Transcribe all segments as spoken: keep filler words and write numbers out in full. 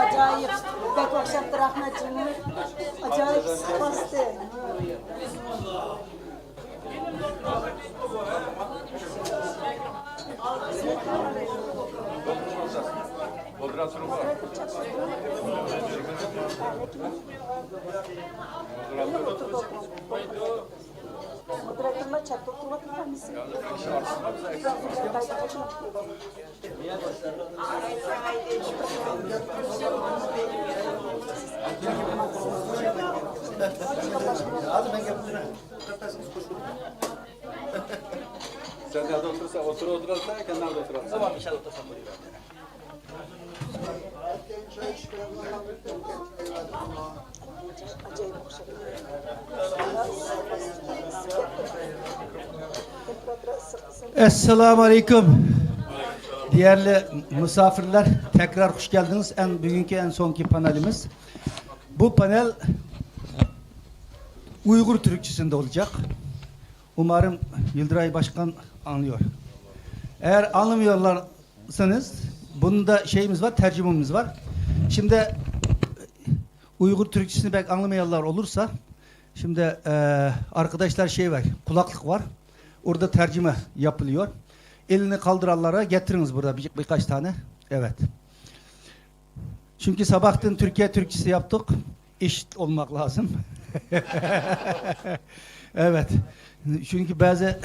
ئاجايىپ، بەك ئوخشاپتۇ، رەھمەت جېنىم. ئاجايىپ سىقىۋاستى. Sen nerede oturursan, otur, oturarsan, sen nerede oturarsan. Tamam, inşallah, otursam buyurun. Esselamu Aleyküm. Değerli misafirler, tekrar hoş geldiniz. En, bugünkü en sonki panelimiz. Bu panel Uygur Türkçesinde olacak. Umarım Yıldıray Başkan anlıyor. Eğer anlamıyorlarsanız, bunun da şeyimiz var, tercümemiz var. Şimdi Uygur Türkçesini pek anlamayanlar olursa, şimdi, e, arkadaşlar şey var, kulaklık var. Orada tercüme yapılıyor. Elini kaldıranlara getiriniz burada bir, birkaç tane. Evet. Çünkü sabahtan Türkiye Türkçesi yaptık. Eşit olmak lazım. Evet. Çünkü bazı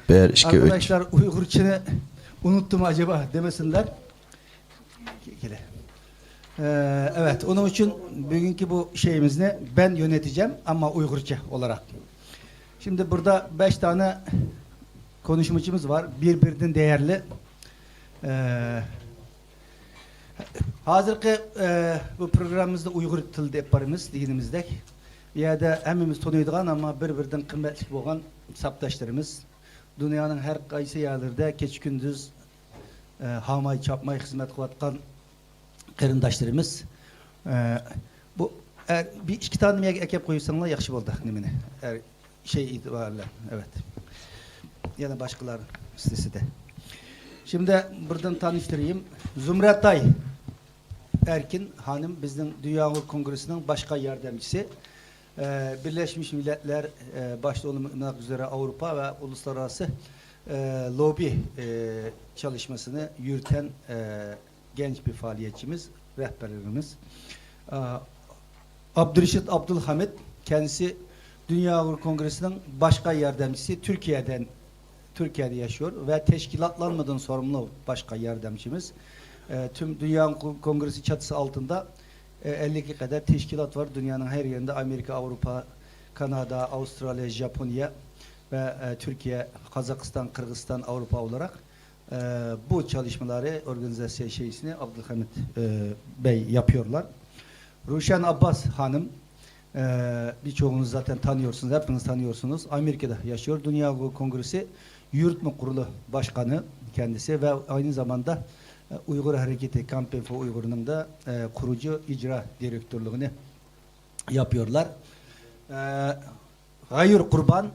Ber, iki, üç. Arkadaşlar Uygurçını unuttum acaba demesinler. Gele. Ee, evet, onun için bugünkü bu şeyimizni ben yöneteceğim ama Uygurça olarak. Şimdi burada beş tane konuşmacımız var. Birbirinden değerli. Ee, Hozirgi, e, bu programmamizda uyg'ur tilida olib boramiz deganimizdek, bu yerda hammamiz taniydigan, ammo bir-biridan qimmatli bo'lgan sapdoshlarimiz, dunyoning har qaysi yerlarida kecha-kunduz, e, hamay chopmay xizmat qilayotgan qarindoshlarimiz. E, bu, e, bir ikki tane nimaga akab qo'ysanlar yaxshi bo'ldi, nimani? E, şey itibariyle, evet. Yana başkalar listesinde. Şimdi buradan tanıştırayım. Zümrüt Ay Erkin Hanım bizim Dünya Uygur Kongresi'nin başkan yardımcısı. Ee, Birleşmiş Milletler, e, başta olmak üzere Avrupa ve uluslararası, e, lobi, e, çalışmasını yürüten, e, genç bir faaliyetçimiz, rehberimiz. Ee, Abdurrashid Abdulhamid, kendisi Dünya Uygur Kongresi'nin başkan yardımcısı, Türkiye'den, Türkiye'de yaşıyor ve teşkilatlanmadan sorumlu başkan yardımcımız. Ee, tüm Dünya Uygur Kongresi çatısı altında, e, elli iki kadar teşkilat var. Dünyanın her yerinde Amerika, Avrupa, Kanada, Avustralya, Japonya ve, e, Türkiye, Kazakistan, Kırgızistan, Avrupa olarak. E, bu çalışmaları, organizasyon şeysini Abdülhamit, e, Bey yapıyorlar. Ruşen Abbas Hanım, e, birçoğunuz zaten tanıyorsunuz, hepiniz tanıyorsunuz. Amerika'da yaşıyor. Dünya Kongresi Yürütme Kurulu Başkanı kendisi ve aynı zamanda ئۇيغۇر ھەرىكىتى كامپ ئىنفو ئۇيغۇرنىڭ دا، ئە، قۇرۇجى ئىجرا دىرېكتورلۇقىنى ياپىيورلار. ئە، غەيۇر قۇربان،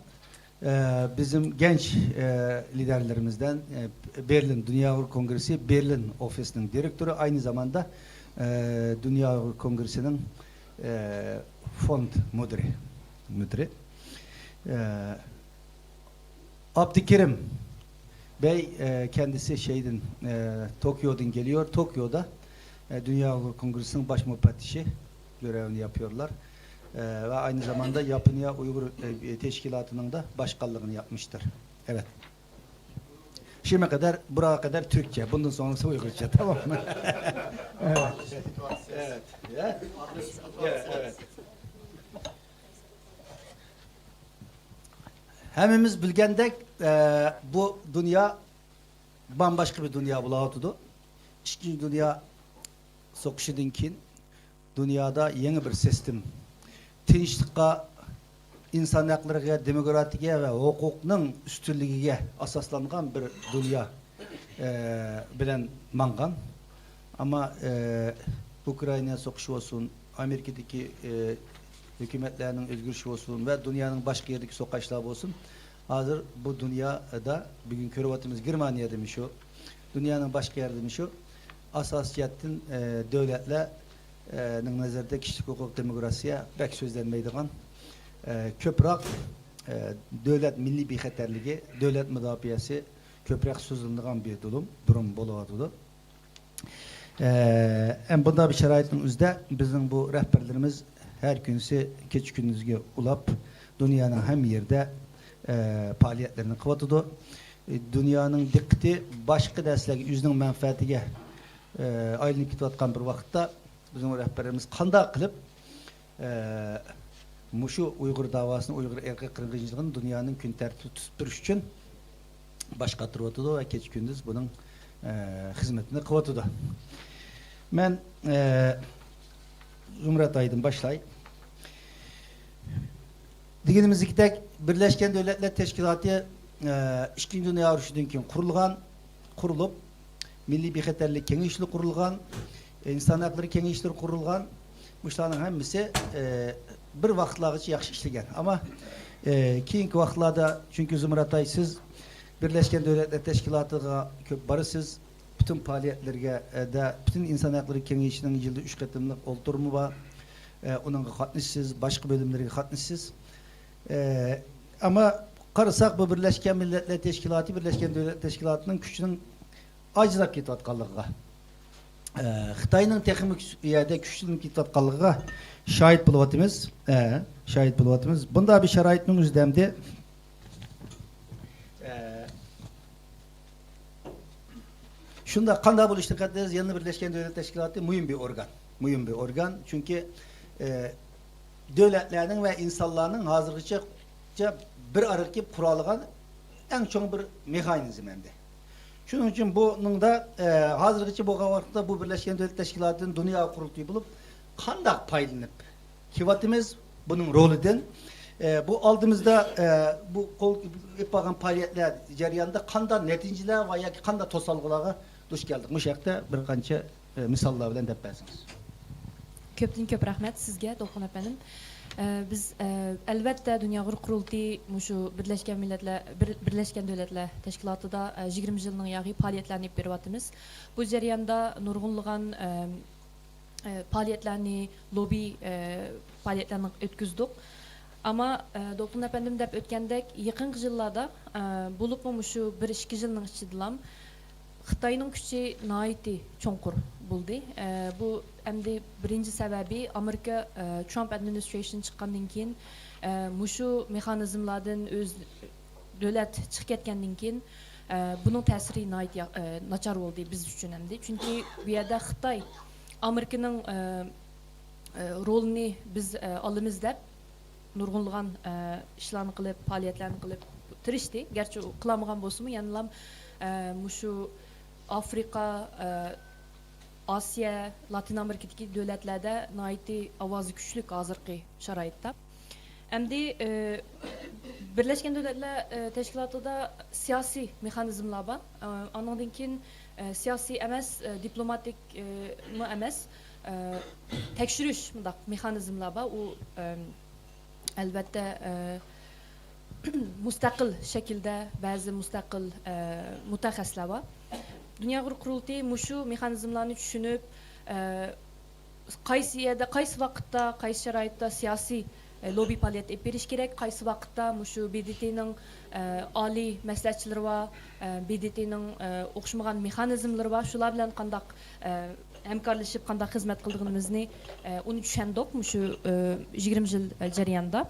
ئە، بىزنىڭ گەنچ، ئە، لىدەرلىرىمىزدىن، ئە، بېرلىن دۇنيا ئۇيغۇر كونگرېسسى بېرلىن ئوفىسىنىڭ دىرېكتورى، ئاينى زاماندا، ئە، دۇنيا ئۇيغۇر كونگرېسسىنىڭ، ئە، فوند مۇدىرى، مۇدىرى. ئە، ئابدۇكېرىم بەي، ئە، كەندىسى شەيدىن، ئە، توكيودىن كېلىيور. توكيودا، ئە، دۇنيا ئۇيغۇر كونگرېسسىنىڭ باش مۇپەتتىشى گۆرەۋىنى ياپىيورلار. ئە، ۋە ئاينى زاماندا ياپونىيە ئۇيغۇر، ئە، تەشكىلاتىنىڭ دا باشقانلىقىنى ياپمىشتۇر. ئەۋەت. شۇما قەدەر، بۇرا قەدەر تۈركچە، بۇندىن سوڭرىسى ئۇيغۇرچە، تاماممۇ؟ ئەۋەت. ئەۋەت. يا؟ يا، ئەۋەت. ھەممىمىز بىلگەندەك، ئە، بۇ دۇنيا بامباشقا بىر دۇنيا بولاۋاتىدۇ. ئىككىنچى دۇنيا سوقۇشىدىن كېيىن دۇنيادا يېڭى بىر سىستېم، تىنچلىققا، ئىنسان ھەقلىرىگە، دېموكراتىيەگە ۋە ھوقۇقنىڭ ئۈستۈنلۈكىگە ئاساسلانغان بىر دۇنيا، ئە، بىلەن ماڭغان. ئەمما، ئە، ئۇكرائىنا سوقۇشى بولسۇن، ئامېرىكىدىكى، ئى، ھۆكۈمەتلەرنىڭ ئۆزگىرىشى بولسۇن ۋە دۇنيانىڭ باشقا يېرىدىكى سوقۇشلار بولسۇن، ھازىر بۇ دۇنيادا بۈگۈن كۆرۈۋاتىمىز، گېرمانىيەدىمۇ شۇ، دۇنيانىڭ باشقا يەردىمۇ شۇ، ئاساسىي جەھەتتىن، ئى، دۆلەتلەر، ئى، نىڭ نەزىرىدە كىشىلىك ھوقۇق، دېموكراتىيە بەك سۆزلەنمەيدىغان، ئى، كۆپرەك، ئى، دۆلەت مىللىي بىخەتەرلىكى، دۆلەت مۇداپىئەسى كۆپرەك سۆزلىنىدىغان بىر دۇرۇم، دۇرۇم بولۇۋاتىدۇ. ئە، ھەم بۇنداق بىر شارائىتنىڭ ئۆزىدە بىزنىڭ بۇ رەھبەرلىرىمىز ھەر كۈنسى كېچە كۈندۈزگە ئۇلاپ، دۇنيانىڭ ھەممە يېرىدە، ئە، پائالىيەتلىرىنى قىلىۋاتىدۇ. ئە، دۇنيانىڭ دىققىتى باشقا نەرسىلەرگە، ئۆزىنىڭ مەنپەئەتىگە، ئە، ئايلىنىپ كېتىۋاتقان بىر ۋاقىتتا، بىزنىڭ رەھبەرلىرىمىز قانداق قىلىپ، ئە، مۇشۇ ئۇيغۇر داۋاسىنى، ئۇيغۇر ئىرقىي قىرغىنچىلىقىنى دۇنيانىڭ كۈن تەرتىپىدە تۇتۇپ تۇرۇش ئۈچۈن باش قاتۇرۇۋاتىدۇ ۋە كېچە كۈندۈز بۇنىڭ، ئە، خىزمىتىنى قىلىۋاتىدۇ. مەن، ئە، زۇمرەت ئايدىن باشلاي. دېگىنىمىزدەك، بىرلەشكەن دۆلەتلەر تەشكىلاتى، ئە، ئىككىنچى دۇنيا ئۇرۇشىدىن كېيىن قۇرۇلغان، قۇرۇلۇپ، مىللىي بىخەتەرلىك كېڭىشى قۇرۇلغان، ئىنسان ھەقلىرى كېڭىشى قۇرۇلغان. مۇشۇلارنىڭ ھەممىسى، ئە، بىر ۋاقىتلارغىچە ياخشى ئىشلىگەن. ئەمما، ئە، كېيىنكى ۋاقىتلاردا، چۈنكى زۇمرەت ئاي، سىز بىرلەشكەن دۆلەتلەر تەشكىلاتىغا كۆپ بارىسىز، پۈتۈن پائالىيەتلىرىگە، ئە، دە، پۈتۈن ئىنسان ھەقلىرى كېڭىشىنىڭ يىلدا ئۈچ قېتىملىق ئولتۇرۇمى بار، ئە، ئۇنىڭغا قاتنىشىسىز، باشقا بۆلۈملىرىگە قاتنىشىسىز. ئە، ئەمما قارىساق، بۇ بىرلەشكەن مىللەتلەر تەشكىلاتى، بىرلەشكەن دۆلەتلەر تەشكىلاتىنىڭ كۈچىنىڭ ئاجىزلاپ كېتىۋاتقانلىقىغا، ئە، خىتاينىڭ تېخىمۇ كۈچ-، يەردە كۈچلىنىپ كېتىۋاتقانلىقىغا شاھىت بولۇۋاتىمىز. ئە، شاھىت بولۇۋاتىمىز. بۇنداق بىر شارائىتنىڭ ئۆزىدە ئەمدى، ئە، شۇنداق، قانداق بولۇشىدىن قەتئىينەزەر، يەنە بىرلەشكەن دۆلەت تەشكىلاتى مۇھىم بىر ئورگان. مۇھىم بىر ئورگان. چۈنكى، ئە، دۆلەتلەرنىڭ ۋە ئىنسانلارنىڭ ھازىرغىچە بىر ئارىغا كېلىپ قۇرالىغان ئەڭ چوڭ بىر مېخانىزم ئەمدى. شۇنىڭ ئۈچۈن بۇنىڭدا، ئە، ھازىرغىچە بولغان ۋاقىتتا بۇ بىرلەشكەن دۆلەت تەشكىلاتىدىن دۇنيا قۇرۇلتىيى بولۇپ، قانداق پايدىلىنىپ كېلىۋاتىمىز بۇنىڭ رولىدىن؟ ئە، بۇ ئالدىمىزدا، ئە، بۇ قول ئېلىپ بارغان پائالىيەتلەر جەريانىدا قانداق نەتىجىلەر ۋە ياكى قانداق توسالغۇلارغا دۇچ كەلدۇق؟ مۇشۇ ھەقتە بىر قانچە، ئە، مىساللار بىلەن دەپ بەرسىڭىز. كۆپتىن كۆپ رەھمەت سىزگە، دولقۇن ئەپەندىم. ئە، بىز، ئە، ئەلۋەتتە، دۇنيا ئۇيغۇر قۇرۇلتىيى مۇشۇ بىرلەشكەن مىللەتلەر، بىر-، بىرلەشكەن دۆلەتلەر تەشكىلاتىدا، ئە، يىگىرمە يىلنىڭ ياقى پائالىيەتلەرنى ئېلىپ بېرىۋاتىمىز. بۇ جەرياندا نۇرغۇنلىغان، ئە، ئە، پائالىيەتلەرنى، لوببى، ئە، پائالىيەتلەرنى ئۆتكۈزدۇق. ئەمما، ئە، دولقۇن ئەپەندىم دەپ ئۆتكەندەك، يېقىنقى يىللاردا، ئە، بولۇپمۇ مۇشۇ بىر ئىككى يىلنىڭ ئىچىدىلا خىتاينىڭ كۈچى ناھايىتى چوڭقۇر بولدى. ئە، بۇ ئەمدى بىرىنچى سەۋەبى ئامېرىكا، ئە، ترامپ ئادمىنىسترېيشن چىققاندىن كېيىن، ئە، مۇشۇ مېخانىزملاردىن ئۆز دۆلەت چىقىپ كەتكەندىن كېيىن، ئە، بۇنىڭ تەسىرى ناھايىتى يا-، ئە، ناچار بولدى بىز ئۈچۈن ئەمدى. چۈنكى بۇ يەردە خىتاي ئامېرىكىنىڭ، ئە، ئە، رولىنى بىز، ئە، ئالىمىز دەپ نۇرغۇنلىغان، ئە، ئىشلارنى قىلىپ، پائالىيەتلەرنى قىلىپ تىرىشتى. گەرچە ئۇ قىلالمىغان بولسىمۇ، يەنىلا، ئە، مۇشۇ ئافرىقا، ئە، ئاسىيا، لاتىن ئامېرىكىدىكى دۆلەتلەردە ناھايىتى ئاۋازى كۈچلۈك ھازىرقى شارائىتتا. ئەمدى، ئى، بىرلەشكەن دۆلەتلەر، ئى، تەشكىلاتىدا سىياسىي مېخانىزملار بار. ئى، ئانىڭدىن كېيىن، ئە، سىياسىي ئەمەس، ئە، دىپلوماتىك، ئە، مۇ ئەمەس، ئە، تەكشۈرۈش مۇنداق مېخانىزملار بار. ئۇ، ئەم، ئەلۋەتتە، ئە، مۇستەقىل شەكىلدە بەزى مۇستەقىل، ئە، مۇتەخەسسىسلەر بار. دۇنيا ئۇيغۇر قۇرۇلتىيى مۇشۇ مېخانىزملارنى چۈشىنىپ، ئە، قايسى يەردە، قايسى ۋاقىتتا، قايسى شارائىتتا سىياسىي، ئە، لوببى پائالىيەت ئېلىپ بېرىش كېرەك، قايسى ۋاقىتتا مۇشۇ ب د ت نىڭ، ئە، ئالىي مەسلىھەتچىلىرى بار، ئە، ب د ت نىڭ، ئە، ئوخشىمىغان مېخانىزملىرى بار، شۇلار بىلەن قانداق، ئە، ھەمكارلىشىپ، قانداق خىزمەت قىلىدىغىنىمىزنى، ئە، ئۇنى چۈشەندۇق مۇشۇ، ئە، يىگىرمە يىل، ئە، جەريانىدا.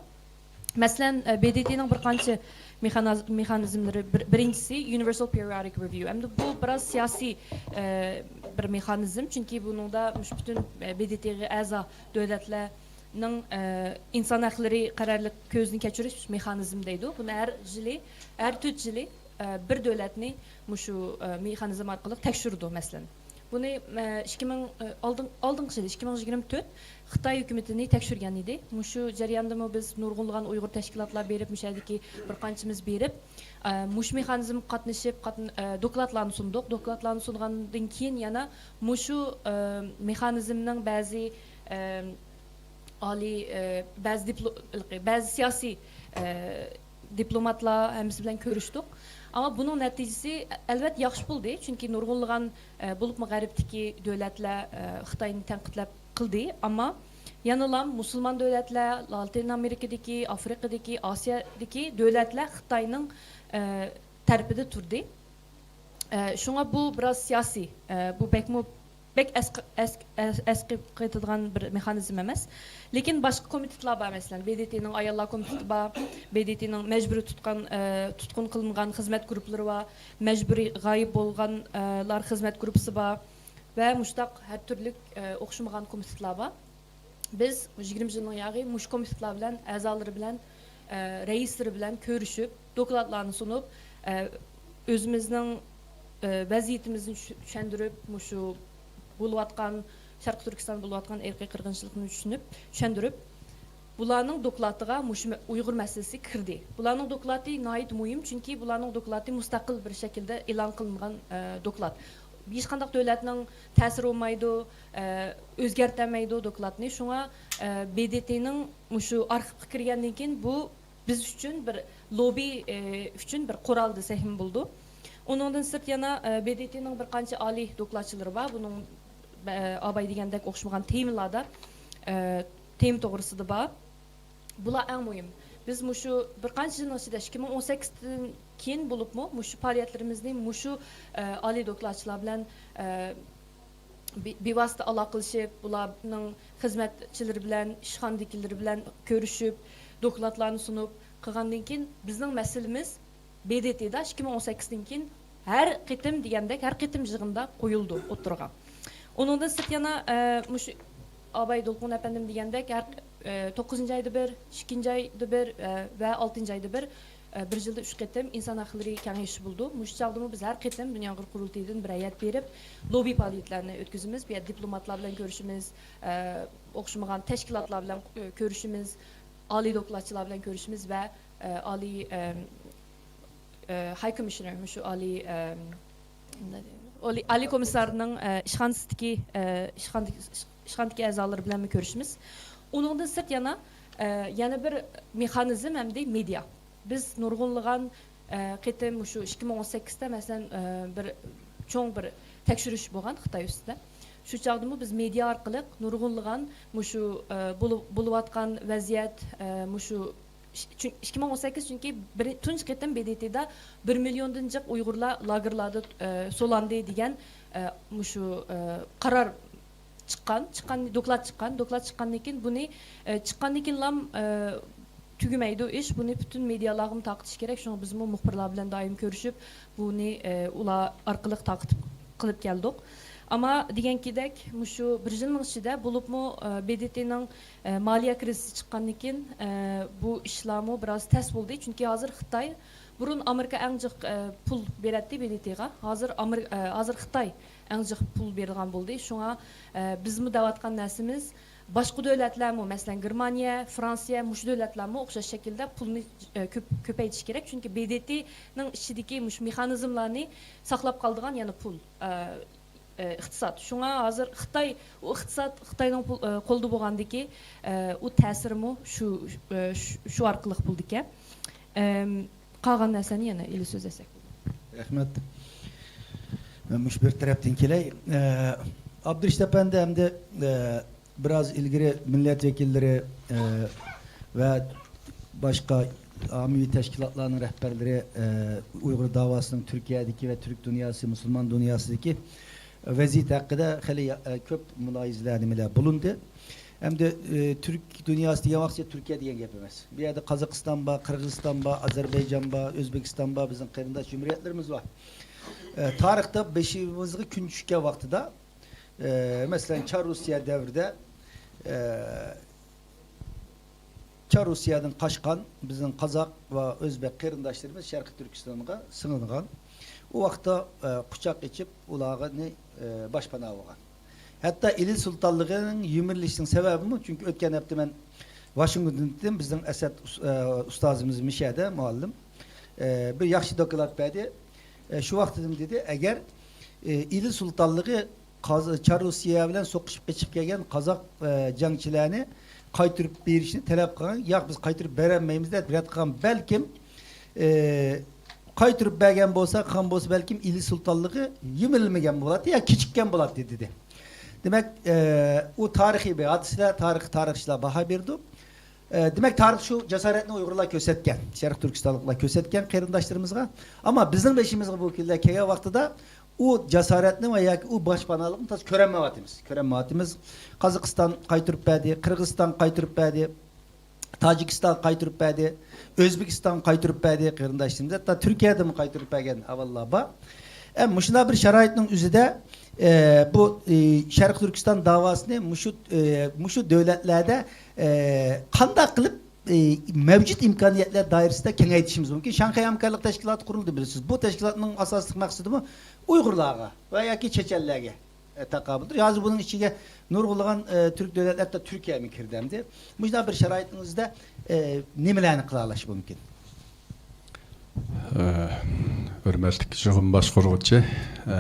مەسىلەن، ئە، ب د ت نىڭ بىر قانچە مېخانىز-، مېخانىزملىرى، بىر-، بىرىنچىسى Universal Periodic Review. ئەمدى بۇ بىراز سىياسىي، ئە، بىر مېخانىزم، چۈنكى بۇنىڭدا مۇشۇ پۈتۈن، ئە، ب د ت غا ئەزا دۆلەتلەرنىڭ، ئە، ئىنسان ھەقلىرى قەرەللىك كۆزدىن كەچۈرۈش مېخانىزمى دەيدۇ. بۇنى ھەر يىلى، ھەر تۆت يىلى، ئە، بىر دۆلەتنى مۇشۇ، ئە، مېخانىزم ئارقىلىق تەكشۈرىدۇ، مەسىلەن. بۇنى، ئە، ئىككى مىڭ، ئە، ئالدىن-، ئالدىنقى يىلى، ئىككى مىڭ يىگىرمە تۆت خىتاي ھۆكۈمىتىنى تەكشۈرگەن ئىدى. مۇشۇ جەرياندىمۇ بىز نۇرغۇنلىغان ئۇيغۇر تەشكىلاتلار بېرىپ، مۇشۇ يەردىكى بىر قانچىمىز بېرىپ، ئە، مۇشۇ مېخانىزمغا قاتنىشىپ، قاتن-، ئە، دوكلاتلارنى سۇندۇق. دوكلاتلارنى سۇنغاندىن كېيىن يەنە مۇشۇ، ئە، مېخانىزمنىڭ بەزى، ئە، ئالىي، ئە، بەزى دىپلو-، بەزى سىياسىي، ئە، دىپلوماتلار ھەممىسى بىلەن كۆرۈشتۇق. ئەمما بۇنىڭ نەتىجىسى، ئەلۋەتتە، ياخشى بولدى، چۈنكى نۇرغۇنلىغان، ئە، بولۇپمۇ غەربتىكى دۆلەتلەر، ئە، خىتاينى تەنقىدلەپ قىلدى، ئەمما يەنىلا مۇسۇلمان دۆلەتلەر، لاتىن ئامېرىكىدىكى، ئافرىقىدىكى، ئاسىيادىكى دۆلەتلەر خىتاينىڭ، ئە، تەرىپىدە تۇردى. ئە، شۇڭا بۇ بىراز سىياسىي، ئە، بۇ بەكمۇ، بەك ئەس-، ئەس-، ئەس-، ئەسقىپ قېتىدىغان بىر مېخانىزم ئەمەس. لېكىن باشقا كومىتېتلار بار، مەسىلەن، ب د ت نىڭ ئاياللار كومىتېتى بار، ب د ت نىڭ مەجبۇرىي تۇتقان، ئە، تۇتقۇن قىلىنغان خىزمەت گۇرۇپپىلىرى بار، مەجبۇرىي غايىب بولغان، ئە، لار خىزمەت گۇرۇپپىسى بار ۋە مۇشۇنداق ھەر تۈرلۈك، ئە، ئوخشىمىغان كومىتېتلار بار. بىز يىگىرمە يىلنىڭ ياغى مۇشۇ كومىتېتلار بىلەن، ئەزالىرى بىلەن، ئە، رەئىسلىرى بىلەن كۆرۈشۈپ، دوكلاتلارنى سۇنۇپ، ئە، ئۆزىمىزنىڭ، ئە، ۋەزىيىتىمىزنى چۈش-، چۈشەندۈرۈپ، مۇشۇ بولۇۋاتقان، شەرقىي تۈركىستاندا بولۇۋاتقان ئىرقىي قىرغىنچىلىقنى چۈشىنىپ، چۈشەندۈرۈپ، بۇلارنىڭ دوكلاتىغا مۇشۇ مە-، ئۇيغۇر مەسىلىسى كىردى. بۇلارنىڭ دوكلاتى ناھايىتى مۇھىم، چۈنكى بۇلارنىڭ دوكلاتى مۇستەقىل بىر شەكىلدە ئېلان قىلىنغان، ئە، دوكلات. ھېچقانداق دۆلەتنىڭ تەسىرى بولمايدۇ، ئە، ئۆزگەرتەلمەيدۇ دوكلاتنى. شۇڭا، ئە، ب د ت نىڭ مۇشۇ ئارخىپقا كىرگەندىن كېيىن بۇ بىز ئۈچۈن بىر لوببى، ئە، ئۈچۈن بىر قورال دېسەكمۇ بولىدۇ. ئۇنىڭدىن سىرت يەنە، ئە، ب د ت نىڭ بىر قانچە ئالىي دوكلاتچىلىرى بار. بۇنىڭ، ئە، ئاباي دېگەندەك ئوخشىمىغان تېمىلاردا، ئە، تېما توغرىسىدا بار. بۇلار ئەڭ مۇھىم. بىز مۇشۇ بىر قانچە يىلنىڭ ئىچىدە، ئىككى مىڭ ئون سەككىزدىن كېيىن بولۇپمۇ، مۇشۇ پائالىيەتلىرىمىزنى مۇشۇ، ئە، ئالىي دوكلاتچىلار بىلەن، ئە، بى-، بىۋاسىتە ئالاقىلىشىپ، بۇلارنىڭ خىزمەتچىلىرى بىلەن، ئىشخانىدىكىلىرى بىلەن كۆرۈشۈپ، دوكلاتلارنى سۇنۇپ قىلغاندىن كېيىن، بىزنىڭ مەسىلىمىز ب د ت دا ئىككى مىڭ ئون سەككىزدىن كېيىن ھەر قېتىم دېگەندەك، ھەر قېتىم يىغىندا قويۇلىدۇ ئوتتۇرىغا. ئۇنىڭدىن سىرت يەنە، ئە، مۇشۇ ئاباي دولقۇن ئەپەندىم دېگەندەك، ھەر، ئە، توققۇزىنچى ئايدا بىر، ئىككىنچى ئايدا بىر، ئە، ۋە ئالتىنچى ئايدا بىر، ئە، بىر يىلدا ئۈچ قېتىم ئىنسان ھەقلىرى كېڭىشى بولىدۇ. مۇشۇ چاغدىمۇ بىز ھەر قېتىم دۇنيا ئۇيغۇر قۇرۇلتىيىدىن بىر ھەيئەت بېرىپ، لوببى پائالىيەتلەرنى ئۆتكۈزىمىز. بۇ يەردە دىپلوماتلار بىلەن كۆرۈشىمىز، ئە، ئوخشىمىغان تەشكىلاتلار بىلەن، ئە، كۆرۈشىمىز، ئالىي دوكلاتچىلار بىلەن كۆرۈشىمىز ۋە، ئە، ئالىي، ئە، ئە، ھاي كومىشنېر، مۇشۇ ئالىي، ئە، ئالىي، ئالىي كومىسسارنىڭ، ئە، ئىشخانىسىدىكى، ئە، ئىشخانىدىكى، ئىشخانىدىكى ئەزالىرى بىلەنمۇ كۆرۈشىمىز. ئۇنىڭدىن سىرت يەنە، ئە، يەنە بىر مېخانىزم ئەمدى مېدىيا. بىز نۇرغۇنلىغان، ئە، قېتىم مۇشۇ ئىككى مىڭ ئون سەككىزدە، مەسىلەن، ئە، بىر چوڭ بىر تەكشۈرۈش بولغان خىتاي ئۈستىدە. شۇ چاغدىمۇ بىز مېدىيا ئارقىلىق نۇرغۇنلىغان مۇشۇ، ئە، بولۇ-، بولۇۋاتقان ۋەزىيەت، ئە، مۇشۇ ئىش-، چۈن-، ئىككى مىڭ ئون سەككىز، چۈنكى بىر، تۇنجى قېتىم ب د ت دا بىر مىليوندىن جىق ئۇيغۇرلار لاگېرلاردا، ئە، سولاندى دېگەن، ئە، مۇشۇ، ئە، قارار چىققان، چىققان، دوكلات چىققان. دوكلات چىققاندىن كېيىن بۇنى، ئە، چىققاندىن كېيىنلام، ئە، تۈگىمەيدۇ ئىش. بۇنى پۈتۈن مېدىيالارغىمۇ تارقىتىش كېرەك. شۇڭا بىزمۇ مۇخبىرلار بىلەن دائىم كۆرۈشۈپ، بۇنى، ئە، ئۇلار ئارقىلىق تارقىتىپ قىلىپ كەلدۇق. ئەمما دېگەنكىدەك، مۇشۇ بىر يىلنىڭ ئىچىدە، بولۇپمۇ، ئە، ب د ت نىڭ ئە، مالىيە كىرىزىسى چىققاندىن كېيىن، ئە، بۇ ئىشلارمۇ بىراز تەس بولدى. چۈنكى ھازىر خىتاي، بۇرۇن ئامېرىكا ئەڭ جىق، ئە، پۇل بېرەتتى ب د ت غا. ھازىر ئامېر-، ئە، ھازىر خىتاي ئەڭ جىق پۇل بېرىدىغان بولدى. شۇڭا، ئە، بىزمۇ دەۋاتقان نەرسىمىز، باشقا دۆلەتلەرمۇ، مەسىلەن، گېرمانىيە، فرانسىيە، مۇشۇ دۆلەتلەرمۇ ئوخشاش شەكىلدە پۇلنى، ئە، كۆپ، كۆپەيتىشى كېرەك. چۈنكى ب د ت نىڭ ئىچىدىكى مۇشۇ مېخانىزملارنى ساقلاپ قالىدىغان يەنە پۇل، ئە، ئە، ئىقتىساد. شۇڭا ھازىر خىتاي، ئۇ ئىقتىساد خىتاينىڭ پۇل، ئە، قولىدا بولغاندىكى، ئە، ئۇ تەسىرىمۇ شۇ، ئە، شۇ، شۇ ئارقىلىق بولىدىكەن. ئەم، قالغان نەرسىنى يەنە ئىلى سۆزلىسەك. رەھمەت. مەن مۇشۇ بىر تەرەپتىن كېلەي. ئە، ئابدۇرېشىت ئەپەندى ئەمدى، ئە، بىراز ئىلگىرى مىللەت ۋەكىللىرى، ئە، ۋە باشقا ئاممىۋى تەشكىلاتلارنىڭ رەھبەرلىرى، ئە، ئۇيغۇر داۋاسىنىڭ تۈركىيەدىكى ۋە تۈرك دۇنياسى، مۇسۇلمان دۇنياسىدىكى ۋەزىيەت ھەققىدە خېلى، ئە، كۆپ مۇلاھىزىلەر، نېمىلەر بولۇندى. ئەمدى، ئە، تۈرك دۇنياسى دېگەن ۋاقىتتا تۈركىيە دېگەن گەپ ئەمەس. بۇ يەردە قازاقىستان بار، قىرغىزىستان بار، ئازەربەيجان بار، ئۆزبېكىستان بار، بىزنىڭ قېرىنداش جۇمھۇرىيەتلىرىمىز بار. ئە، تارىختا بېشىمىزغا كۈن چۈشكەن ۋاقتىدا، ئە، مەسىلەن، چار رۇسىيە دەۋرىدە، ئە، چار رۇسىيەدىن قاچقان بىزنىڭ قازاق ۋە ئۆزبېك قېرىنداشلىرىمىز شەرقىي تۈركىستانغا سىڭىدىغان. ئۇ ۋاقىتتا، ئە، قۇچاق ئېچىپ، ئۇلارنى، ئە، باشپانا بولغان. ھەتتا ئىلى سۇلتانلىقىنىڭ يىمىرىلىشىنىڭ سەۋەبىمۇ، چۈنكى ئۆتكەن ھەپتە مەن ۋاشىنگتوندىن بىزنىڭ ئەسەت ئۇس-، ئە، ئۇستازىمىز مىشەدە مۇئەللىم، ئە، بىر ياخشى دوكلات بەردى. ئە، شۇ ۋاقىتتا دېدى، ئەگەر، ئە، ئىلى سۇلتانلىقى قاز-، چار رۇسىيە بىلەن سوقۇشۇپ قېچىپ كەلگەن قازاق، ئە، جەڭچىلەرنى قايتۇرۇپ بېرىشنى تەلەپ قىلغان، ياق، بىز قايتۇرۇپ بېرەلمەيمىز دەپ رەت قىلغان. بەلكىم، ئە، قايتۇرۇپ بەرگەن بولسا، قىلغان بولسا، بەلكىم ئىلى سۇلتانلىقى يىمىرىلمىگەن بولاتتى يا كېچىككەن بولاتتى، دېدى. دېمەك، ئە، ئۇ تارىخىي بىر ھادىسىلەر، تارىخ، تارىخچىلار باھا بېرىدۇ. ئە، دېمەك، تارىخ شۇ جاسارەتنى ئۇيغۇرلار كۆرسەتكەن، شەرقىي تۈركىستانلىقلار كۆرسەتكەن قېرىنداشلىرىمىزغا. ئەمما بىزنىڭ بېشىمىزغا بۇ كۈنلەر كەلگەن ۋاقتىدا ئۇ جاسارەتنى ۋە ياكى ئۇ باشپاناھلىقنى تازا كۆرەلمەيۋاتىمىز. كۆرەلمەيۋاتىمىز. قازاقىستان قايتۇرۇپ بەردى، قىرغىزىستان قايتۇرۇپ بەردى، تاجىكىستان قايتۇرۇپ بەردى، ئۆزبېكىستان قايتۇرۇپ بەردى قېرىنداشلىرىمىز. ھەتتا تۈركىيەدىمۇ قايتۇرۇپ بەرگەن ئەھۋاللار بار. ئە، مۇشۇنداق بىر شارائىتنىڭ ئۆزىدە، ئە، بۇ، ئە، شەرقىي تۈركىستان داۋاسىنى مۇشۇ، ئە، مۇشۇ دۆلەتلەردە، ئە، قانداق قىلىپ، ئە، مەۋجۇت ئىمكانىيەتلەر دائىرىسىدە كېڭەيتىشىمىز مۇمكىن. شاڭخەي ھەمكارلىق تەشكىلاتى قۇرۇلدى، بىلىسىز. بۇ تەشكىلاتنىڭ ئاساسلىق مەقسىتىمۇ ئۇيغۇرلارغا ۋە ياكى چېچەنلەرگە، ئە، تاقابىلدۇر. ھازىر بۇنىڭ ئىچىگە نۇرغۇنلىغان، ئە، تۈرك دۆلەتلەر، ھەتتا تۈركىيەمۇ كىردى ئەمدى. مۇشۇنداق بىر شارائىتنىڭ ئۆزىدە، ئە، نېمىلەرنى قىلالاش مۇمكىن؟ ئە، ھۆرمەتلىك يىغىن باشقۇرغۇچى، ئە،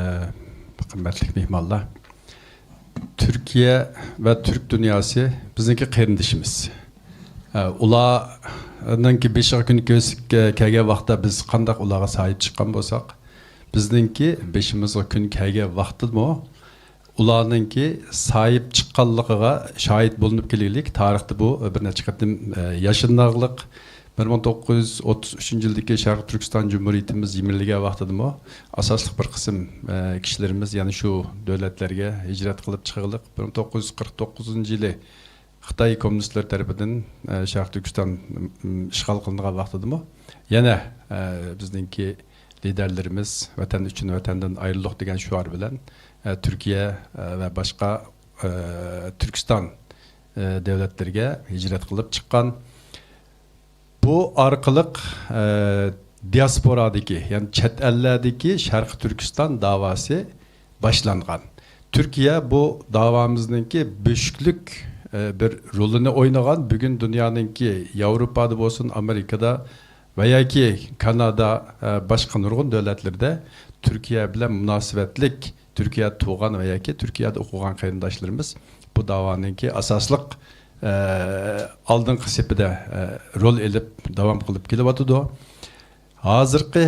قىممەتلىك مېھمانلار. تۈركىيە ۋە تۈرك دۇنياسى بىزنىڭكى قېرىندىشىمىز. ئە، ئۇلارنىڭكى بېشىغا كۈن كۆس-، كەلگەن ۋاقىتتا بىز قانداق ئۇلارغا ساھىب چىققان بولساق، بىزنىڭكى بېشىمىزغا كۈن كەلگەن ۋاقىتتىمۇ ئۇلارنىڭكى ساھىب چىققانلىقىغا شاھىت بولۇنۇپ كېلىگلىك. تارىختا بۇ بىر نەچچە قېتىم، ئە، ياشىنارلىق. بىر مىڭ توققۇز يۈز ئوتتۇز ئۈچىنچى يىلدىكى شەرقىي تۈركىستان جۇمھۇرىيىتىمىز يىمىرىلگەن ۋاقتىدىمۇ ئاساسلىق بىر قىسىم، ئە، كىشىلىرىمىز يەنە شۇ دۆلەتلەرگە ھىجرەت قىلىپ چىقىغلىق. بىر مىڭ توققۇز يۈز قىرىق توققۇزىنچى يىلى خىتاي كوممۇنىستلىرى تەرىپىدىن، ئە، شەرقىي تۈركىستان، م، ئىشغال قىلىنغان ۋاقتىدىمۇ يەنە، ئە، بىزنىڭكى لىدەرلىرىمىز «ۋەتەن ئۈچۈن، ۋەتەندىن ئايرىلدۇق» دېگەن شوئار بىلەن، ئە، تۈركىيە، ئە، ۋە باشقا، ئە، تۈركىستان، ئە، دۆلەتلىرىگە ھىجرەت قىلىپ چىققان. بۇ ئارقىلىق، ئە، دىياسپورادىكى، يەنى چەت ئەللەردىكى شەرقىي تۈركىستان داۋاسى باشلانغان. تۈركىيە بۇ داۋامىزنىڭكى بۆشۈكلۈك، ئە، بىر رولىنى ئوينىغان. بۈگۈن دۇنيانىڭكى، ياۋروپادا بولسۇن، ئامېرىكىدا ۋە ياكى كانادا، ئە، باشقا نۇرغۇن دۆلەتلەردە تۈركىيە بىلەن مۇناسىۋەتلىك، تۈركىيەدە تۇغقان ۋە ياكى تۈركىيەدە ئوقۇغان قېرىنداشلىرىمىز بۇ داۋانىڭكى ئاساسلىق، ئە، ئالدىنقى سېپىدە، ئە، رول ئېلىپ داۋام قىلىپ كېلىۋاتىدۇ. ھازىرقى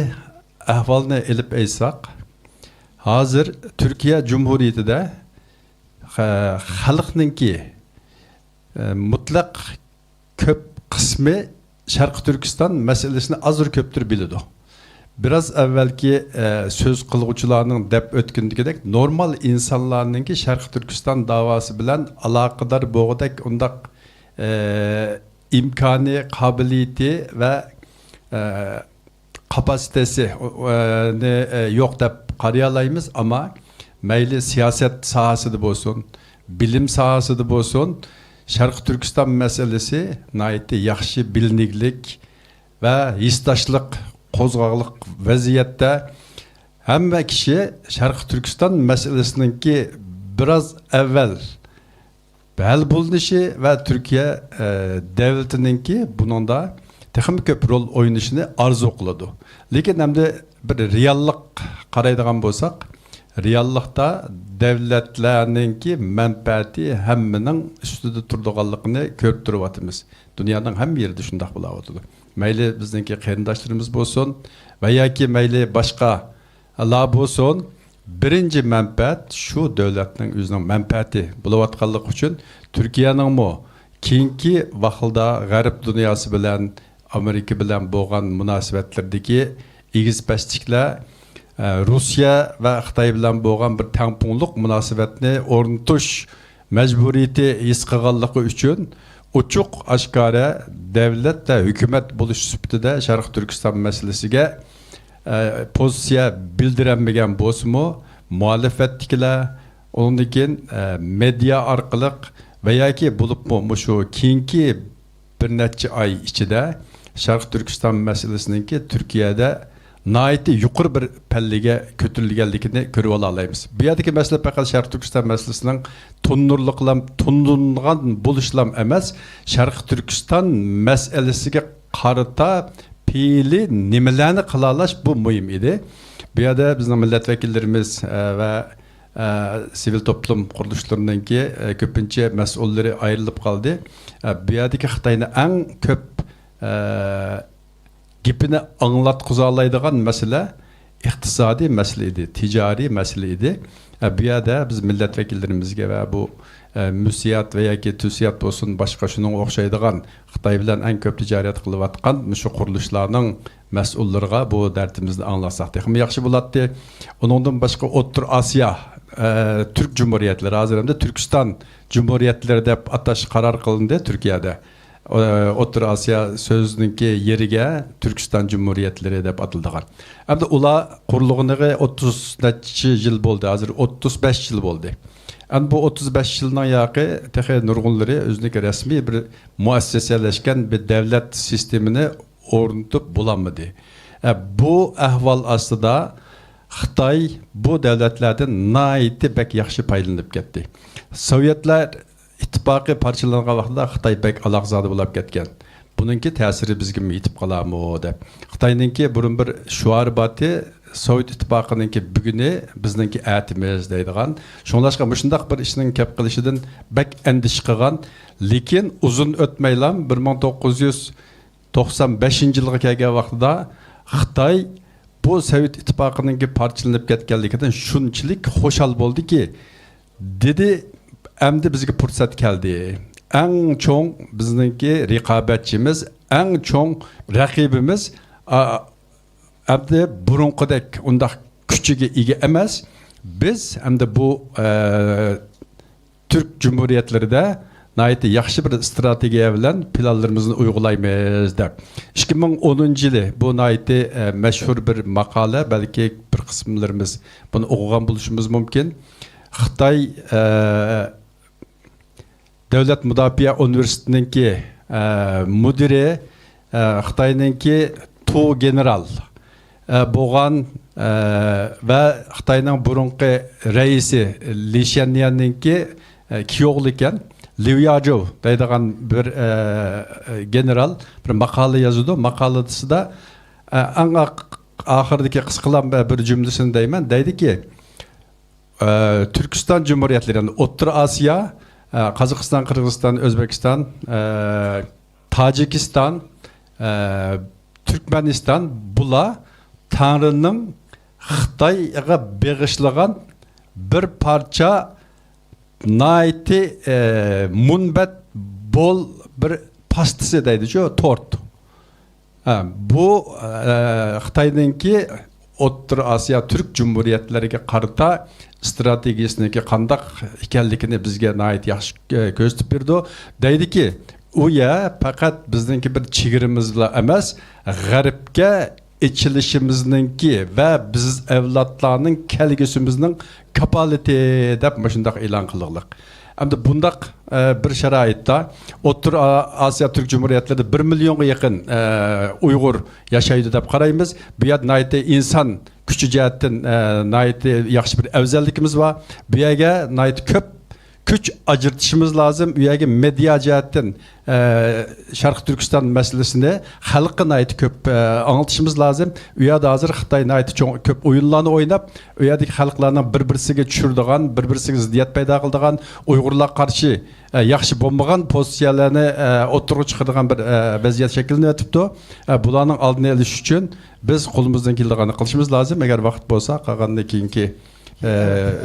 ئەھۋالنى ئېلىپ ئېيتساق، ھازىر تۈركىيە جۇمھۇرىيىتىدە خە-، خەلقنىڭكى، ئە، مۇتلەق كۆپ قىسمى شەرقىي تۈركىستان مەسىلىسىنى ئازدۇر كۆپتۇر بىلىدۇ. بىراز ئەۋۋەلكى، ئە، سۆز قىلغۇچىلارنىڭ دەپ ئۆتكىنىدىكىدەك، نورمال ئىنسانلارنىڭكى شەرقىي تۈركىستان داۋاسى بىلەن ئالاقىدار بولغۇدەك ئۇنداق، ئە، ئىمكانى، قابىلىيىتى ۋە، ئە، كاپاسىتېسى، ئۇ، ئۇ، نى، ئە، يوق دەپ قارىيالايمىز، ئەمما مەيلى سىياسەت ساھەسىدە بولسۇن، بىلىم ساھەسىدە بولسۇن، شەرقىي تۈركىستان مەسىلىسى ناھايىتى ياخشى بىلىنىگلىك ۋە ھېسداشلىق قوزغاغلىق ۋەزىيەتتە. ھەممە كىشى شەرقىي تۈركىستان مەسىلىسىنىڭكى بىراز ئەۋۋەل ھەل بولۇنۇشى ۋە تۈركىيە، ئە، دۆلىتىنىڭكى بۇنىڭدا تېخىمۇ كۆپ رول ئوينىشىنى ئارزۇ قىلىدۇ. لېكىن ئەمدى بىر رېئاللىق قارايدىغان بولساق، رېئاللىقتا دۆلەتلەرنىڭكى مەنپەئەتى ھەممىنىڭ ئۈستىدە تۇرىدىغانلىقىنى كۆرۈپ تۇرۇۋاتىمىز. دۇنيانىڭ ھەممە يېرىدە شۇنداق بولاۋاتىدۇ. مەيلى بىزنىڭكى قېرىنداشلىرىمىز بولسۇن ۋە ياكى مەيلى باشقا لا بولسۇن، بىرىنچى مەنپەئەت شۇ دۆلەتنىڭ ئۆزىنىڭ مەنپەئەتى بولۇۋاتقانلىقى ئۈچۈن، تۈركىيەنىڭمۇ كېيىنكى ۋاقىتتا غەرب دۇنياسى بىلەن، ئامېرىكا بىلەن بولغان مۇناسىۋەتلىرىدىكى ئېگىز-پەسلىكلەر، ئە، روسىيە ۋە خىتاي بىلەن بولغان بىر تەڭپۇڭلۇق مۇناسىۋەتنى ئورنىتىش مەجبۇرىيىتى ھېس قىلغانلىقى ئۈچۈن، ئوچۇق-ئاشكارا دۆلەت ۋە ھۆكۈمەت بولۇش سۈپىتىدە شەرقىي تۈركىستان مەسىلىسىگە، ئە، پوزىتسىيە بىلدۈرەلمىگەن بولسىمۇ، مۇھالىپەتتىكىلەر ئۇنىڭدىن كېيىن، ئە، مېدىيا ئارقىلىق ۋە ياكى بولۇپمۇ مۇشۇ كېيىنكى بىر نەچچە ئاي ئىچىدە شەرقىي تۈركىستان مەسىلىسىنىڭكى تۈركىيەدە ناھايىتى يۇقىرى بىر پەللىگە كۆتۈرۈلگەنلىكىنى كۆرۈۋالالايمىز. بۇ يەردىكى مەسىلە پەقەت شەرقىي تۈركىستان مەسىلىسىنىڭ تونۇرلۇقلام-، تونۇرلىغان بولۇشلام ئەمەس، شەرقىي تۈركىستان مەسىلىسىگە قارىتا پېئىلىي نېمىلەرنى قىلالاش، بۇ مۇھىم ئىدى. بۇ يەردە بىزنىڭ مىللەت ۋەكىللىرىمىز، ئە، ۋە، ئە، سىۋىل توپلۇم قۇرۇلۇشلىرىنىڭكى، ئە، كۆپىنچە مەسئۇللىرى ئايرىلىپ قالدى. ئە، بۇ يەردىكى خىتاينى ئەڭ كۆپ، ئە، گېپىنى ئاڭلاتقۇزالايدىغان مەسىلە ئىقتىسادىي مەسىلە ئىدى، تىجارىي مەسىلە ئىدى. ئە، بۇ يەردە بىز مىللەت ۋەكىللىرىمىزگە ۋە بۇ، ئە، مۇسىيات ۋە ياكى تۈسىيات بولسۇن، باشقا شۇنىڭغا ئوخشايدىغان خىتاي بىلەن ئەڭ كۆپ تىجارەت قىلىۋاتقان مۇشۇ قۇرۇلۇشلارنىڭ مەسئۇللىرىغا بۇ دەردىمىزنى ئاڭلاتساق تېخىمۇ ياخشى بولاتتى. ئۇنىڭدىن باشقا ئوتتۇرا ئاسىيا، ئە، تۈرك جۇمھۇرىيەتلىرى، ھازىر ئەمدى تۈركىستان جۇمھۇرىيەتلىرى دەپ ئاتاش قارار قىلىندى تۈركىيەدە. ئوتتۇرا ئاسىيا سۆزىنىڭكى يېرىگە تۈركىستان جۇمھۇرىيەتلىرى دەپ ئاتىلىدىغان. ئەمدى ئۇلار قۇرۇلغىنىغا ئوتتۇز نەچچە يىل بولدى، ھازىر ئوتتۇز بەش يىل بولدى. ئەمدى بۇ ئوتتۇز بەش يىلنىڭ ياقى تېخى نۇرغۇنلىرى ئۆزىنىڭكى رەسمىي بىر مۇئەسسەسەلەشكەن بىر دۆلەت سىستېمىنى ئورنىتىپ بولالمىدى. ئە، بۇ ئەھۋال ئاستىدا خىتاي بۇ دۆلەتلەردىن ناھايىتى بەك ياخشى پايدىلىنىپ كەتتى. سوۋېتلار ئىتتىپاقى پارچىلانغان ۋاقتىدا خىتاي بەك ئالاقزادە بولاپ كەتكەن. بۇنىڭكى تەسىرى بىزگىمۇ يېتىپ قالارمۇ دەپ. خىتاينىڭكى بۇرۇن بىر شوئارى بارتى، سوۋېت ئىتتىپاقىنىڭكى بۈگۈنى بىزنىڭكى ئەتىمىز دەيدىغان. شۇڭلاشقا مۇشۇنداق بىر ئىشنىڭ كەپ قېلىشىدىن بەك ئەندىشە قىلغان. لېكىن ئۇزۇن ئۆتمەيلا بىر مىڭ توققۇز يۈز توقسان بەشىنچى يىلغا كەلگەن ۋاقتىدا خىتاي بۇ سوۋېت ئىتتىپاقىنىڭكى پارچىلىنىپ كەتكەنلىكىدىن شۇنچىلىك خۇشال بولدىكى، دېدى، ئەمدى بىزگە پۇرسەت كەلدى. ئەڭ چوڭ بىزنىڭكى رىقابەتچىمىز، ئەڭ چوڭ رەقىبىمىز، ئا، ئەمدى بۇرۇنقىدەك ئۇنداق كۈچىگە ئىگە ئەمەس. بىز ئەمدى بۇ، ئە، تۈرك جۇمھۇرىيەتلىرىدە ناھايىتى ياخشى بىر ئىستراتېگىيە بىلەن پىلانلىرىمىزنى ئۇيغۇلايمىز دەپ. ئىككى مىڭ ئونىنچى يىلى بۇ ناھايىتى، ئە، مەشھۇر بىر ماقالە، بەلكى بىر قىسىملىرىمىز بۇنى ئوقۇغان بولۇشىمىز مۇمكىن. خىتاي، ئە، دۆلەت مۇداپىئە ئۇنىۋېرسىتېتىنىڭكى، ئە، مۇدىرى، ئە، خىتاينىڭكى تو گېنېرال، ئە، بولغان، ئە، ۋە خىتاينىڭ بۇرۇنقى رەئىسى لى شيەنيەننىڭكى، ئە، كىيوغلى ئىكەن. ليۇ ياجۇ دەيدىغان بىر، ئە، گېنېرال بىر ماقالە يازىدۇ. ماقالىسىدا، ئە، ئەڭ ئاق-، ئاخىرىدىكى قىسقىلام بىر جۈملىسىنى دەيمەن. دەيدىكى، ئە، تۈركىستان جۇمھۇرىيەتلىرى، يەنى ئوتتۇرا ئاسىيا، ئە، قازاقىستان، قىرغىزىستان، ئۆزبېكىستان، ئە، تاجىكىستان، ئە، تۈركمەنىستان، بۇلار تەڭرىنىڭ خىتايغا بېغىشلىغان بىر پارچە ناھايىتى، ئە، مۇنبەت بول بىر پاستىسى دەيدىچۇ، تورت. ھە، بۇ، ئە، خىتاينىڭكى ئوتتۇرا ئاسىيا تۈرك جۇمھۇرىيەتلىرىگە قارىتا ئىستراتېگىيىسىنىڭكى قانداق ئىكەنلىكىنى بىزگە ناھايىتى ياخشى، ئە، كۆرسىتىپ بېرىدۇ. دەيدىكى، ئۇ يەر پەقەت بىزنىڭكى بىر چېگرىمىزلا ئەمەس، غەربكە ئېچىلىشىمىزنىڭكى ۋە بىز ئەۋلادلارنىڭ كەلگۈسىمىزنىڭ كاپالىتى دەپ مۇشۇنداق ئېلان قىلغۇلۇق. ئەمدى بۇنداق، ئە، بىر شارائىتتا ئوتتۇرا ئا-، ئاسىيا تۈرك جۇمھۇرىيەتلىرىدە بىر مىليونغا يېقىن، ئە، ئۇيغۇر ياشايدۇ دەپ قارايمىز. بۇ يەردە ناھايىتى ئىنسان كۈچى جەھەتتىن، ئە، ناھايىتى ياخشى بىر ئەۋزەللىكىمىز بار. بۇ يەرگە ناھايىتى كۆپ كۈچ ئاجرىتىشىمىز لازىم. ئۇ يەرگە مېدىيا جەھەتتىن، ئە، شەرقىي تۈركىستان مەسىلىسىنى خەلققە ناھايىتى كۆپ، ئە، ئاڭلىتىشىمىز لازىم. ئۇ يەردە ھازىر خىتاي ناھايىتى چوڭ، كۆپ ئويۇنلارنى ئويناپ، ئۇ يەردىكى خەلقلەرنىڭ بىر-بىرسىگە چۈشۈرىدىغان، بىر-بىرسىگە زىددىيەت پەيدا قىلىدىغان، ئۇيغۇرلارغا قارشى، ئە، ياخشى بولمىغان پوزىتسىيەلەرنى، ئە، ئوتتۇرىغا چىقىرىدىغان بىر، ئە، ۋەزىيەت شەكىللىنىۋېتىپتۇ. ئە، بۇلارنىڭ ئالدىنى ئېلىش ئۈچۈن بىز قولىمىزدىن كېلىدىغاننى قىلىشىمىز لازىم. ئەگەر ۋاقىت بولسا، قالغاننى كېيىنكى ئە،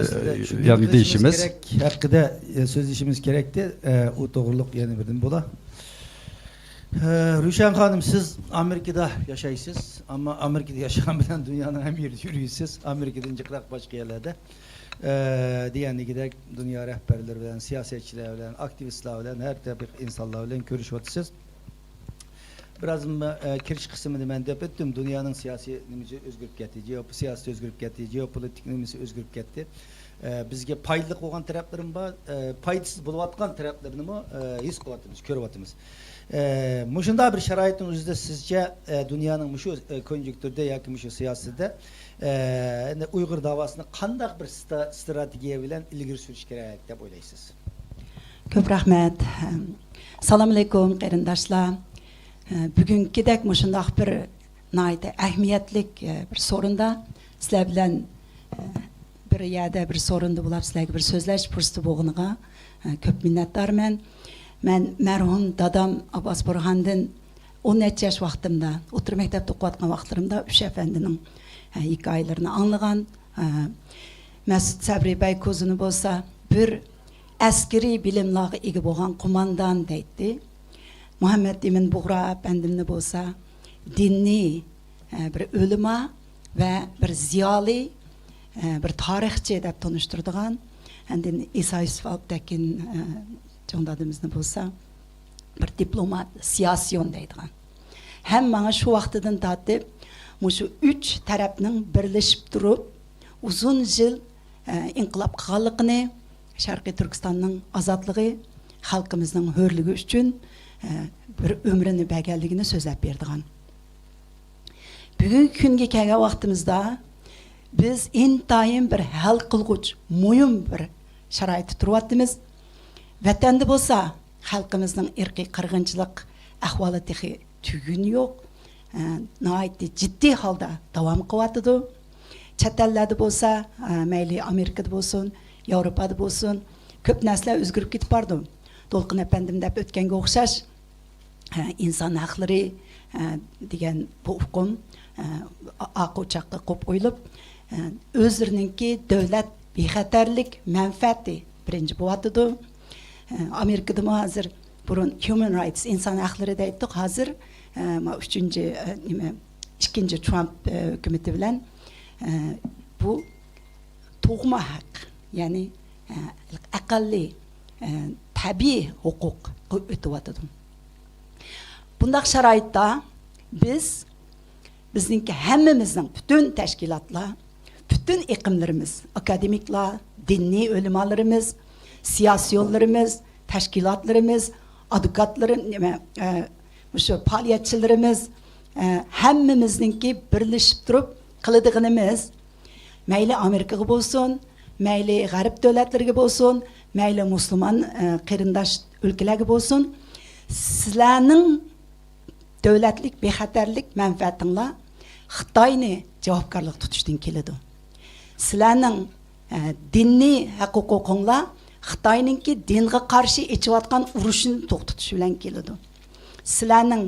ئەسلىدە شۇنى يەنە بىلدۈرۈشىمىز دېيىشىمىز كېرەك، ھەققىدە، ئە، سۆزلىشىمىز كېرەكتى. ئە، ئۇ توغرۇلۇق يەنە بىردىن بولا. ئە، رۇشەن خانىم، سىز ئامېرىكىدا ياشايسىز، ئەمما ئامېرىكىدا ياشىغان بىلەن دۇنيانىڭ ھەممە يېرىدە يۈرىسىز. ئامېرىكىدىن جىقراق باشقا يەرلەردە، ئە، دېگەندىكىدەك دۇنيا رەھبەرلىرى بىلەن، سىياسەتچىلەر بىلەن، ئاكتىۋىستلار بىلەن، ھەر تەبىقە ئىنسانلار بىلەن كۆرۈشۈۋاتىسىز. بىرازدىن، ئە، كىرىش قىسمىدا مەن دەپ ئۆتتۈم، دۇنيانىڭ سىياسىي نېمىسى ئۆزگىرىپ كەتتى، جېئو-، سىياسىتى ئۆزگىرىپ كەتتى، جېئوپولىتىك نېمىسى ئۆزگىرىپ كەتتى. ئە، بىزگە پايدىلىق بولغان تەرەپلىرىمۇ بار، ئە، پايدىسىز بولۇۋاتقان تەرەپلىرىنىمۇ، ئە، ھېس قىلىۋاتىمىز، كۆرۈۋاتىمىز. ئە، مۇشۇنداق بىر شارائىتنىڭ ئۆزىدە سىزچە، ئە، دۇنيانىڭ مۇشۇ، ئە، كونجۇنكتۇرىدا ياكى مۇشۇ سىياسىتىدە، ئە، ئۇيغۇر داۋاسىنى قانداق بىر ستا-، ستراتېگىيە بىلەن ئىلگىرى سۈرۈش كېرەك دەپ ئويلايسىز؟ كۆپ رەھمەت. سالام ئەلەيكۇم، قېرىنداشلار. بۈگۈنكىدەك مۇشۇنداق بىر ناھايىتى ئەھمىيەتلىك بىر سورۇندا سىلەر بىلەن بىر يەردە، بىر سورۇندا بولۇپ، سىلەرگە بىر سۆزلەش پۇرسىتى بولغىنىغا كۆپ مىننەتدارمەن. مەن مەرھۇم دادام ئابباس بۇرھاندىن ئون نەچچە ياش ۋاقتىمدا، ئوتتۇرا مەكتەپتە ئوقۇۋاتقان ۋاقىتلىرىمدا ئۈچ ئەپەندىنىڭ، ئە، ھېكايىلىرىنى ئاڭلىغان. ئە، مەسۇت سەبرى بەيكوزىنى بولسا بىر ئەسكىرىي بىلىملارغا ئىگە بولغان قوماندان دەيتتى. مۇھەممەد ئىمىن بۇغرا ئەپەندىمنى بولسا دىنىي، ئە، بىر ئۆلىما ۋە بىر زىيالىي، ئە، بىر تارىخچى دەپ تونۇشتۇرىدىغان، ئاندىن ئىسا يۈسۈپ ئالپتەكىن، ئە، چوڭ دادىمىزنى بولسا بىر دىپلومات، سىياسىيون دەيدىغان. ھەم ماڭا شۇ ۋاقتىدىن تارتىپ مۇشۇ ئۈچ تەرەپنىڭ بىرلىشىپ تۇرۇپ ئۇزۇن يىل، ئە، ئىنقىلاب قىلغانلىقىنى، شەرقىي تۈركىستاننىڭ ئازادلىقى، خەلقىمىزنىڭ ھۆرلۈكى ئۈچۈن، ئە، بىر ئۆمرىنى بەرگەنلىكىنى سۆزلەپ بېرىدىغان. بۈگۈنكى كۈنگە كەلگەن ۋاقتىمىزدا بىز ئىنتايىن بىر ھەل قىلغۇچ، مۇھىم بىر شارائىتتا تۇرۇۋاتىمىز. ۋەتەندە بولسا خەلقىمىزنىڭ ئىرقىي قىرغىنچىلىق ئەھۋالى تېخى تۈگىنى يوق، ئە، ناھايىتى جىددىي ھالدا داۋام قىلىۋاتىدۇ. چەت ئەللەردە بولسا، ئە، مەيلى ئامېرىكىدا بولسۇن، ياۋروپادا بولسۇن، كۆپ نەرسىلەر ئۆزگىرىپ كېتىپ بارىدۇ. دولقۇن ئەپەندىم دەپ ئۆتكەنگە ئوخشاش، ئە، ئىنسان ھەقلىرى، ئە، دېگەن بۇ ئۇقۇم، ئە، ئا-، ئاقا ئوچاققا قوپ قويۇلۇپ، ئە، ئۆزلىرىنىڭكى دۆلەت بىخەتەرلىك مەنپەئەتى بىرىنچى بولۇۋاتىدۇ. ئە، ئامېرىكىدىمۇ ھازىر، بۇرۇن ھيۇمەن رايتس، ئىنسان ھەقلىرى دەيتتۇق، ھازىر، ئە، ما ئۈچىنچى، ئە، نېمە، ئىككىنچى ترامپ، ئە، ھۆكۈمىتى بىلەن، ئە، بۇ تۇغما ھەق، يەنى، ئە، ئەقەللىي، ئە، تەبىئىي ھوقۇق ئۆتۈۋاتىدۇ. بۇنداق شارائىتتا بىز، بىزنىڭكى ھەممىمىزنىڭ، پۈتۈن تەشكىلاتلار، پۈتۈن ئېقىملىرىمىز، ئاكادېمىكلار، دىنىي ئۆلىمالىرىمىز، سىياسىيونلىرىمىز، تەشكىلاتلىرىمىز، ئادۋوكاتلىرىم-، نېمە، ئە، مۇشۇ پائالىيەتچىلىرىمىز، ئە، ھەممىمىزنىڭكى بىرلىشىپ تۇرۇپ قىلىدىغىنىمىز، مەيلى ئامېرىكىغا بولسۇن، مەيلى غەرب دۆلەتلىرىگە بولسۇن، مەيلى مۇسۇلمان، ئە، قېرىنداش ئۆلكىلەرگە بولسۇن، سىلەرنىڭ دۆلەتلىك بىخەتەرلىك مەنپەئەتىڭلار خىتاينى جاۋابكارلىق تۇتۇشتىن كېلىدۇ. سىلەرنىڭ، ئە، دىنىي ھەق ھوقۇقۇڭلار خىتاينىڭكى دىنغا قارشى ئېچىۋاتقان ئۇرۇشىنى توختىتىش بىلەن كېلىدۇ. سىلەرنىڭ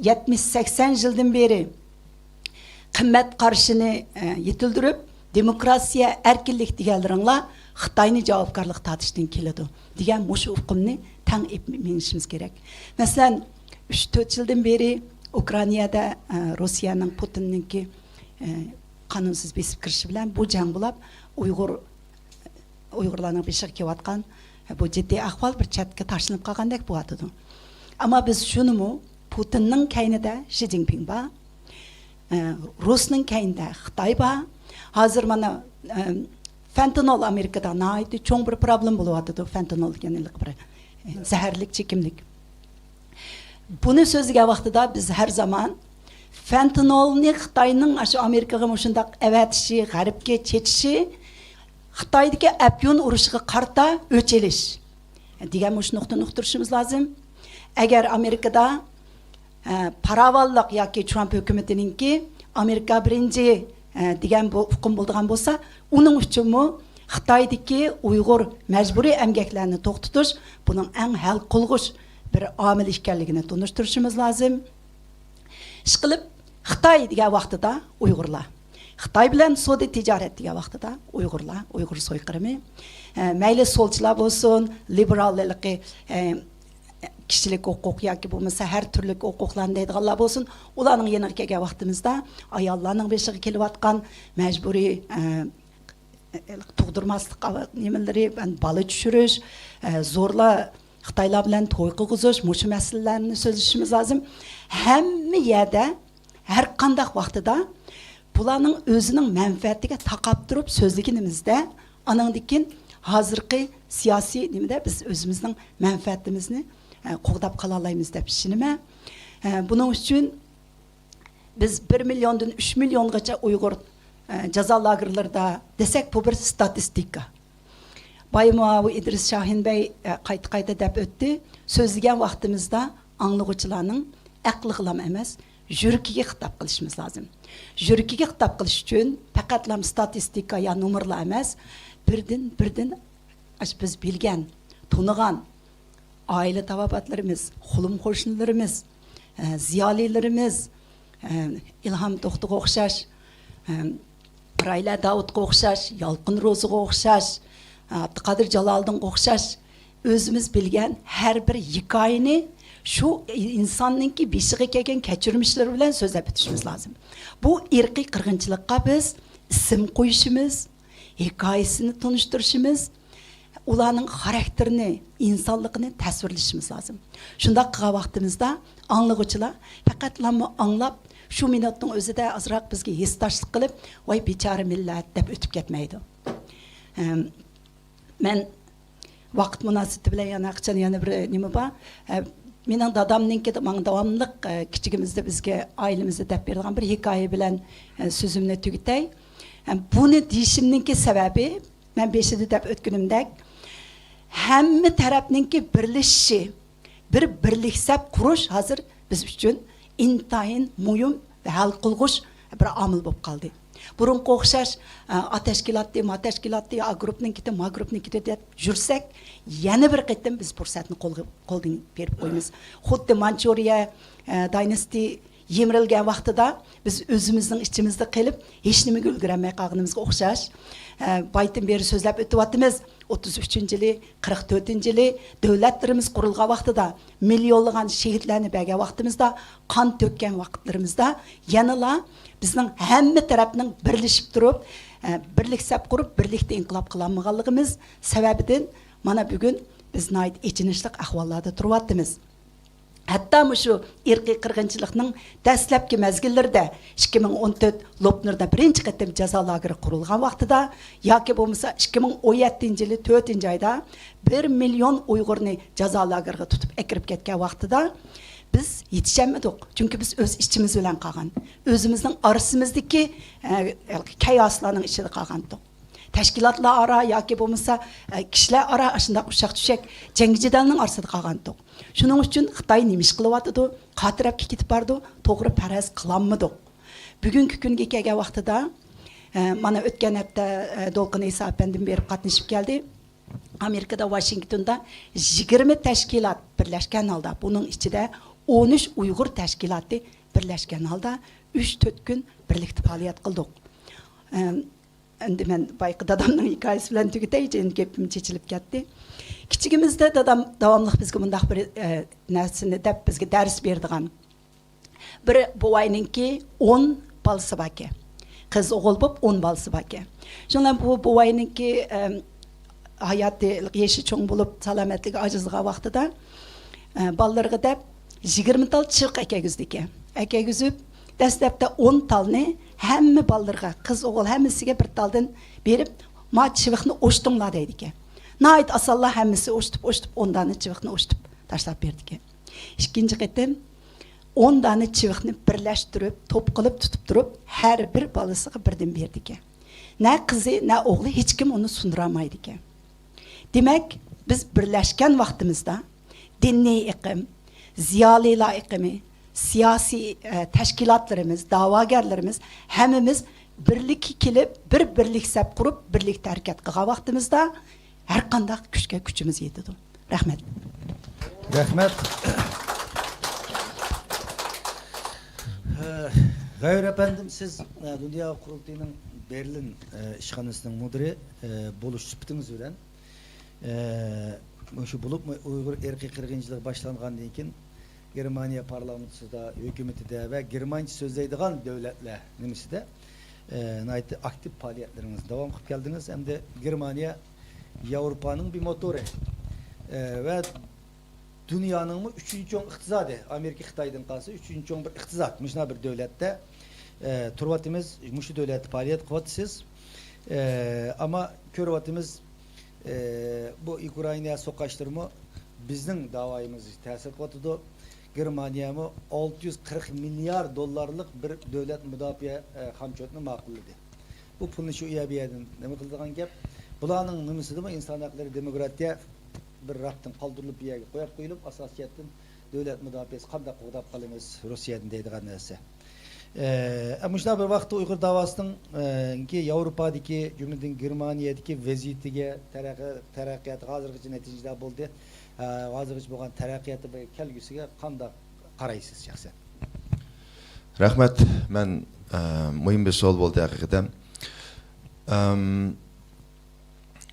يەتمىش، سەكسەن يىلدىن بېرى قىممەت قارىشىنى، ئە، يېتىلدۈرۈپ، دېموكراتىيە، ئەركىنلىك دېگەنلىرىڭلار خىتاينى جاۋابكارلىققا تارتىشتىن كېلىدۇ، دېگەن مۇشۇ ئۇقۇمنى تەڭ ئېلىپ مېڭىشىمىز كېرەك. مەسىلەن، ئۈچ تۆت يىلدىن بېرى ئۇكرائىنادا، ئە، روسىيەنىڭ، پۇتىننىڭكى، ئە، قانۇنسىز بېسىپ كىرىشى بىلەن بۇ جەڭ بولاپ، ئۇيغۇر ئۇيغۇرلارنىڭ بېشىغا كېلىۋاتقان بۇ جىددىي ئەھۋال بىر چەتكە تاشلىنىپ قالغاندەك بولۇۋاتىدۇ. ئەمما بىز شۇنىمۇ، پۇتىننىڭ كەينىدە شى جىنپىڭ بار، ئە، رۇسنىڭ كەينىدە خىتاي بار. ھازىر مانا، ئە، فېنتانول ئامېرىكىدا ناھايىتى چوڭ بىر پروبلېما بولۇۋاتىدۇ. فېنتانول دېگەن ھېلىقى بىر، ئە، زەھەرلىك چېكىملىك. بۇنى سۆزلىگەن ۋاقتىدا بىز ھەر زامان فېنتانولنى خىتاينىڭ ئاشۇ ئامېرىكىغا مۇشۇنداق ئەۋەتىشى، غەربكە چېچىشى خىتايدىكى ئەپيۈن ئۇرۇشىغا قارىتا ئۆچ ئېلىش دېگەن مۇشۇ نۇقتىنى ئۇقتۇرۇشىمىز لازىم. ئەگەر ئامېرىكىدا، ئە، پاراۋانلىق ياكى ترامپ ھۆكۈمىتىنىڭكى ئامېرىكا بىرىنچى، ئە، دېگەن بۇ ئۇقۇم بولىدىغان بولسا، ئۇنىڭ ئۈچۈنمۇ خىتايدىكى ئۇيغۇر مەجبۇرىي ئەمگەكلەرنى توختىتىش بۇنىڭ ئەڭ ھەل قىلغۇچ بىر ئامىل ئىكەنلىكىنى تونۇشتۇرۇشىمىز لازىم. ئىشقىلىپ، خىتاي دېگەن ۋاقتىدا ئۇيغۇرلار، خىتاي بىلەن سودا تىجارەت دېگەن ۋاقتىدا ئۇيغۇرلار، ئۇيغۇر سويقىرىمى، ئە، مەيلى سولچىلار بولسۇن، لىبېرال ھېلىقى، ئە، كىشىلىك ھوقۇق ياكى بولمىسا ھەر تۈرلۈك ھوقۇقلارنى دەيدىغانلار بولسۇن، ئۇلارنىڭ يېنىغا كەلگەن ۋاقتىمىزدا ئاياللارنىڭ بېشىغا كېلىۋاتقان مەجبۇرىي، ئە، تۇغدۇرماسلىق نېمىلىرى، بالا چۈشۈرۈش، ئە، زورلا خىتايلار بىلەن توي قىلغۇزۇش، مۇشۇ مەسىلىلەرنى سۆزلىشىمىز لازىم. ھەممە يەردە، ھەر قانداق ۋاقتىدا بۇلارنىڭ ئۆزىنىڭ مەنپەئەتىگە تاقاپ تۇرۇپ سۆزلىگىنىمىزدە، ئانىڭدىن كېيىن ھازىرقى سىياسىي نېمىدە بىز ئۆزىمىزنىڭ مەنپەئەتىمىزنى، ئە، قوغداپ قالالايمىز دەپ ئىشىنىمەن. ئە، بۇنىڭ ئۈچۈن بىز بىر مىليوندىن ئۈچ مىليونغىچە ئۇيغۇر، ئە، جازا لاگېرلىرىدا دېسەك، بۇ بىر ستاتىستىكا. بايىماۋۇ ئىدرىس شاھىن بەي، ئە، قايتا-قايتا دەپ ئۆتتى. سۆزلىگەن ۋاقتىمىزدا ئاڭلىغۇچىلارنىڭ ئەقلىگىلام ئەمەس، يۈرىكىگە خىتاب قىلىشىمىز لازىم. يۈرىكىگە خىتاب قىلىش ئۈچۈن پەقەتلام ستاتىستىكا يا نومۇرلار ئەمەس، بىردىن-بىردىن ئاشۇ بىز بىلگەن، تونۇغان، ئائىلە تاۋابىئاتلىرىمىز، قولۇم قوشنىلىرىمىز، ئە، زىيالىيلىرىمىز، ئە، ئىلھام توختىغا ئوخشاش، ئە، رايلە داۋۇتقا ئوخشاش، يالقۇن روزىغا ئوخشاش، ئە، ئابدۇقادىر جالالىدىنغا ئوخشاش ئۆزىمىز بىلگەن ھەر بىر ھېكايىنى شۇ ئىنساننىڭكى بېشىغا كەلگەن كەچۈرمىشلىرى بىلەن سۆزلەپ ئۆتۈشىمىز لازىم. بۇ ئىرقىي قىرغىنچىلىققا بىز ئىسىم قويۇشىمىز، ھېكايىسىنى تونۇشتۇرۇشىمىز، ئۇلارنىڭ خاراكتېرىنى، ئىنسانلىقىنى تەسۋىرلىشىمىز لازىم. شۇنداق قىلغان ۋاقتىمىزدا ئاڭلىغۇچىلار پەقەتلەممۇ ئاڭلاپ، شۇ مىنۇتنىڭ ئۆزىدە ئازراق بىزگە ھېسداشلىق قىلىپ، ۋاي بىچارە مىللەت دەپ ئۆتۈپ كەتمەيدۇ. ئەم، مەن ۋاقىت مۇناسىۋىتى بىلەن يەنە قاچان يەنە بىر نېمە بار. ئە، مېنىڭ دادامنىڭكى ماڭا داۋاملىق، ئە، كىچىكىمىزدە بىزگە، ئائىلىمىزدە دەپ بېرىدىغان بىر ھېكايە بىلەن، ئە، سۆزۈمنى تۈگىتەي. ئە، بۇنى دېيىشىمنىڭكى سەۋەبى، مەن بېشىدا دەپ ئۆتكىنىمدەك، ھەممە تەرەپنىڭكى بىرلىشىشى، بىر بىرلىك سەپ قۇرۇش ھازىر بىز ئۈچۈن ئىنتايىن مۇھىم ۋە ھەل قىلغۇچ بىر ئامىل بولۇپ قالدى. بۇرۇنقى ئوخشاش، ئا، ئا تەشكىلاتى، ما تەشكىلاتى، ئا گۇرۇپنىڭكىتى، ما گۇرۇپنىڭكىتى دەپ يۈرسەك، يەنە بىر قېتىم بىز پۇرسەتنى قولغا، قولدىن بېرىپ قويىمىز. خۇددى مانچۇرىيە، ئە، دايناستى يىمىرىلگەن ۋاقتىدا بىز ئۆزىمىزنىڭ ئىچىمىزدە قېلىپ، ھېچنېمىگە ئۈلگۈرەلمەي قالغىنىمىزغا ئوخشاش. ئە، بايىتىن بېرى سۆزلەپ ئۆتۈۋاتىمىز. ئوتتۇز ئۈچىنچى يىلى، قىرىق تۆتىنچى يىلى دۆلەتلىرىمىز قۇرۇلغان ۋاقتىدا، مىليونلىغان شېھىتلەرنى بەرگەن ۋاقتىمىزدا، قان تۆككەن ۋاقىتلىرىمىزدا يەنىلا بىزنىڭ ھەممە تەرەپنىڭ بىرلىشىپ تۇرۇپ، ئە، بىرلىك سەپ قۇرۇپ، بىرلىكتە ئىنقىلاب قىلالمىغانلىقىمىز سەۋەبىدىن مانا بۈگۈن بىز ناھايىتى ئېچىنىشلىق ئەھۋاللاردا تۇرۇۋاتىمىز. ھەتتا مۇشۇ ئىرقىي قىرغىنچىلىقنىڭ دەسلەپكى مەزگىللىرىدە، ئىككى مىڭ ئون تۆت لوپنۇردا بىرىنچى قېتىم جازا لاگېرى قۇرۇلغان ۋاقتىدا ياكى بولمىسا ئىككى مىڭ ئون يەتتىنچى يىلى تۆتىنچى ئايدا بىر مىليون ئۇيغۇرنى جازا لاگېرىغا تۇتۇپ ئەكىرىپ كەتكەن ۋاقتىدا بىز يېتىشەلمىدۇق. چۈنكى بىز ئۆز ئىچىمىز بىلەن قالغان، ئۆزىمىزنىڭ ئارىسىمىزدىكى، ئە، كەيئاسلارنىڭ ئىچىدە قالغانتۇق. تەشكىلاتلار ئارا ياكى بولمىسا، ئە، كىشىلەر ئارا ئاشۇنداق ئۇششاق چۈشەك جەڭ جىدەلنىڭ ئارىسىدا قالغانتۇق. شۇنىڭ ئۈچۈن خىتاي نېمە ئىش قىلىۋاتىدۇ، قا تەرەپكە كېتىپ بارىدۇ، توغرا پەرەز قىلالمىدۇق. بۈگۈنكى كۈنگە كەلگەن ۋاقتىدا، ئە، مانا ئۆتكەن ھەپتە، ئە، دولقۇن ئىسا ئەپەندىم بېرىپ قاتنىشىپ كەلدى. ئامېرىكىدا، ۋاشىنگتوندا يىگىرمە تەشكىلات بىرلەشكەن ھالدا، بۇنىڭ ئىچىدە ئون ئۈچ ئۇيغۇر تەشكىلاتى بىرلەشكەن ھالدا ئۈچ تۆت كۈن بىرلىكتە پائالىيەت قىلدۇق. ئەم، ئەمدى مەن بايىقى دادامنىڭ ھېكايىسى بىلەن تۈگىتەي، يەنە گېپىم چېچىلىپ كەتتى. كىچىكىمىزدە دادام داۋاملىق بىزگە مۇنداق بىر، ئە، نەرسىنى دەپ بىزگە دەرس بېرىدىغان. بىر بوۋاينىڭكى ئون بالىسى باركەن. قىز ئوغۇل بولۇپ ئون بالىسى باركەن. شۇنىڭ بىلەن بۇ بوۋاينىڭكى، ئەم، ھاياتى، يېشى چوڭ بولۇپ، سالامەتلىكى ئاجىزلىغان ۋاقتىدا، ئە، بالىلىرىغا دەپ يىگىرمە تال چىۋىق ئەكەلگۈزىدىكەن. ئەكەلگۈزۈپ، دەسلەپتە ئون تالنى ھەممە بالىلىرىغا، قىز ئوغۇل ھەممىسىگە بىر تالدىن بېرىپ، ما چىۋىقنى ئوشتۇڭلار دەيدىكەن. ناھايىتى ئاسانلا ھەممىسى ئوشتۇپ، ئوشتۇپ، ئون دانە چىۋىقنى ئوشتۇپ تاشلاپ بېرىدىكەن. ئىككىنچى قېتىم ئون دانە چىۋىقنى بىرلەشتۈرۈپ، توپ قىلىپ تۇتۇپ تۇرۇپ، ھەر بىر بالىسىغا بىردىن بېرىدىكەن. نە قىزى، نە ئوغلى، ھېچكىم ئۇنى سۇندۇرالمايدىكەن. دېمەك، بىز بىرلەشكەن ۋاقتىمىزدا دىنىي ئېقىم، زىيالىيلار ئېقىمى، سىياسىي، ئە، تەشكىلاتلىرىمىز، دەۋاگەرلىرىمىز ھەممىمىز بىرلىككە كېلىپ، بىر بىرلىك سەپ قۇرۇپ، بىرلىكتە ھەرىكەت قىلغان ۋاقتىمىزدا، ھەرقانداق كۈچكە كۈچىمىز يېتىدۇ. رەھمەت. رەھمەت. غەيۇر ئەپەندىم، سىز، ئە، دۇنيا قۇرۇلتىيىنىڭ بېرلىن، ئە، ئىشخانىسىنىڭ مۇدىرى، ئە، بولۇش سۈپىتىڭىز بىلەن، ئە، مۇشۇ بولۇپمۇ ئۇيغۇر ئىرقىي قىرغىنچىلىقى باشلانغاندىن كېيىن گېرمانىيە پارلامېنتىدا، ھۆكۈمىتىدە ۋە گېرمانچە سۆزلەيدىغان دۆلەتلەر نېمىسىدە، ئە، ناھايىتى ئاكتىپ پائالىيەتلىرىڭىزنى داۋام قىلىپ كەلدىڭىز ھەمدە گېرمانىيە ياۋروپانىڭ بىر موتورى، ئە، ۋە دۇنيانىڭمۇ ئۈچىنچى چوڭ ئىقتىسادى، ئامېرىكا خىتايدىن قالسا ئۈچىنچى چوڭ بىر ئىقتىساد، مۇشۇنداق بىر دۆلەتتە، ئە، تۇرۇۋاتىمىز، مۇشۇ دۆلەتتە پائالىيەت قىلىۋاتىسىز. ئە، ئەمما كۆرۈۋاتىمىز، ئە، بۇ ئۇكرائىنا سوققاشلىرىمۇ بىزنىڭ داۋايىمىزغا تەسىر قىلىۋاتىدۇ. گېرمانىيەمۇ ئالتە يۈز قىرىق مىليارد دوللارلىق بىر دۆلەت مۇداپىئە، ئە، خامچوتىنى ماقۇللىدى. بۇ پۇلنى شۇ يەر بۇ يەردىن نېمە قىلىدىغان گەپ. بۇلارنىڭ نېمىسىدىمۇ ئىنسان ھەقلىرى، دېموكراتىيە بىر راپتىن قالدۇرۇلۇپ، بۇ يەرگە قويۇپ قويۇلۇپ، ئاساسىي جەھەتتىن دۆلەت مۇداپىئەسى قانداق قوغداپ قالىمىز روسىيەدىن دەيدىغان نەرسە. ئە، مۇشۇنداق بىر ۋاقىتتا ئۇيغۇر داۋاسىنىڭ، ئە، كى ياۋروپادىكى، جۈملىدىن گېرمانىيەدىكى ۋەزىيىتىگە، تەرەققىي-، تەرەققىياتىغا ھازىرغىچە نەتىجىلەر بولدى. ئە، ھازىرغىچە بولغان تەرەققىياتى ۋە كەلگۈسىگە قانداق قارايسىز شەخسەن؟ رەھمەت. مەن، ئە، مۇھىم بىر سوئال بولدى ھەقىقەتەن. ئەم،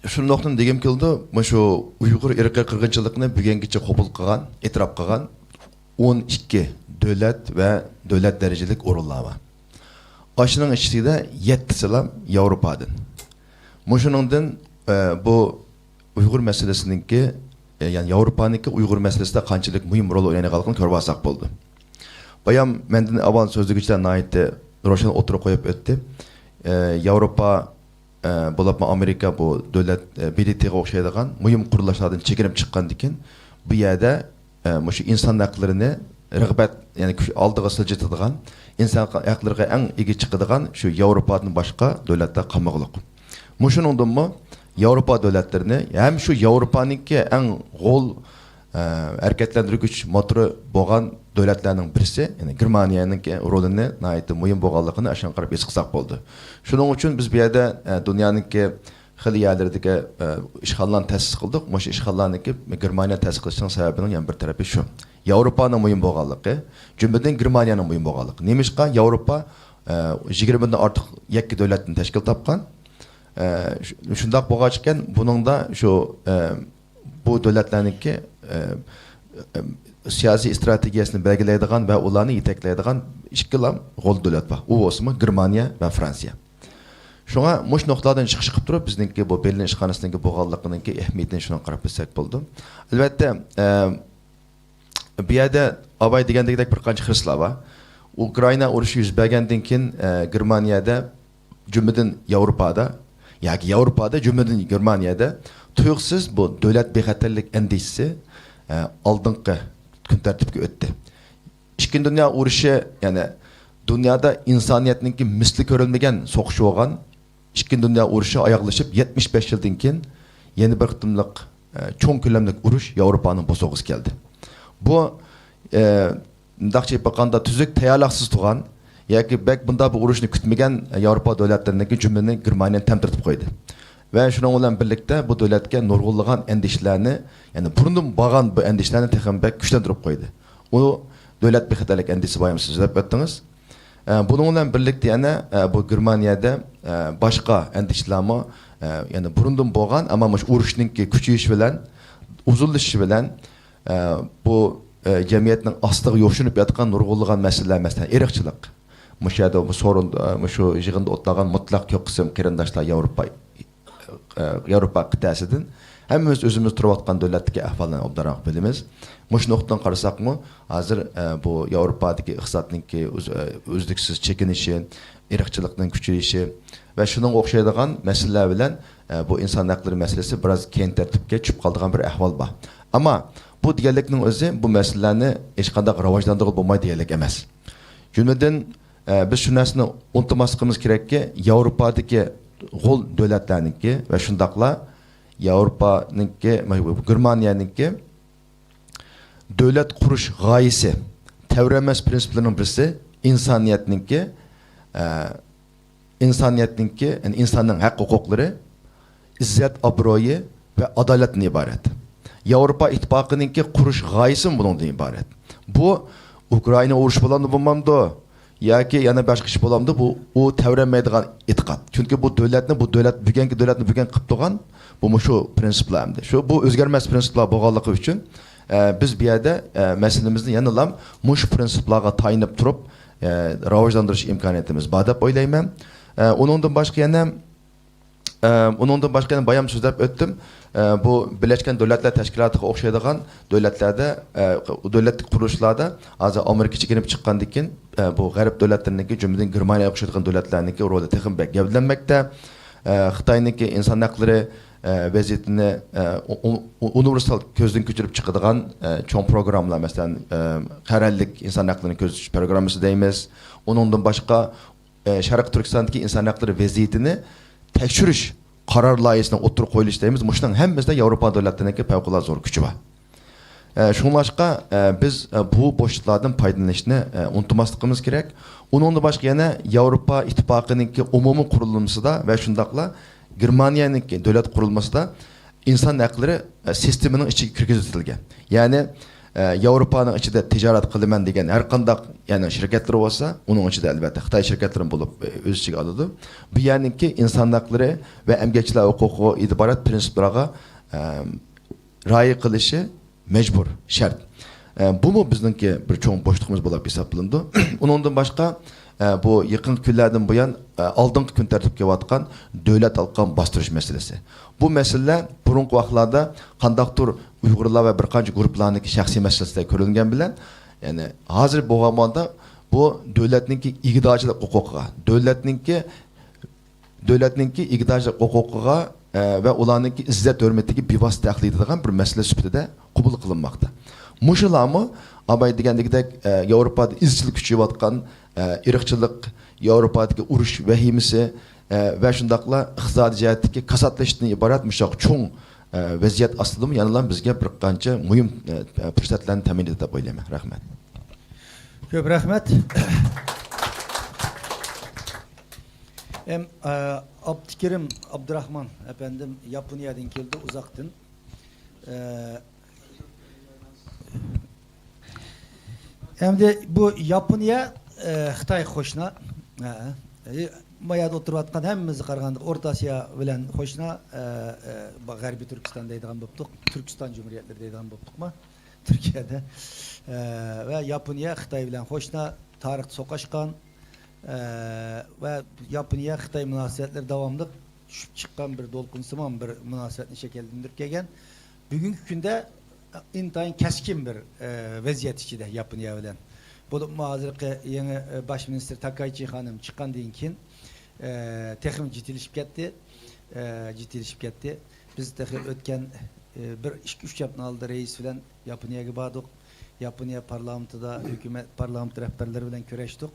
شۇنداقتىن دېگۈم كېلىدۇ، مۇشۇ ئۇيغۇر ئىرقىي قىرغىنچىلىقىنى بۈگۈنگىچە قوبۇل قىلغان، ئېتىراپ قىلغان ئون ئىككى دۆلەت ۋە دۆلەت دەرىجىلىك ئورۇنلار بار. ئاشۇنىڭ ئىچىدە يەتتىسىلا ياۋروپادىن. مۇشۇنىڭدىن، ئە، بۇ ئۇيغۇر مەسىلىسىنىڭكى، ئە، يەنى ياۋروپانىڭكى ئۇيغۇر مەسىلىسىدە قانچىلىك مۇھىم رول ئوينايدىغانلىقىنى كۆرۈۋالساق بولىدۇ. بايام مەندىن ئاۋۋال سۆزلىگۈچىلەر ناھايىتى روشەن ئوتتۇرىغا قويۇپ ئۆتتى. ئە، ياۋروپا، ئە، بولۇپمۇ ئامېرىكا بۇ دۆلەت، ئە، ب د ت غا ئوخشايدىغان مۇھىم قۇرۇلۇشلاردىن چېكىنىپ چىققاندىكىن، بۇ يەردە، ئە، مۇشۇ ئىنسان ھەقلىرىنى رىغبەت، يەنى كۈچ ئالدىغا سىلجىتىدىغان، ئىنسان ھەقلىرىغا ئەڭ ئىگە چىقىدىغان شۇ ياۋروپادىن باشقا دۆلەتلەر قالمىغۇلۇق. مۇشۇنىڭدىنمۇ ياۋروپا دۆلەتلىرىنى ھەم شۇ ياۋروپانىڭكى ئەڭ غول، ئە، ھەرىكەتلەندۈرگۈچ موتورى بولغان دۆلەتلەرنىڭ بىرسى، يەنى گېرمانىيەنىڭكى رولىنى ناھايىتى مۇھىم بولغانلىقىنى ئاشۇنىڭغا قاراپ ھېس قىلساق بولىدۇ. شۇنىڭ ئۈچۈن بىز بۇ يەردە، ئە، دۇنيانىڭكى خېلى يەرلىرىدىكى، ئە، ئىشخانىلارنى تەسىس قىلدۇق. مۇشۇ ئىشخانىلارنىڭكى گېرمانىيە تەسىس قىلىشنىڭ سەۋەبىنىڭ يەنە بىر تەرىپى شۇ. ياۋروپانىڭ مۇھىم بولغانلىقى، جۈملىدىن گېرمانىيەنىڭ مۇھىم بولغانلىقى. نېمىشقا؟ ياۋروپا، ئە، يىگىرمىدىن ئارتۇق يەككە دۆلەتتىن تەشكىل تاپقان. ئە، شۇ-، شۇنداق بولغاچكەن، بۇنىڭدا شۇ، ئە، بۇ دۆلەتلەرنىڭكى، ئە، ئە، سىياسىي ئىستراتېگىيەسىنى بەلگىلەيدىغان ۋە ئۇلارنى يېتەكلەيدىغان ئىككىلا غول دۆلەت بار. ئۇ بولسىمۇ گېرمانىيە ۋە فرانسىيە. شۇڭا مۇشۇ نۇقتىلاردىن چىقىش قىلىپ تۇرۇپ، بىزنىڭكى بۇ بېرلىن ئىشخانىسىنىڭكى بولغانلىقىنىڭكى ئەھمىيىتىنى شۇنىڭغا قاراپ بىلسەك بولىدۇ. ئەلۋەتتە، ئە، بۇ يەردە ئاباي دېگەندەك بىر قانچە خىرىسلار بار. ئۇكرائىنا ئۇرۇشى يۈز بەرگەندىن كېيىن، ئە، گېرمانىيەدە، جۈملىدىن ياۋروپادا، ياكى ياۋروپادا، جۈملىدىن گېرمانىيەدە تۇيۇقسىز بۇ دۆلەت بىخەتەرلىك ئەندىشىسى، ئە، ئالدىنقى كۈن تەرتىپكە ئۆتتى. ئىككىنچى دۇنيا ئۇرۇشى، يەنى دۇنيادا ئىنسانىيەتنىڭكى مىسلى كۆرۈلمىگەن سوقۇشى بولغان ئىككىنچى دۇنيا ئۇرۇشى ئاياغلىشىپ يەتمىش بەش يىلدىن كېيىن يەنە بىر قېتىملىق، ئە، چوڭ كۆلەملىك ئۇرۇش ياۋروپانىڭ بوسۇغىسى كەلدى. بۇ، ئە، مۇنداقچە ئېيتقاندا، تۈزۈك تەييارلىقسىز تۇرغان ياكى بەك بۇنداق بىر ئۇرۇشنى كۈتمىگەن ياۋروپا دۆلەتلىرىنىڭكى، جۈملىدىن گېرمانىيەنى تەمتىرىتىپ قويدى. ۋە شۇنىڭ بىلەن بىرلىكتە بۇ دۆلەتكە نۇرغۇنلىغان ئەندىشىلەرنى، يەنى بۇرۇندىن بارغان بۇ ئەندىشىلەرنى تېخىمۇ بەك كۈچلەندۈرۈپ قويدى. ئۇ دۆلەت بىخەتەرلىك ئەندىشىسى بايام سۆزلەپ ئۆتتىڭىز. ئە، بۇنىڭ بىلەن بىرلىكتە يەنە، ئە، بۇ گېرمانىيەدە، ئە، باشقا ئەندىشىلەرمۇ، ئە، يەنە بۇرۇندىن بولغان، ئەمما مۇشۇ ئۇرۇشنىڭكى كۈچىيىشى بىلەن، ئۇزۇنلىشىشى بىلەن، ئە، بۇ، ئە، جەمئىيەتنىڭ ئاستىغا يوشۇرۇنۇپ ياتقان نۇرغۇنلىغان مەسىلىلەر، مەسىلەن، ئىرقچىلىق. مۇشۇ يەردە بۇ سورۇن، ئە، مۇشۇ يىغىندا ئولتۇرغان مۇتلەق كۆپ قىسىم قېرىنداشلار ياۋروپا، ئە، ياۋروپا قىتئەسىدىن. ھەممىمىز ئۆزىمىز تۇرۇۋاتقان دۆلەتتىكى ئەھۋاللارنى ئوبدانراق بىلىمىز. مۇشۇ نۇقتىدىن قارىساقمۇ، ھازىر، ئە، بۇ ياۋروپادىكى ئىقتىسادنىڭكى ئۈز-، ئە، ئۈزلۈكسىز چېكىنىشى، ئىرقچىلىقنىڭ كۈچىيىشى ۋە شۇنىڭغا ئوخشايدىغان مەسىلىلەر بىلەن، ئە، بۇ ئىنسان ھەقلىرى مەسىلىسى بىراز كەينى تەرتىپكە چۈشۈپ قالىدىغان بىر ئەھۋال بار. ئەمما بۇ دېگەنلىكنىڭ ئۆزى بۇ مەسىلىلەرنى ھېچقانداق راۋاجلاندۇرغىلى بولمايدۇ دېگەنلىك ئەمەس. جۈملىدىن، ئە، بىز شۇ نەرسىنى ئۇنتۇماسلىقىمىز كېرەككى، ياۋروپادىكى غول دۆلەتلەرنىڭكى ۋە شۇنداقلا ياۋروپانىڭكى، گېرمانىيەنىڭكى دۆلەت قۇرۇش غايىسى، تەۋرەنمەس پىرىنسىپلىرىنىڭ بىرسى ئىنسانىيەتنىڭكى، ئە، ئىنسانىيەتنىڭكى، يەنى ئىنساننىڭ ھەق ھوقۇقلىرى، ئىززەت ئابرۇيى ۋە ئادالەتتىن ئىبارەت. ياۋروپا ئىتتىپاقىنىڭكى قۇرۇش غايىسىمۇ بۇنىڭدىن ئىبارەت. بۇ ئۇكرائىنا ئۇرۇشى بولامدۇ، بولمامدۇ؟ ياكى يەنە باشقا ئىش بولامدۇ، بۇ، ئۇ تەۋرەنمەيدىغان ئېتىقاد. چۈنكى بۇ دۆلەتنى، بۇ دۆلەت، بۈگۈنكى دۆلەتنى بۈگۈن قىلىپ تۇرغان، بۇ مۇشۇ پىرىنسىپلار ئەمدى. شۇ، بۇ ئۆزگەرمەس پىرىنسىپلار بولغانلىقى ئۈچۈن، ئە، بىز بۇ يەردە، ئە، مەسىلىمىزنى يەنىلا مۇشۇ پىرىنسىپلارغا تايىنىپ تۇرۇپ، ئە، راۋاجلاندۇرۇش ئىمكانىيىتىمىز بار دەپ ئويلايمەن. ئە، ئۇنىڭدىن باشقا يەنە، ئە، ئۇنىڭدىن باشقا يەنە بايام سۆزلەپ ئۆتتۈم. ئە، بۇ بىرلەشكەن دۆلەتلەر تەشكىلاتىغا ئوخشايدىغان دۆلەتلەردە، ئە، دۆلەتلىك قۇرۇلۇشلاردا ھازىر ئامېرىكا چېكىنىپ چىققاندىن كېيىن، ئە، بۇ غەرب دۆلەتلىرىنىڭكى، جۈملىدىن گېرمانىيەگە ئوخشايدىغان دۆلەتلەرنىڭكى رولى تېخىمۇ بەك گەۋدىلەنمەكتە. ئە، خىتاينىڭكى ئىنسان ھەقلىرى، ئە، ۋەزىيىتىنى، ئە، ئۇ-، ئۇ-، ئۇنىۋېرسال كۆزدىن كۆچۈرۈپ چىقىدىغان، ئە، چوڭ پروگراممىلار، مەسىلەن، ئە، قەرەللىك ئىنسان ھەقلىرىنى كۆزىتىش پروگراممىسى دەيمىز. ئۇنىڭدىن باشقا، ئە، شەرقىي تۈركىستاندىكى ئىنسان ھەقلىرى ۋەزىيىتىنى تەكشۈرۈش قارار لايىھىسىنىڭ ئوتتۇرىغا قويۇلۇشى دەيمىز. مۇشۇنىڭ ھەممىسىدە ياۋروپا دۆلەتلىرىنىڭكى پەۋقۇلئاددە زور كۈچى بار. ئە، شۇڭلاشقا، ئە، بىز، ئە، بۇ بوشلۇقلاردىن پايدىلىنىشنى، ئە، ئۇنتۇماسلىقىمىز كېرەك. ئۇنىڭدىن باشقا يەنە ياۋروپا ئىتتىپاقىنىڭكى ئومۇمىي قۇرۇلمىسىدا ۋە شۇنداقلا گېرمانىيەنىڭكى دۆلەت قۇرۇلمىسىدا ئىنسان ھەقلىرى، ئە، سىستېمىنىڭ ئىچىگە كىرگۈزۈۋېتىلگەن. يەنى، ئە، ياۋروپانىڭ ئىچىدە تىجارەت قىلىمەن دېگەن ھەر قانداق، يەنى، شىركەتلىرى بولسا، ئۇنىڭ ئىچىدە ئەلۋەتتە خىتاي شىركەتلىرىمۇ بولۇپ، ئە، ئۆز ئىچىگە ئالىدۇ. بۇ يەرنىڭكى ئىنسان ھەقلىرى ۋە ئەمگەكچىلەر ھوقۇقىغا ئىبارەت پىرىنسىپلارغا، ئە، رىئايە قىلىشى مەجبۇر، شەرت. ئە، بۇمۇ بىزنىڭكى بىر چوڭ بوشلۇقىمىز بولۇپ ھېسابلىنىدۇ. ئۇنىڭدىن باشقا، ئە، بۇ يېقىنقى كۈنلەردىن بۇيان، ئە، ئالدىنقى كۈن تەرتىپكە كېلىۋاتقان دۆلەت ئارقان باستۇرۇش مەسىلىسى. بۇ مەسىلىلەر بۇرۇنقى ۋاقىتلاردا قانداقتۇر ئۇيغۇرلار ۋە بىر قانچە گۇرۇپپىلارنىڭكى شەخسىي مەسىلىسىدە كۆرۈلگەن بىلەن، يەنى ھازىر بولغان ۋاقىتتا بۇ دۆلەتنىڭكى ئىگىدارچىلىق ھوقۇقىغا، دۆلەتنىڭكى دۆلەتنىڭكى ئىگىدارچىلىق ھوقۇقىغا، ئە، ۋە ئۇلارنىڭكى ئىززەت ھۆرمىتىگە بىۋاسىتە تەھدىت قىلىدىغان بىر مەسىلە سۈپىتىدە قوبۇل قىلىنماقتا. مۇشۇلارمۇ ئاباي دېگەندىكىدەك، ئە، ياۋروپادا ئىزچىل كۈچىيىۋاتقان، ئە، ئىرقچىلىق، ياۋروپادىكى ئۇرۇش ۋەھىمىسى، ئە، ۋە شۇنداقلا ئىقتىسادىي جەھەتتىكى كاساتلىشىشتىن ئىبارەت مۇشۇنداق چوڭ، ئە، ۋەزىيەت ئاستىدىمۇ يەنىلا بىزگە بىر قانچە مۇھىم، ئە، پۇرسەتلەرنى تەمىن ئېتىدۇ دەپ ئويلايمەن. رەھمەت. كۆپ رەھمەت. ئەم، ئە، ئابدۇكېرىم ئابدۇراخمان ئەپەندىم ياپونىيەدىن كەلدى، ئۇزاقتىن. ئە، ئەمدى بۇ ياپونىيە، ئە، خىتاي قوشنا. ئە، ئە، ما يەردە ئولتۇرۇۋاتقان ھەممىمىزگە قارىغاندا ئورتا ئاسىيا بىلەن قوشنا، ئە، ئە، غەربىي تۈركىستان دەيدىغان بوپتۇق، تۈركىستان جۇمھۇرىيەتلىرى دەيدىغان بوپتۇقما؟ تۈركىيەدە، ئە، ۋە ياپونىيە خىتاي بىلەن قوشنا، تارىختا سوقۇشقان، ئە، ۋە ياپونىيە خىتاي مۇناسىۋەتلىرى داۋاملىق چۈشۈپ چىققان بىر دولقۇنسىمان بىر مۇناسىۋەتنى شەكىللەندۈرۈپ كەلگەن. بۈگۈنكى كۈندە ئىنتايىن كەسكىن بىر، ئە، ۋەزىيەت ئىچىدە ياپونىيە بىلەن. بولۇپمۇ ھازىرقى يېڭى، ئە، باش مىنىستىر تاكايچى خانىم چىققاندىن كېيىن، ئە، تېخىمۇ جىددىيلىشىپ كەتتى. ئە، جىددىيلىشىپ كەتتى. بىز تېخى ئۆتكەن، ئە، بىر ئىككى، ئۈچ ھەپتىنىڭ ئالدىدا رەئىس بىلەن ياپونىيەگە باردۇق. ياپونىيە پارلامېنتىدا، ھۆكۈمەت، پارلامېنت رەھبەرلىرى بىلەن كۆرۈشتۇق.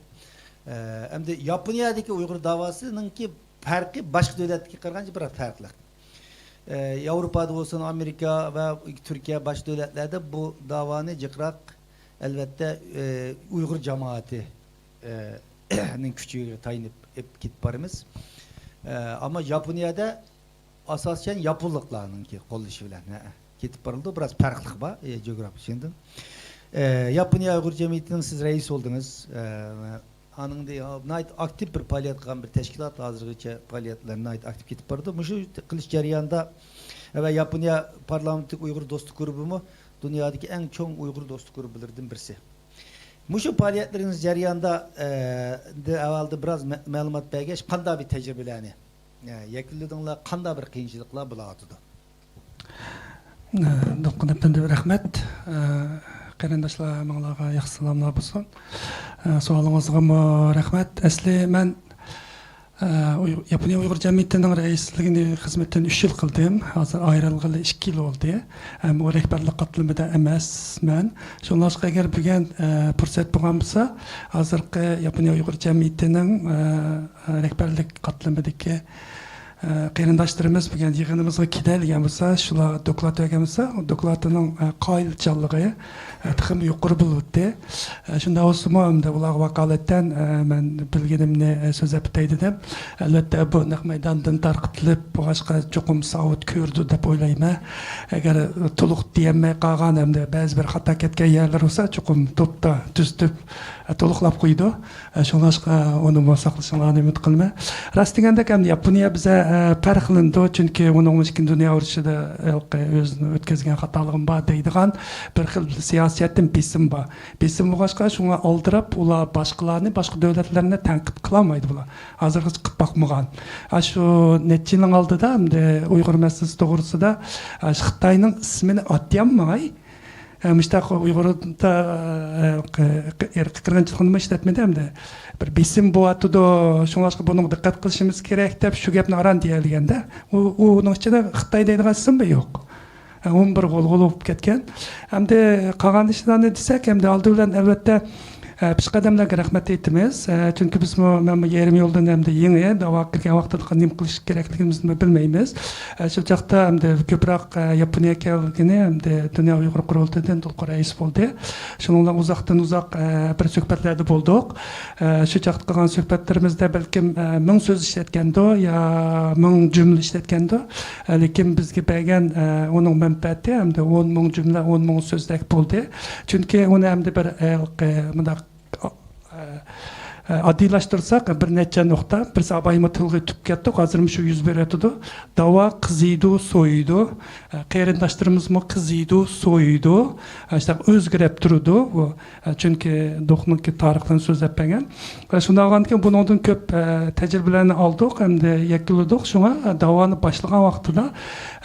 ئە، ئەمدى ياپونىيەدىكى ئۇيغۇر داۋاسىنىڭكى پەرقى باشقا دۆلەتتىكىگە قارىغانچە بىراز پەرقلىق. ئە، ياۋروپادا بولسۇن، ئامېرىكا ۋە تۈركىيە، باشقا دۆلەتلەردە بۇ داۋانى جىقراق، ئەلۋەتتە، ئە، ئۇيغۇر جامائىتى، ئە، نىڭ كۈچىگە تايىنىپ ئېلىپ كېتىپ بارىمىز. ئە، ئەمما ياپونىيەدە ئاساسەن ياپونلۇقلارنىڭكى قوللىشى بىلەن، ھە، كېتىپ بارىدۇ. بىراز پەرقلىق بار، ئە، جۇغراپىيە ئىچىدە. ئە، ياپونىيە ئۇيغۇر جەمئىيىتىنىڭ سىز رەئىس بولدىڭىز. ئە، ئانىڭدىن ناھايىتى ئاكتىپ بىر پائالىيەت قىلغان بىر تەشكىلات، ھازىرغىچە پائالىيەتلەر ناھايىتى ئاكتىپ كېتىپ بارىدۇ. مۇشۇ قىلىش جەريانىدا ۋە ياپونىيە پارلامېنتلىق ئۇيغۇر دوستلۇق گۇرۇپپىمۇ دۇنيادىكى ئەڭ چوڭ ئۇيغۇر دوستلۇق گۇرۇپپىلىرىدىن بىرسى. مۇشۇ پائالىيەتلىرىڭىز جەريانىدا، ئە، ئەۋۋەلدە بىراز مە-، مەلۇمات بەرگەچ، قانداق بىر تەجرىبىلەرنى، ئە، يەكۈنلىدىڭلار، قانداق بىر قىيىنچىلىقلار بولۇۋاتىدۇ؟ ئە، دولقۇن ئەپەندى، رەھمەت. ئە، قېرىنداشلار، ھەممىڭلارغا ياخشى سالاملار بولسۇن. ئە، سوئالىڭىزغىمۇ رەھمەت. ئەسلى مەن، ئە، ئۇي-، ياپونىيە ئۇيغۇر جەمئىيىتىنىڭ رەئىسلىكىنى خىزمىتىنى ئۈچ يىل قىلدىم. ھازىر ئايرىلغىلى ئىككى يىل بولدى. ئەمما ئۇ رەھبەرلىك قاتلىمىدا ئەمەسمەن. شۇڭلاشقا ئەگەر بۈگۈن، ئە، پۇرسەت بولغان بولسا، ھازىرقى ياپونىيە ئۇيغۇر جەمئىيىتىنىڭ، ئە، رەھبەرلىك قاتلىمىدىكى ئە، قېرىنداشلىرىمىز بۈگۈن يىغىنىمىزغا كېلەلىگەن بولسا، شۇلار دوكلات بەرگەن بولسا، ئۇ دوكلاتىنىڭ، ئە، قايىلچانلىقى، ئە، تېخىمۇ يۇقىرى بولۇۋاتتى. ئە، شۇنداق بولسىمۇ، ئەمدى ئۇلارغا ۋاكالىتەن، ئە، مەن بىلگىنىمنى، ئە، سۆزلەپ ئۆتەي دېدىم. ئەلۋەتتە، بۇ نەق مەيداندىن تارقىتىلىپ، بولغاچقا چوقۇم ساۋۇت كۆرىدۇ دەپ ئويلايمەن. ئەگەر تولۇق دېيەلمەي قالغان ھەمدە بەزى بىر خاتا كەتكەن يەرلەر بولسا، چوقۇم توپتا تۈزىتىپ، ئە، تولۇقلاپ قويىدۇ. ئە، شۇڭلاشقا ئۇنىمۇ ساقلىشىڭلارنى ئۈمىد قىلىمەن. راست دېگەندەك، ئەمدى ياپونىيە بىزە، ئە، پەرقلىنىدۇ، چۈنكى ئۇنىڭ ئىككىنچى دۇنيا ئۇرۇشىدا ھېلىقى ئۆزىنىڭ ئۆتكۈزگەن خاتالىقىم بار دەيدىغان بىر خىل سىياسىيەتتىن بېسىم بار. بېسىم بولغاچقا، شۇڭا ئالدىراپ، ئۇلار باشقىلارنى، باشقا دۆلەتلەرنى تەنقىد قىلالمايدۇ بۇلار. ھازىرغىچە قىلىپ باقمىغان. ئاشۇ نەچچە يىلنىڭ ئالدىدا ئەمدى ئۇيغۇر مەسىلىسى توغرىسىدا، ئاشۇ خىتاينىڭ ئىسمىنى ئاتىيالماي، ئە، مۇشتاق ئۇيغۇردا، ئە، ق-، ق-، ئىرقىي قىرغىنچىلىقنىمۇ ئىشلەتمىدى ئەمدى. بىر بېسىم بولۇۋاتىدۇ، شۇڭلاشقا بۇنىڭغا دىققەت قىلىشىمىز كېرەك دەپ شۇ گەپنى ئاران دېيەلىگەندە، ئۇ، ئۇنىڭ ئىچىدە خىتاي دەيدىغان ئىسىم بار يوق. ئە، ئۇمۇ بىر غۇلغۇلا بولۇپ كەتكەن. ئەمدى قالغان ئىشلارنى دېسەك، ئەمدى ئالدى بىلەن ئەلۋەتتە، ئە، پېشقەدەملەرگە رەھمەت ئېيتىمىز. ئە، چۈنكى بىزمۇ، مەنمۇ يېرىم يولدىن ئەمدى يېڭى داۋاغا كىرگەن ۋاقتىدا نېمە قىلىش كېرەكلىكىمىزنى بىلمەيمىز. ئە، شۇ چاغدا ئەمدى كۆپرەك، ئە، ياپونىيە كەلگىنى ئەمدى دۇنيا ئۇيغۇر قۇرۇلتىيىدىن دولقۇن رەئىس بولدى. شۇنىڭ بىلەن ئۇزاقتىن ئۇزاق، ئە، بىر سۆھبەتلەردە بولدۇق. ئە، شۇ چاغدا قىلغان سۆھبەتلىرىمىزدە بەلكىم، ئە، مىڭ سۆز ئىشلەتكەندۇ يا مىڭ جۈملە ئىشلەتكەندۇ. ئە، لېكىن بىزگە بەرگەن، ئە، ئۇنىڭ مەنپەئەتى ئەمدى ئون مىڭ جۈملە، ئون مىڭ سۆزدەك بولدى. چۈنكى ئۇنى ئەمدى بىر، ئە، مۇنداق، ئە، ئە، ئاددىيلاشتۇرساق، بىر نەچچە نۇقتا، بىرسى ئابايمۇ تىلغا تۈپ كەتتۇق، ھازىرمۇ شۇ يۈز بېرىۋاتىدۇ. داۋا قىزىيدۇ، سويىدۇ. ئە، قېرىنداشلىرىمىزمۇ قىزىيدۇ، سويىدۇ. ئە، شۇنداق ئۆزگىرەپ تۇرىدۇ. بۇ، ئە، چۈنكى دوقنىڭكى تارىخلىرىنى سۆزلەپ بەرگەن. ئە، شۇنداق بولغاندىكىن بۇنىڭدىن كۆپ، ئە، تەجرىبىلەرنى ئالدۇق ھەمدە يەكۈنلىدۇق. شۇڭا، ئە، داۋانى باشلىغان ۋاقتىدا،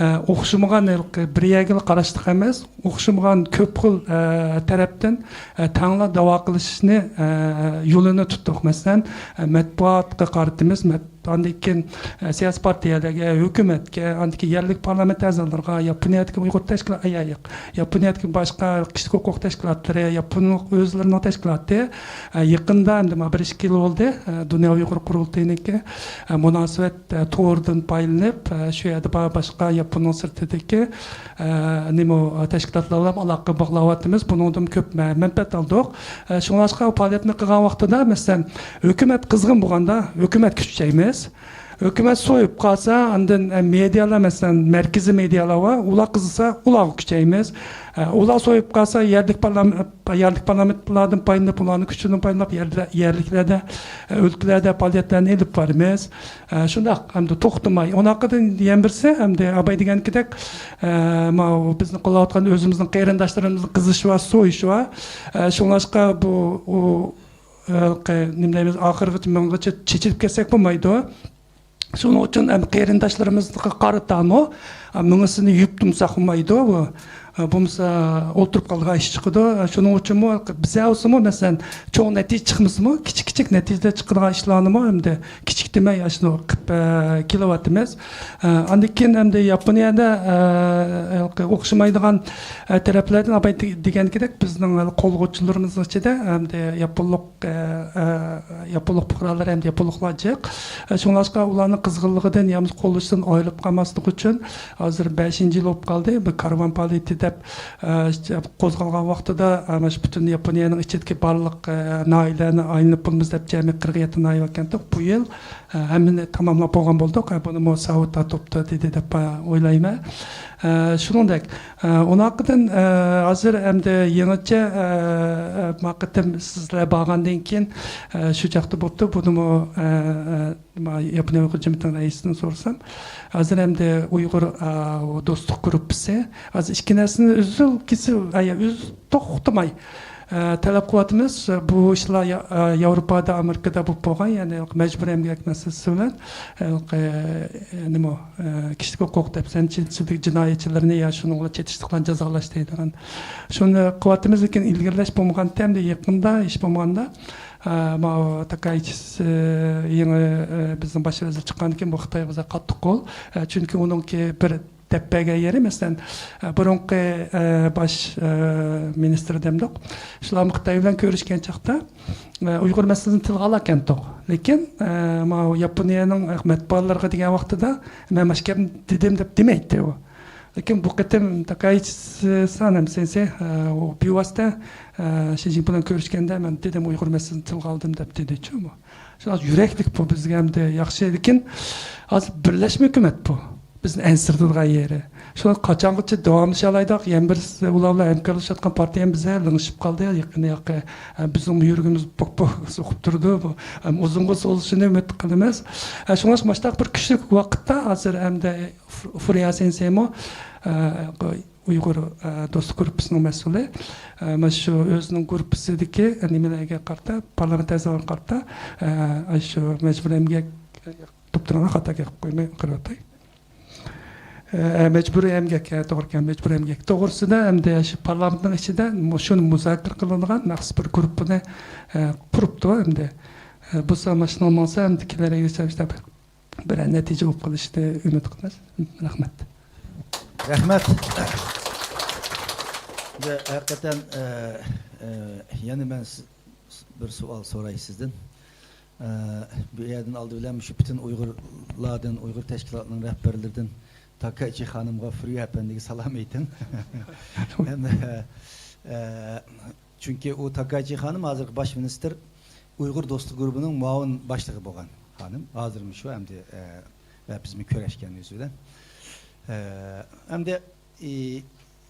ئە، ئوخشىمىغان ھېلىقى بىر يەرگىلا قاراشلىق ئەمەس، ئوخشىمىغان كۆپ خىل، ئە، تەرەپتىن، ئە، تەڭلا داۋا قىلىشنى، ئە، يولىنى تۇتتۇق. مەسىلەن، ئە، مەتبۇئاتقا قارىتىمىز، مەت-، ئاندىن كېيىن، ئە، سىياسىي پارتىيەلەرگە، ھۆكۈمەتكە، ئاندىن كېيىن يەرلىك پارلامېنت ئەزالىرىغا، ياپونىيەدىكى ئۇيغۇر تەشكىلات، ئاي، ئاي، ياپونىيەدىكى باشقا كىشىلىك ھوقۇق تەشكىلاتلىرى، ياپونلۇق ئۆزلىرىنىڭ تەشكىلاتى، ئە، يېقىندا، ئەمدى مانا بىر ئىككى يىل بولدى، ئە، دۇنيا ئۇيغۇر قۇرۇلتىيىنىڭكى، ئە، مۇناسىۋەت، ئە، تورىدىن پايدىلىنىپ، ئە، شۇ يەردە بار باشقا ياپوننىڭ سىرتىدىكى، ئە، نېمە، تەشكىلاتلار بىلەن ئالاقە باغلاۋاتىمىز. بۇنىڭدىن كۆپ مە-، مەنپەئەت ئالدۇق. ئە، شۇڭلاشقا پائالىيەتنى قىلغان ۋاقتىدا، مەسىلەن، ھۆكۈمەت قىزغىن بولغاندا ھۆكۈمەتكە كۈچەيمىز. ھۆكۈمەت سويۇپ قالسا، ئاندىن، ئە، مېدىيالار، مەسىلەن، مەركىزىي مېدىيالار بار، ئۇلار قىزىسا، ئۇلارغا كۈچەيمىز. ئە، ئۇلار سويۇپ قالسا، يەرلىك پارلام-، يەرلىك پارلامېنتلاردىن پايدىلىنىپ، ئۇلارنىڭ كۈچىدىن پايدىلىنىپ، يەرلە-، يەرلىكلەردە، ئە، ئۆلكىلەردە پائالىيەتلەرنى ئېلىپ بارىمىز. ئە، شۇنداق، ئەمدى توختىماي. ئۇناقىدىن يەنە بىرسى، ئەمدى ئاباي دېگەنكىدەك، ئە، ماۋۇ بىزنى قوللاۋاتقان ئۆزىمىزنىڭ قېرىنداشلىرىمىزنىڭ قىزىشى بار، سويۇشى بار. ئە، شۇڭلاشقا بۇ، ئۇ، ئە، قە-، نېمە دەيمىز، ئاخىرغىچە، مىڭغىچە چېچىلىپ كەتسەك بولمايدۇ. شۇنىڭ ئۈچۈن ھەم قېرىنداشلىرىمىزغا قارىتامۇ، ئە، مىڭىسىنى يۇيۇپ تۇمساق بولمايدۇ بۇ. ئە، بولمىسا ئولتۇرۇپ قالىدىغان ئىش چىقىدۇ. ئە، شۇنىڭ ئۈچۈنمۇ بىزدە بولسىمۇ، مەسىلەن، چوڭ نەتىجە چىقمىسىمۇ، كىچىك كىچىك نەتىجىلەر چىقىدىغان ئىشلارنىمۇ ئەمدى كىچىكتىمەي ئاشۇنى قىلىپ، ئە، كېلىۋاتىمىز. ئە، ئاندىن كېيىن ئەمدى ياپونىيەدە، ئە، ئوخشىمايدىغان، ئە، تەرەپلەردىن ئاباي دېگەنكىدەك بىزنىڭ قوللىغۇچىلىرىمىزنىڭ ئىچىدە ئەمدى ياپونلۇق، ئە، ئە، ياپونلۇق پۇقرالار ئەمدى ياپونلۇقلار جىق. ئە، شۇڭلاشقا ئۇلارنىڭ قىزغىنلىقىدىن يا بولمىسا قوللىشىدىن ئايرىلىپ قالماسلىق ئۈچۈن ھازىر بەشىنچى يىل بولۇپ قالدى. بىر كارۋان پائالىيىتى دەپ، ئە، قوزغالغان ۋاقتىدا، ئە، مانا شۇ پۈتۈن ياپونىيەنىڭ ئىچىدىكى بارلىق، ئە، ناھىيەلەرنى ئايلىنىپ بولىمىز دەپ جەمئىي قىرىق يەتتە ناھىيە باركەنتۇق. بۇ يىل، ئە، ھەممىنى تاماملاپ بولغان بولدۇق. ئە، بۇنىمۇ ساۋۇت توپتا دېدى دەپ، ئە، ئويلايمەن. ئە، شۇنىڭدەك، ئە، ئۇنىڭدىن، ئە، ھازىر ئەمدى يېڭىچە، ئە، ئە، ما قېتىم سىزلەر بارغاندىن كېيىن، ئە، شۇ چاغدا بوپتۇ. بۇنىمۇ، ئە، ئە، ما ياپونىيە ئۇيغۇر جەمئىيىتىنىڭ رەئىسىدىن سورىسام، ھازىر ئەمدى ئۇيغۇر، ئە، دوستلۇق گۇرۇپپىسى ھازىر ئىككى نەرسىنى ئۈزۈل كېسىل، ئە، ئۈز-، توختىماي، ئە، تەلەپ قىلىۋاتىمىز. بۇ ئىشلار يا-، ئە، ياۋروپادا، ئامېرىكىدا بولۇپ بولغان، يەنى مەجبۇرىي ئەمگەك مەسىلىسى بىلەن، ئە، نېمە، ئە، كىشىلىك ھوقۇق دەپسەندىچىلىك جىنايەتچىلىرىنى يا شۇنىڭغا چېتىشلىق بىلەن جازالاش دەيدىغان. شۇنى قىلىۋاتىمىز، لېكىن ئىلگىرىلەش بولمىغانتى، ئەمدى يېقىندا، ھېچ بولمىغاندا، ئە، ماۋۇ تاكايچى، ئە، يېڭى، ئە، بىزنىڭ باش ۋەزىر چىققاندىن كېيىن بۇ خىتايغا بىزگە قاتتىق قول. ئە، چۈنكى ئۇنىڭكى بىر دەپ بەرگەن يېرى، مەسىلەن، ئە، بۇرۇنقى، ئە، باش، ئە، مىنىستىر دەمدۇق، شۇلارمۇ خىتاي بىلەن كۆرۈشكەن چاغدا، ئە، ئۇيغۇر مەسىلىسىنى تىلغا ئالاركەنتۇق. لېكىن، ئە، ماۋۇ ياپونىيەنىڭ مەتبۇئاتلىرىغا دېگەن ۋاقتىدا، مەن ماش گەپنى دېدىم دەپ دېمەيتتى ئۇ. لېكىن بۇ قېتىم تاكايچى سانەم سېنسېي، ئە، ئۇ بىۋاسىتە، ئە، شى جىنپىڭ بىلەن كۆرۈشكەندە، مەن دېدىم، ئۇيغۇر مەسىلىسىنى تىلغا ئالدىم دەپ دېدىچۇ بۇ. شۇڭا يۈرەكلىك بۇ بىزگە ئەمدى ياخشى. لېكىن ھازىر بىرلەشمە ھۆكۈمەت بۇ. بىزنى ئەنسىرىتىدىغان يېرى. شۇڭا قاچانغىچە داۋاملىشالايدۇق؟ يەنە بىرسى ئۇلار بىلەن ھەمكارلىشىۋاتقان پارتىيە ھەم بىزە لىڭشىپ قالدى. يېقىندا ياقى، ئە، بىزنىڭ يۈرىكىمىز پوك پوك سوقۇپ تۇرىدۇ. بۇ، ئەم، ئۇزۇنغا سوزۇلۇشىنى ئۈمىد قىلىمىز. ئە، شۇڭلاشقا ماشۇنداق بىر كۈچلۈك ۋاقىتتا ھازىر ئەمدى فۇ-، فۇريا سېنسېيمۇ، ئە، ئۇيغۇر، ئە، دوستلۇق گۇرۇپپىسىنىڭ مەسئۇلى، ئە، مانا شۇ ئۆزىنىڭ گۇرۇپپىسىدىكى نېمىلەرگە قارىتا، پارلامېنت ئەزالىرىغا قارىتا، ئە، شۇ مەجبۇرىي ئەمگەك، دوپتۇرىنى خاتا گەپ قىلىپ قويماي قىلىۋاتاي. ئە، مەجبۇرىي ئەمگەك، ئە، توغرا ئىكەن، مەجبۇرىي ئەمگەك توغرىسىدا ئەمدى شۇ پارلامېنتنىڭ ئىچىدە مۇشۇنى مۇزاكىرە قىلىنغان مەخسۇس بىر گۇرۇپپىنى، ئە، قۇرۇپتۇ ئەمدى. ئە، بولسا ماشىنا ماڭسا ئەمدى كېلەر يىلى بىر نەتىجە بولۇپ قېلىشىنى ئۈمىد قىلىمىز. رەھمەت. رەھمەت. ھەقىقەتەن، ئە، ئە، يەنە مەن سىز-، بىر سوئال سوراي سىزدىن. ئە، بۇ يەردىن ئالدى بىلەن شۇ پۈتۈن ئۇيغۇرلاردىن، ئۇيغۇر تەشكىلاتىنىڭ رەھبەرلىرىدىن تاكايچى خانىمغا، فۇريا ئەپەندىگە سالام ئېيتىڭ. ھەم، ئە، ئە، چۈنكى ئۇ تاكايچى خانىم ھازىرقى باش مىنىستىر ئۇيغۇر دوستلۇق گۇرۇپپىنىڭ مۇئاۋىن باشلىقى بولغان خانىم. ھازىرمۇ شۇ ئەمدى، ئە، ۋە بىزمۇ كۆرۈشكەن ئۆزى بىلەن. ئە، ئەمدى، ئى،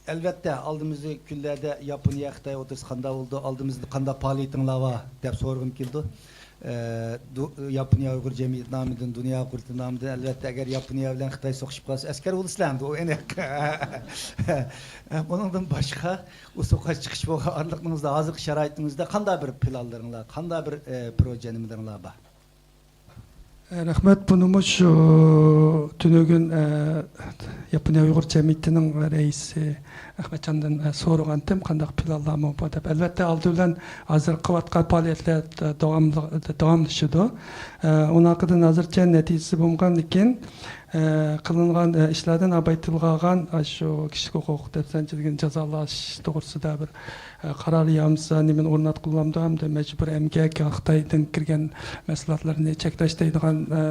ئەلۋەتتە، ئالدىمىزدىكى كۈنلەردە ياپونىيە، خىتاي ئوتتۇرىسىدا قانداق بولىدۇ، ئالدىمىزدا قانداق پائالىيىتىڭلار بار دەپ سورىغۇم كېلىدۇ. ئە، دۇ-، ياپونىيە ئۇيغۇر جەمئىيىتى نامىدىن، دۇنيا ئۇيغۇر تىلى نامىدىن، ئەلۋەتتە، ئەگەر ياپونىيە بىلەن خىتاي سوقۇشۇپ قالسا، ئەسكەر بولىسىلەر ئەمدى، ئۇ ئېنىق. ئۇنىڭدىن باشقا، ئۇ سوقۇشقا چىقىش بولغان ئارىلىقىڭىزدا، ھازىرقى شارائىتىڭىزدا قانداق بىر پىلانلىرىڭلار، قانداق بىر، ئە، پروژە نېمىلىرىڭلار بار؟ ئە، رەھمەت. بۇنىمۇ شۇ تۈنۈگۈن، ئە، ياپونىيە ئۇيغۇر جەمئىيىتىنىڭ رەئىسى ئەخمەتجاندىن، ئە، سورىغانتىم، قانداق پىلانلارمۇ بار دەپ. ئەلۋەتتە، ئالدى بىلەن ھازىر قىلىۋاتقان پائالىيەتلەر، ئە، داۋاملىق، داۋاملىشىدۇ. ئە، ئۇنىڭ ھەققىدە ھازىرچە نەتىجىسى بولمىغاندىكىن، ئە، قىلىنغان، ئە، ئىشلاردىن ئاباي تىلغا ئالغان، ئە، شۇ كىشىلىك ھوقۇق دەپسەندىچىلىكىنى جازالاش توغرىسىدا بىر، ئە، قارار يا بولمىسا نېمىنى ئورناتقىلى بولامدۇ، ھەمدە مەجبۇرىي ئەمگەك، خىتايدىن كىرگەن مەھسۇلاتلارنى چەكلەش دەيدىغان، ئە،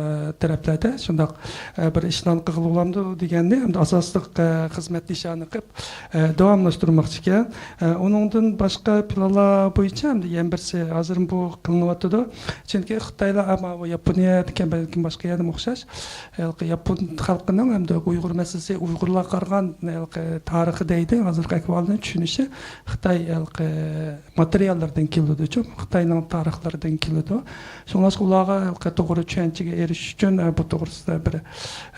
تەرەپلەردە شۇنداق، ئە، بىر ئىشلارنى قىلغىلى بولامدۇ دېگەننى ھەمدە ئاساسلىق، ئە، خىزمەت نىشانى قىلىپ، ئە، داۋاملاشتۇرماقچىكەن. ئە، ئۇنىڭدىن باشقا پىلانلار بويىچە ھەمدە يەنە بىرسى ھازىر بۇ قىلىنىۋاتىدۇ. چۈنكى خىتايلار، ئەمما بۇ ياپونىيەدىكى، بەلكىم باشقا يەردىمۇ ئوخشاش، ھېلىقى ياپون خەلقىنىڭ ھەمدە ئۇيغۇر مەسىلىسى ئۇيغۇرلارغا قارىغان ھېلىقى تارىخى دەيدۇ، ھازىرقى ئەھۋالىنى چۈشىنىشى خىتاي ھېلىقى ماتېرىياللىرىدىن كېلىدۇچۇ، خىتاينىڭ تارىخلىرىدىن كېلىدۇ. شۇڭلاشقا ئۇلارغا ھېلىقى توغرا چۈشەنچىگە ئېرىشىش ئۈچۈن، ئە، بۇ توغرىسىدا بىر،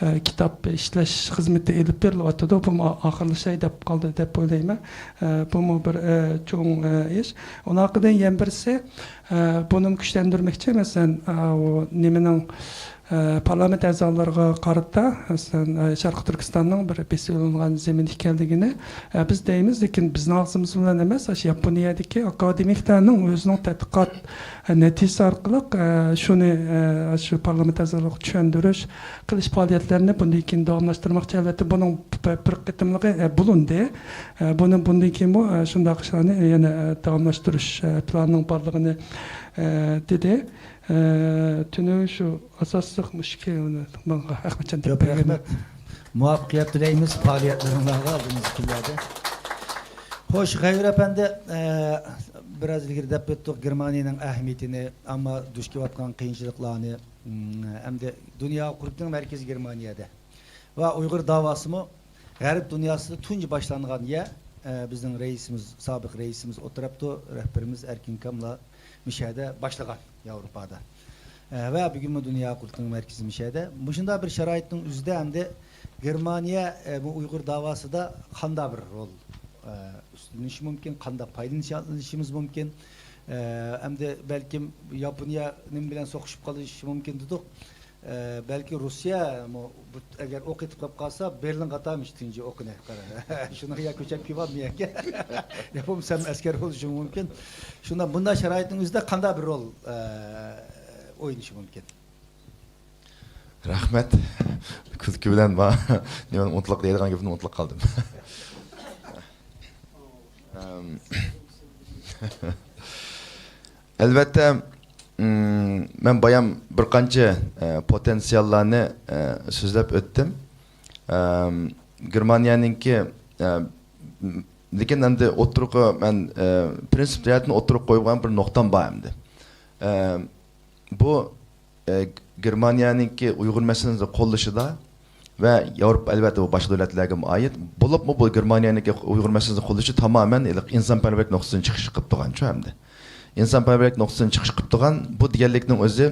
ئە، كىتاب ئىشلەش خىزمىتى ئېلىپ بېرىلىۋاتىدۇ. بۇمۇ ئا-، ئاخىرلىشاي دەپ قالدى دەپ ئويلايمەن. ئە، بۇمۇ بىر، ئە، چوڭ، ئە، ئىش. ئۇنىڭ ھەققىدە يەنە بىرسى، ئە، بۇنىمۇ كۈچلەندۈرمەكچى. مەسىلەن، ئە، ئۇ نېمىنىڭ، ئە، پارلامېنت ئەزالىرىغا قارىتا، مەسىلەن، ئە، شەرقىي تۈركىستاننىڭ بىر بېسىۋېلىنغان زېمىن ئىكەنلىكىنى، ئە، بىز دەيمىز، لېكىن بىزنىڭ ئاغزىمىز بىلەن ئەمەس، ئاشۇ ياپونىيەدىكى ئاكادېمىكلارنىڭ ئۆزىنىڭ تەتقىقات، ئە، نەتىجىسى ئارقىلىق، ئە، شۇنى، ئە، شۇ پارلامېنت ئەزالىرىغا چۈشەندۈرۈش، قىلىش پائالىيەتلىرىنى بۇندىن كېيىن داۋاملاشتۇرماقچى. ئەلۋەتتە، بۇنىڭ بىر، بىر قېتىملىقى، ئە، بولۇندى. ئە، بۇنى، بۇندىن كېيىنمۇ، ئە، شۇنداق ئىشلارنى يەنە، ئە، داۋاملاشتۇرۇش، ئە، پىلانىنىڭ بارلىقىنى، ئە، دېدى. ئە، تۈنۈگۈن شۇ ئاساسلىق مۇشۇ ئەخمەتجان دەپ كۆپ بەرگەن. رەھمەت. مۇۋەپپەقىيەت تىلەيمىز پائالىيەتلىرىڭلارغا ئالدىمىزدىكى كۈنلەردە. خوش، غەيۇر ئەپەندى، ئە، بىراز ئىلگىرى دەپ ئۆتتۇق گېرمانىيەنىڭ ئەھمىيىتىنى، ئەمما دۇچ كېلىۋاتقان قىيىنچىلىقلارنى، ئەمدى دۇنيا قۇرۇپتىنىڭ مەركىزى گېرمانىيەدە. ۋە ئۇيغۇر داۋاسىمۇ غەرب دۇنياسىدا تۇنجى باشلانغان يەر، ئە، بىزنىڭ رەئىسىمىز، سابىق رەئىسىمىز ئولتۇرۇپتۇ، رەھبىرىمىز ئەركىن ئىكاملا مۇشۇ يەردە باشلىغان ياۋروپادا. ئە، ۋە بۈگۈنمۇ دۇنيا قۇرۇلتىيىنىڭ مەركىزى مۇشۇ يەردە. مۇشۇنداق بىر شارائىتنىڭ ئۆزىدە ئەمدى گېرمانىيە، ئە، بۇ ئۇيغۇر داۋاسىدا قانداق بىر رول، ئە، ئۈستىلىنىشى مۇمكىن، قانداق پايدىلىنىشىمىز مۇمكىن؟ ئە، ئەمدى بەلكىم ياپونىيە نېمە بىلەن سوقۇشۇپ قېلىشى مۇمكىن دېدۇق. ئە، بەلكى روسىيەمۇ بۇ، ئەگەر ئوق ئېتىپ قېلىپ قالسا، بېرلىنغا ئاتارمىش تۇنجى ئوقىنى. قارا، شۇنىڭغا يا كۆچۈپ كېلىۋالمىيەكەن. يا بولمىسا ئەسكەر بولۇشى مۇمكىن. شۇنداق، بۇنداق شارائىتنىڭ ئۆزىدە قانداق بىر رول، ئە، ئوينىشى مۇمكىن؟ رەھمەت. كۈلكە بىلەن ما-، نېمىنى ئۇنتۇلۇق دەيدىغان گېپىمنى ئۇنتۇلۇپ قالدىم. ئەم، ئەلۋەتتە، ئىم، مەن بايام بىر قانچە، ئە، پوتېنسىياللارنى، ئە، سۆزلەپ ئۆتتۈم. ئەم، گېرمانىيەنىڭكى، ئە، لېكىن ئەمدى ئوتتۇرىغا مەن، ئە، پرىنسىپ جەھەتتىن ئوتتۇرىغا قويغان بىر نۇقتام بار ئەمدى. ئە، بۇ، ئە، گېرمانىيەنىڭكى ئۇيغۇر مەسىلىسىنى قوللىشىدا ۋە ياۋروپا، ئەلۋەتتە، بۇ باشقا دۆلەتلەرگىمۇ ئائىت. بولۇپمۇ بۇ گېرمانىيەنىڭكى ئۇيغۇر مەسىلىسىنى قوللىشى تامامەن ھېلىقى ئىنسانپەرۋەرلىك نۇقتىسىدىن چىقىش قىلىپ تۇرغان، شۇ ئەمدى. ئىنسانپەرۋەرلىك نۇقتىسىدىن چىقىش قىلىپ تۇرغان بۇ دېگەنلىكنىڭ ئۆزى،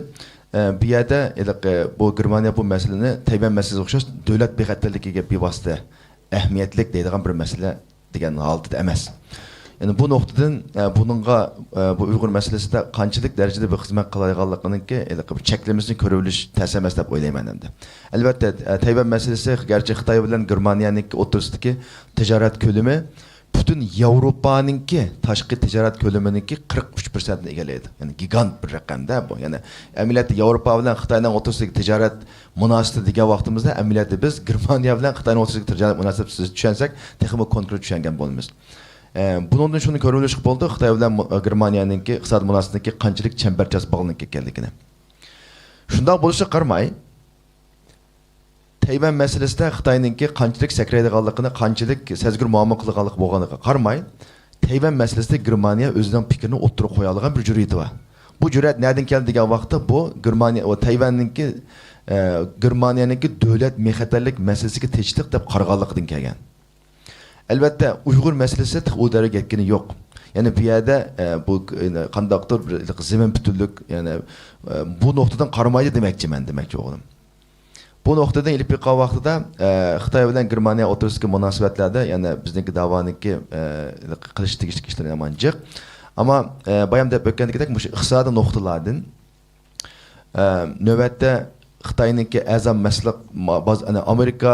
ئە، بۇ يەردە ھېلىقى بۇ گېرمانىيە بۇ مەسىلىنى تەيۋەن مەسىلىسىگە ئوخشاش دۆلەت بىخەتەرلىكىگە بىۋاسىتە ئەھمىيەتلىك دەيدىغان بىر مەسىلە دېگەن ھالىتىدە ئەمەس. يەنى بۇ نۇقتىدىن، ئە، بۇنىڭغا، ئە، بۇ ئۇيغۇر مەسىلىسىدە قانچىلىك دەرىجىدە بىر خىزمەت قىلالايدىغانلىقىنىڭكى ھېلىقى بىر چەكلىمىسىنى كۆرۈۋېلىش تەس ئەمەس دەپ ئويلايمەن ئەمدى. ئەلۋەتتە، ئە، تەيۋەن مەسىلىسى گەرچە خىتاي بىلەن گېرمانىيەنىڭكى ئوتتۇرىسىدىكى تىجارەت كۆلىمى پۈتۈن ياۋروپانىڭكى تاشقى تىجارەت كۆلىمىنىڭكى قىرىق ئۈچ پىرسەنتنى ئىگىلەيدۇ. يەنى گىگانت بىر رەقەمدە بۇ. يەنى ئەمەلىيەتتە ياۋروپا بىلەن خىتاينىڭ ئوتتۇرىسىدىكى تىجارەت مۇناسىۋىتى دېگەن ۋاقتىمىزدا، ئەمەلىيەتتە بىز گېرمانىيە بىلەن خىتاينىڭ ئوتتۇرىسىدىكى تىجارەت مۇناسىۋىتىنى سىز چۈشەنسەك، تېخىمۇ كونكرېت چۈشەنگەن بولىمىز. ئە، بۇنىڭدىن شۇنى كۆرۈۋېلىشقا بولىدۇ، خىتاي بىلەن مۇ-، گېرمانىيەنىڭكى ئىقتىسادىي مۇناسىۋىتىنىڭكى قانچىلىك چەمبەرچاس باغلىنىپ كەتكەنلىكىنى. شۇنداق بولۇشىغا قارىماي، تەيۋەن مەسىلىسىدە خىتاينىڭكى قانچىلىك سەكرەيدىغانلىقىنى، قانچىلىك سەزگۈر مۇئامىلە قىلىدىغانلىقى بولغانلىقىغا قارىماي، تەيۋەن مەسىلىسىدە گېرمانىيە ئۆزىنىڭ پىكرىنى ئوتتۇرىغا قويالىغان بىر جۈرئىتى بار. بۇ جۈرئەت نەدىن كەلدى دېگەن ۋاقىتتا، بۇ گېرمانىيە، ئۇ تەيۋەننىڭكى، ئە، گېرمانىيەنىڭكى دۆلەت بىخەتەرلىك مەسىلىسىگە تېگىشلىق دەپ قارىغانلىقىدىن كەلگەن. ئەلۋەتتە، ئۇيغۇر مەسىلىسى تېخى ئۇ دەرىجىگە يەتكىنى يوق. يەنى بۇ يەردە، ئە، بۇ، ئە، قانداقتۇر بىر زېمىن پۈتۈنلۈك، يەنى، ئە، بۇ نۇقتىدىن قارىمايدۇ دېمەكچىمەن، دېمەكچى بولغىنىم. بۇ نۇقتىدىن ئېلىپ بېقىلغان ۋاقتىدا، ئە، خىتاي بىلەن گېرمانىيە ئوتتۇرىسىدىكى مۇناسىۋەتلەردە يەنە بىزنىڭكى داۋانىڭكى، ئە، قىلىش تېگىشلىك ئىشلىرى يامان جىق. ئەمما، ئە، بايام دەپ ئۆتكەندىكىدەك، مۇشۇ ئىقتىسادىي نۇقتىلاردىن، ئە، نۆۋەتتە خىتاينىڭكى ئەرزان مەھسۇلات ما-، باز-، ئەنە، ئامېرىكا،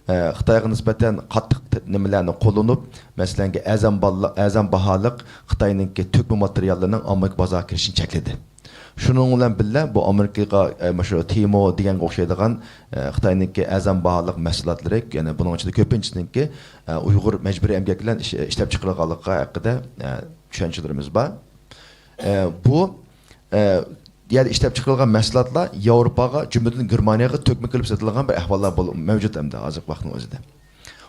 ئە، خىتايغا نىسبەتەن قاتتىق ت-، نېمىلەرنى قوللىنىپ، مەسىلەنكى، ئەرزان باللا-، ئەرزان باھالىق خىتاينىڭكى تۆكمە ماتېرىياللىرىنىڭ ئامېرىكا بازارىغا كىرىشىنى چەكلىدى. شۇنىڭ بىلەن بىللە، بۇ ئامېرىكىغا، ئە، مۇشۇ تېمو دېگەنگە ئوخشايدىغان، ئە، خىتاينىڭكى ئەرزان باھالىق مەھسۇلاتلىرى، يەنى بۇنىڭ ئىچىدە كۆپىنچىسىنىڭكى، ئە، ئۇيغۇر مەجبۇرىي ئەمگەك بىلەن ئىش-، ئىشلەپچىقىرىلغانلىقى ھەققىدە، ئە، چۈشەنچىلىرىمىز بار. ئە، بۇ، ئە، يەنى ئىشلەپچىقىرىلغان مەھسۇلاتلار ياۋروپاغا، جۈملىدىن گېرمانىيەگە تۆكمە قىلىپ سېتىلغان بىر ئەھۋاللار بول-، مەۋجۇت ئەمدى ھازىرقى ۋاقىتنىڭ ئۆزىدە.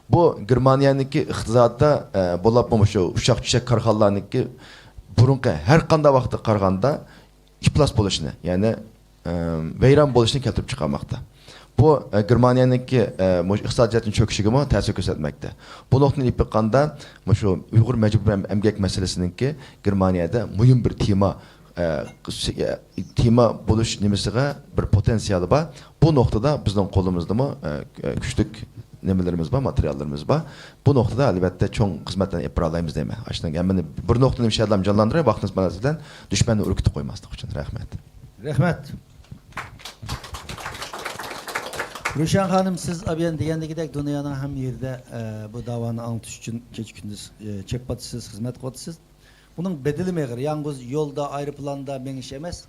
بۇ گېرمانىيەنىڭكى ئىقتىسادىدا، ئە، بولۇپمۇ مۇشۇ ئۇششاق-چۈششەك كارخانىلارنىڭكى بۇرۇنقى ھەر قانداق ۋاقىتقا قارىغاندا ئىپلاس بولۇشىنى، يەنى، ئە، ۋەيران بولۇشىنى كەلتۈرۈپ چىقارماقتا. بۇ، ئە، گېرمانىيەنىڭكى، ئە، مۇشۇ ئىقتىسادىي جەھەتتىن چۆكۈشىگىمۇ تەسىر كۆرسەتمەكتە. بۇ نۇقتىدىن ئېلىپ باققاندا، مۇشۇ ئۇيغۇر مەجبۇرىي ئەم-، ئەمگەك مەسىلىسىنىڭكى گېرمانىيەدە مۇھىم بىر تېما، ئە، تېما بولۇش نېمىسىغە بىر پوتېنسىيالى بار. بۇ نۇقتىدا بىزنىڭ قولىمىزدىمۇ، ئە، كۈچلۈك نېمىلىرىمىز بار، ماتېرىياللىرىمىز بار. بۇ نۇقتىدا، ئەلۋەتتە، چوڭ خىزمەتلەرنى ئېلىپ بارالايمىز دەيمەن. ئاشۇنىڭ ھەممىنى بىر نۇقتىنى مۇشۇ يەردە جانلاندۇراي، ۋاقتىمىز بولغان سەۋەبتىن دۈشمەننى ئۈركۈتۈپ قويماسلىق ئۈچۈن. رەھمەت. رەھمەت. روشەن خانىم، سىز ئابىيەن دېگەندىكىدەك دۇنيانىڭ ھەممە يېرىدە، ئە، بۇ داۋانى ئاڭلىتىش ئۈچۈن كېچە-كۈندۈز، ئە، چېپىۋاتىسىز، خىزمەت قىلىۋاتىسىز. بۇنىڭ بەدىلىمۇ ئېغىر. يالغۇز يولدا، ئايروپىلاندا مېڭىش ئەمەس.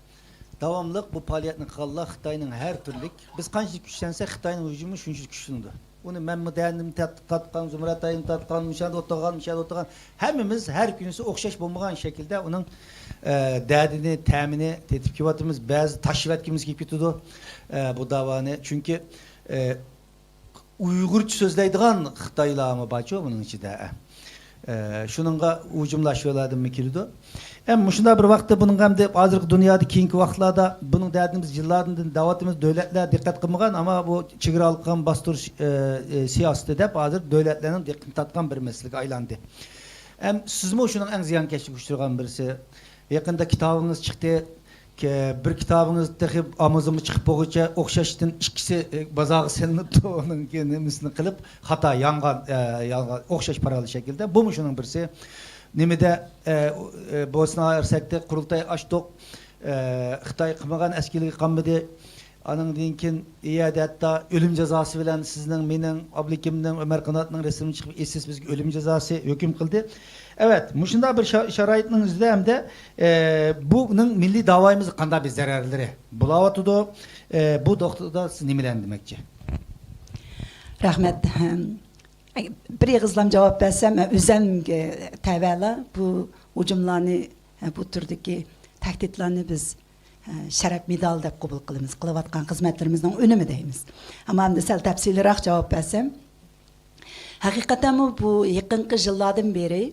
داۋاملىق بۇ پائالىيەتنى قىلغانلار خىتاينىڭ ھەر تۈرلۈك، بىز قانچىلىك كۈچلەنسەك، خىتاينىڭ ھۇجۇمى شۇنچىلىك كۈچلىنىدۇ. ئۇنى مەنمۇ دەنىمنى تارت-، تارتقان، زۇمرەت ئاينى تارتقان، مۇشۇ يەردە ئولتۇرغان، مۇشۇ يەردە ئولتۇرغان، ھەممىمىز ھەر كۈنىسى ئوخشاش بولمىغان شەكىلدە ئۇنىڭ، ئە، دەردىنى، تەمىنى تېتىپ كېلىۋاتىمىز. بەزى تاشلىۋەتكۈمىز كېلىپ كېتىدۇ، ئە، بۇ داۋانى. چۈنكى، ئە، ئۇيغۇرچە سۆزلەيدىغان خىتايلارمۇ بارچۇ بۇنىڭ ئىچىدە. ئە، شۇنىڭغا ھۇجۇملار شۇلاردىنمۇ كېلىدۇ. ئەم، مۇشۇنداق بىر ۋاقىتتا بۇنىڭغا ئەمدى ھازىرقى دۇنيادا كېيىنكى ۋاقىتلاردا بۇنىڭ دەردىنى بىز يىللاردىن دەۋاتىمىز، دۆلەتلەر دىققەت قىلمىغان، ئەمما بۇ چېگرا ھالقىغان باستۇرۇش، ئە، ئە، سىياسىتى دەپ ھازىر دۆلەتلەرنىڭ دىققىتىنى تارتقان بىر مەسىلىگە ئايلاندى. ئەم، سىزمۇ شۇنىڭ ئەڭ زىيانكەشلىككە ئۇچرىغان بىرسى. يېقىندا كىتابىڭىز چىقتى. كە-، بىر كىتابىڭىز تېخى ئامازونغا چىقىپ بولغۇچە ئوخشاشتىن ئىككىسى، ئە، بازارغا سېلىنىپتۇ، ئۇنىڭ نېمىسىنى قىلىپ، خاتا، يانغان، ئە، يانغان، ئوخشاش پاراللېل شەكىلدە. بۇمۇ شۇنىڭ بىرسى. نېمىدە، ئە، ئۇ، ئە، بوسنا ھەرسەكتە قۇرۇلتاي ئاچتۇق. ئە، خىتاي قىلمىغان ئەسكىلىگە قالمىدى. ئانىڭدىن كېيىن ئۇ يەردە ھەتتا ئۆلۈم جازاسى بىلەن سىزنىڭ، مېنىڭ، ئابلىكىمنىڭ، ئۆمەر قاناتنىڭ رەسىمى چىقىپ، ئېسىس بىزگە ئۆلۈم جازاسى ھۆكۈم قىلدى. ئەۋەت، مۇشۇنداق بىر شا-، شارائىتنىڭ ئۆزىدە ھەمدە، ئە، بۇنىڭ مىللىي داۋايىمىزغا قانداق بىر زەرەرلىرى بولاۋاتىدۇ؟ ئە، بۇ نۇقتىدا سىز نېمىلەرنى دېمەكچى؟ رەھمەت. بىر ئېغىزلام جاۋاب بەرسەم، ئۆزەمگە تەۋەلا بۇ ھۇجۇملارنى، بۇ تۈردىكى تەھدىتلارنى بىز شەرەپ مېدالى دەپ قوبۇل قىلىمىز. قىلىۋاتقان خىزمەتلىرىمىزنىڭ ئۈنۈمى دەيمىز. ئەمما ئەمدى سەل تەپسىلىيراق جاۋاب بەرسەم، ھەقىقەتەنمۇ بۇ يېقىنقى يىللاردىن بېرى،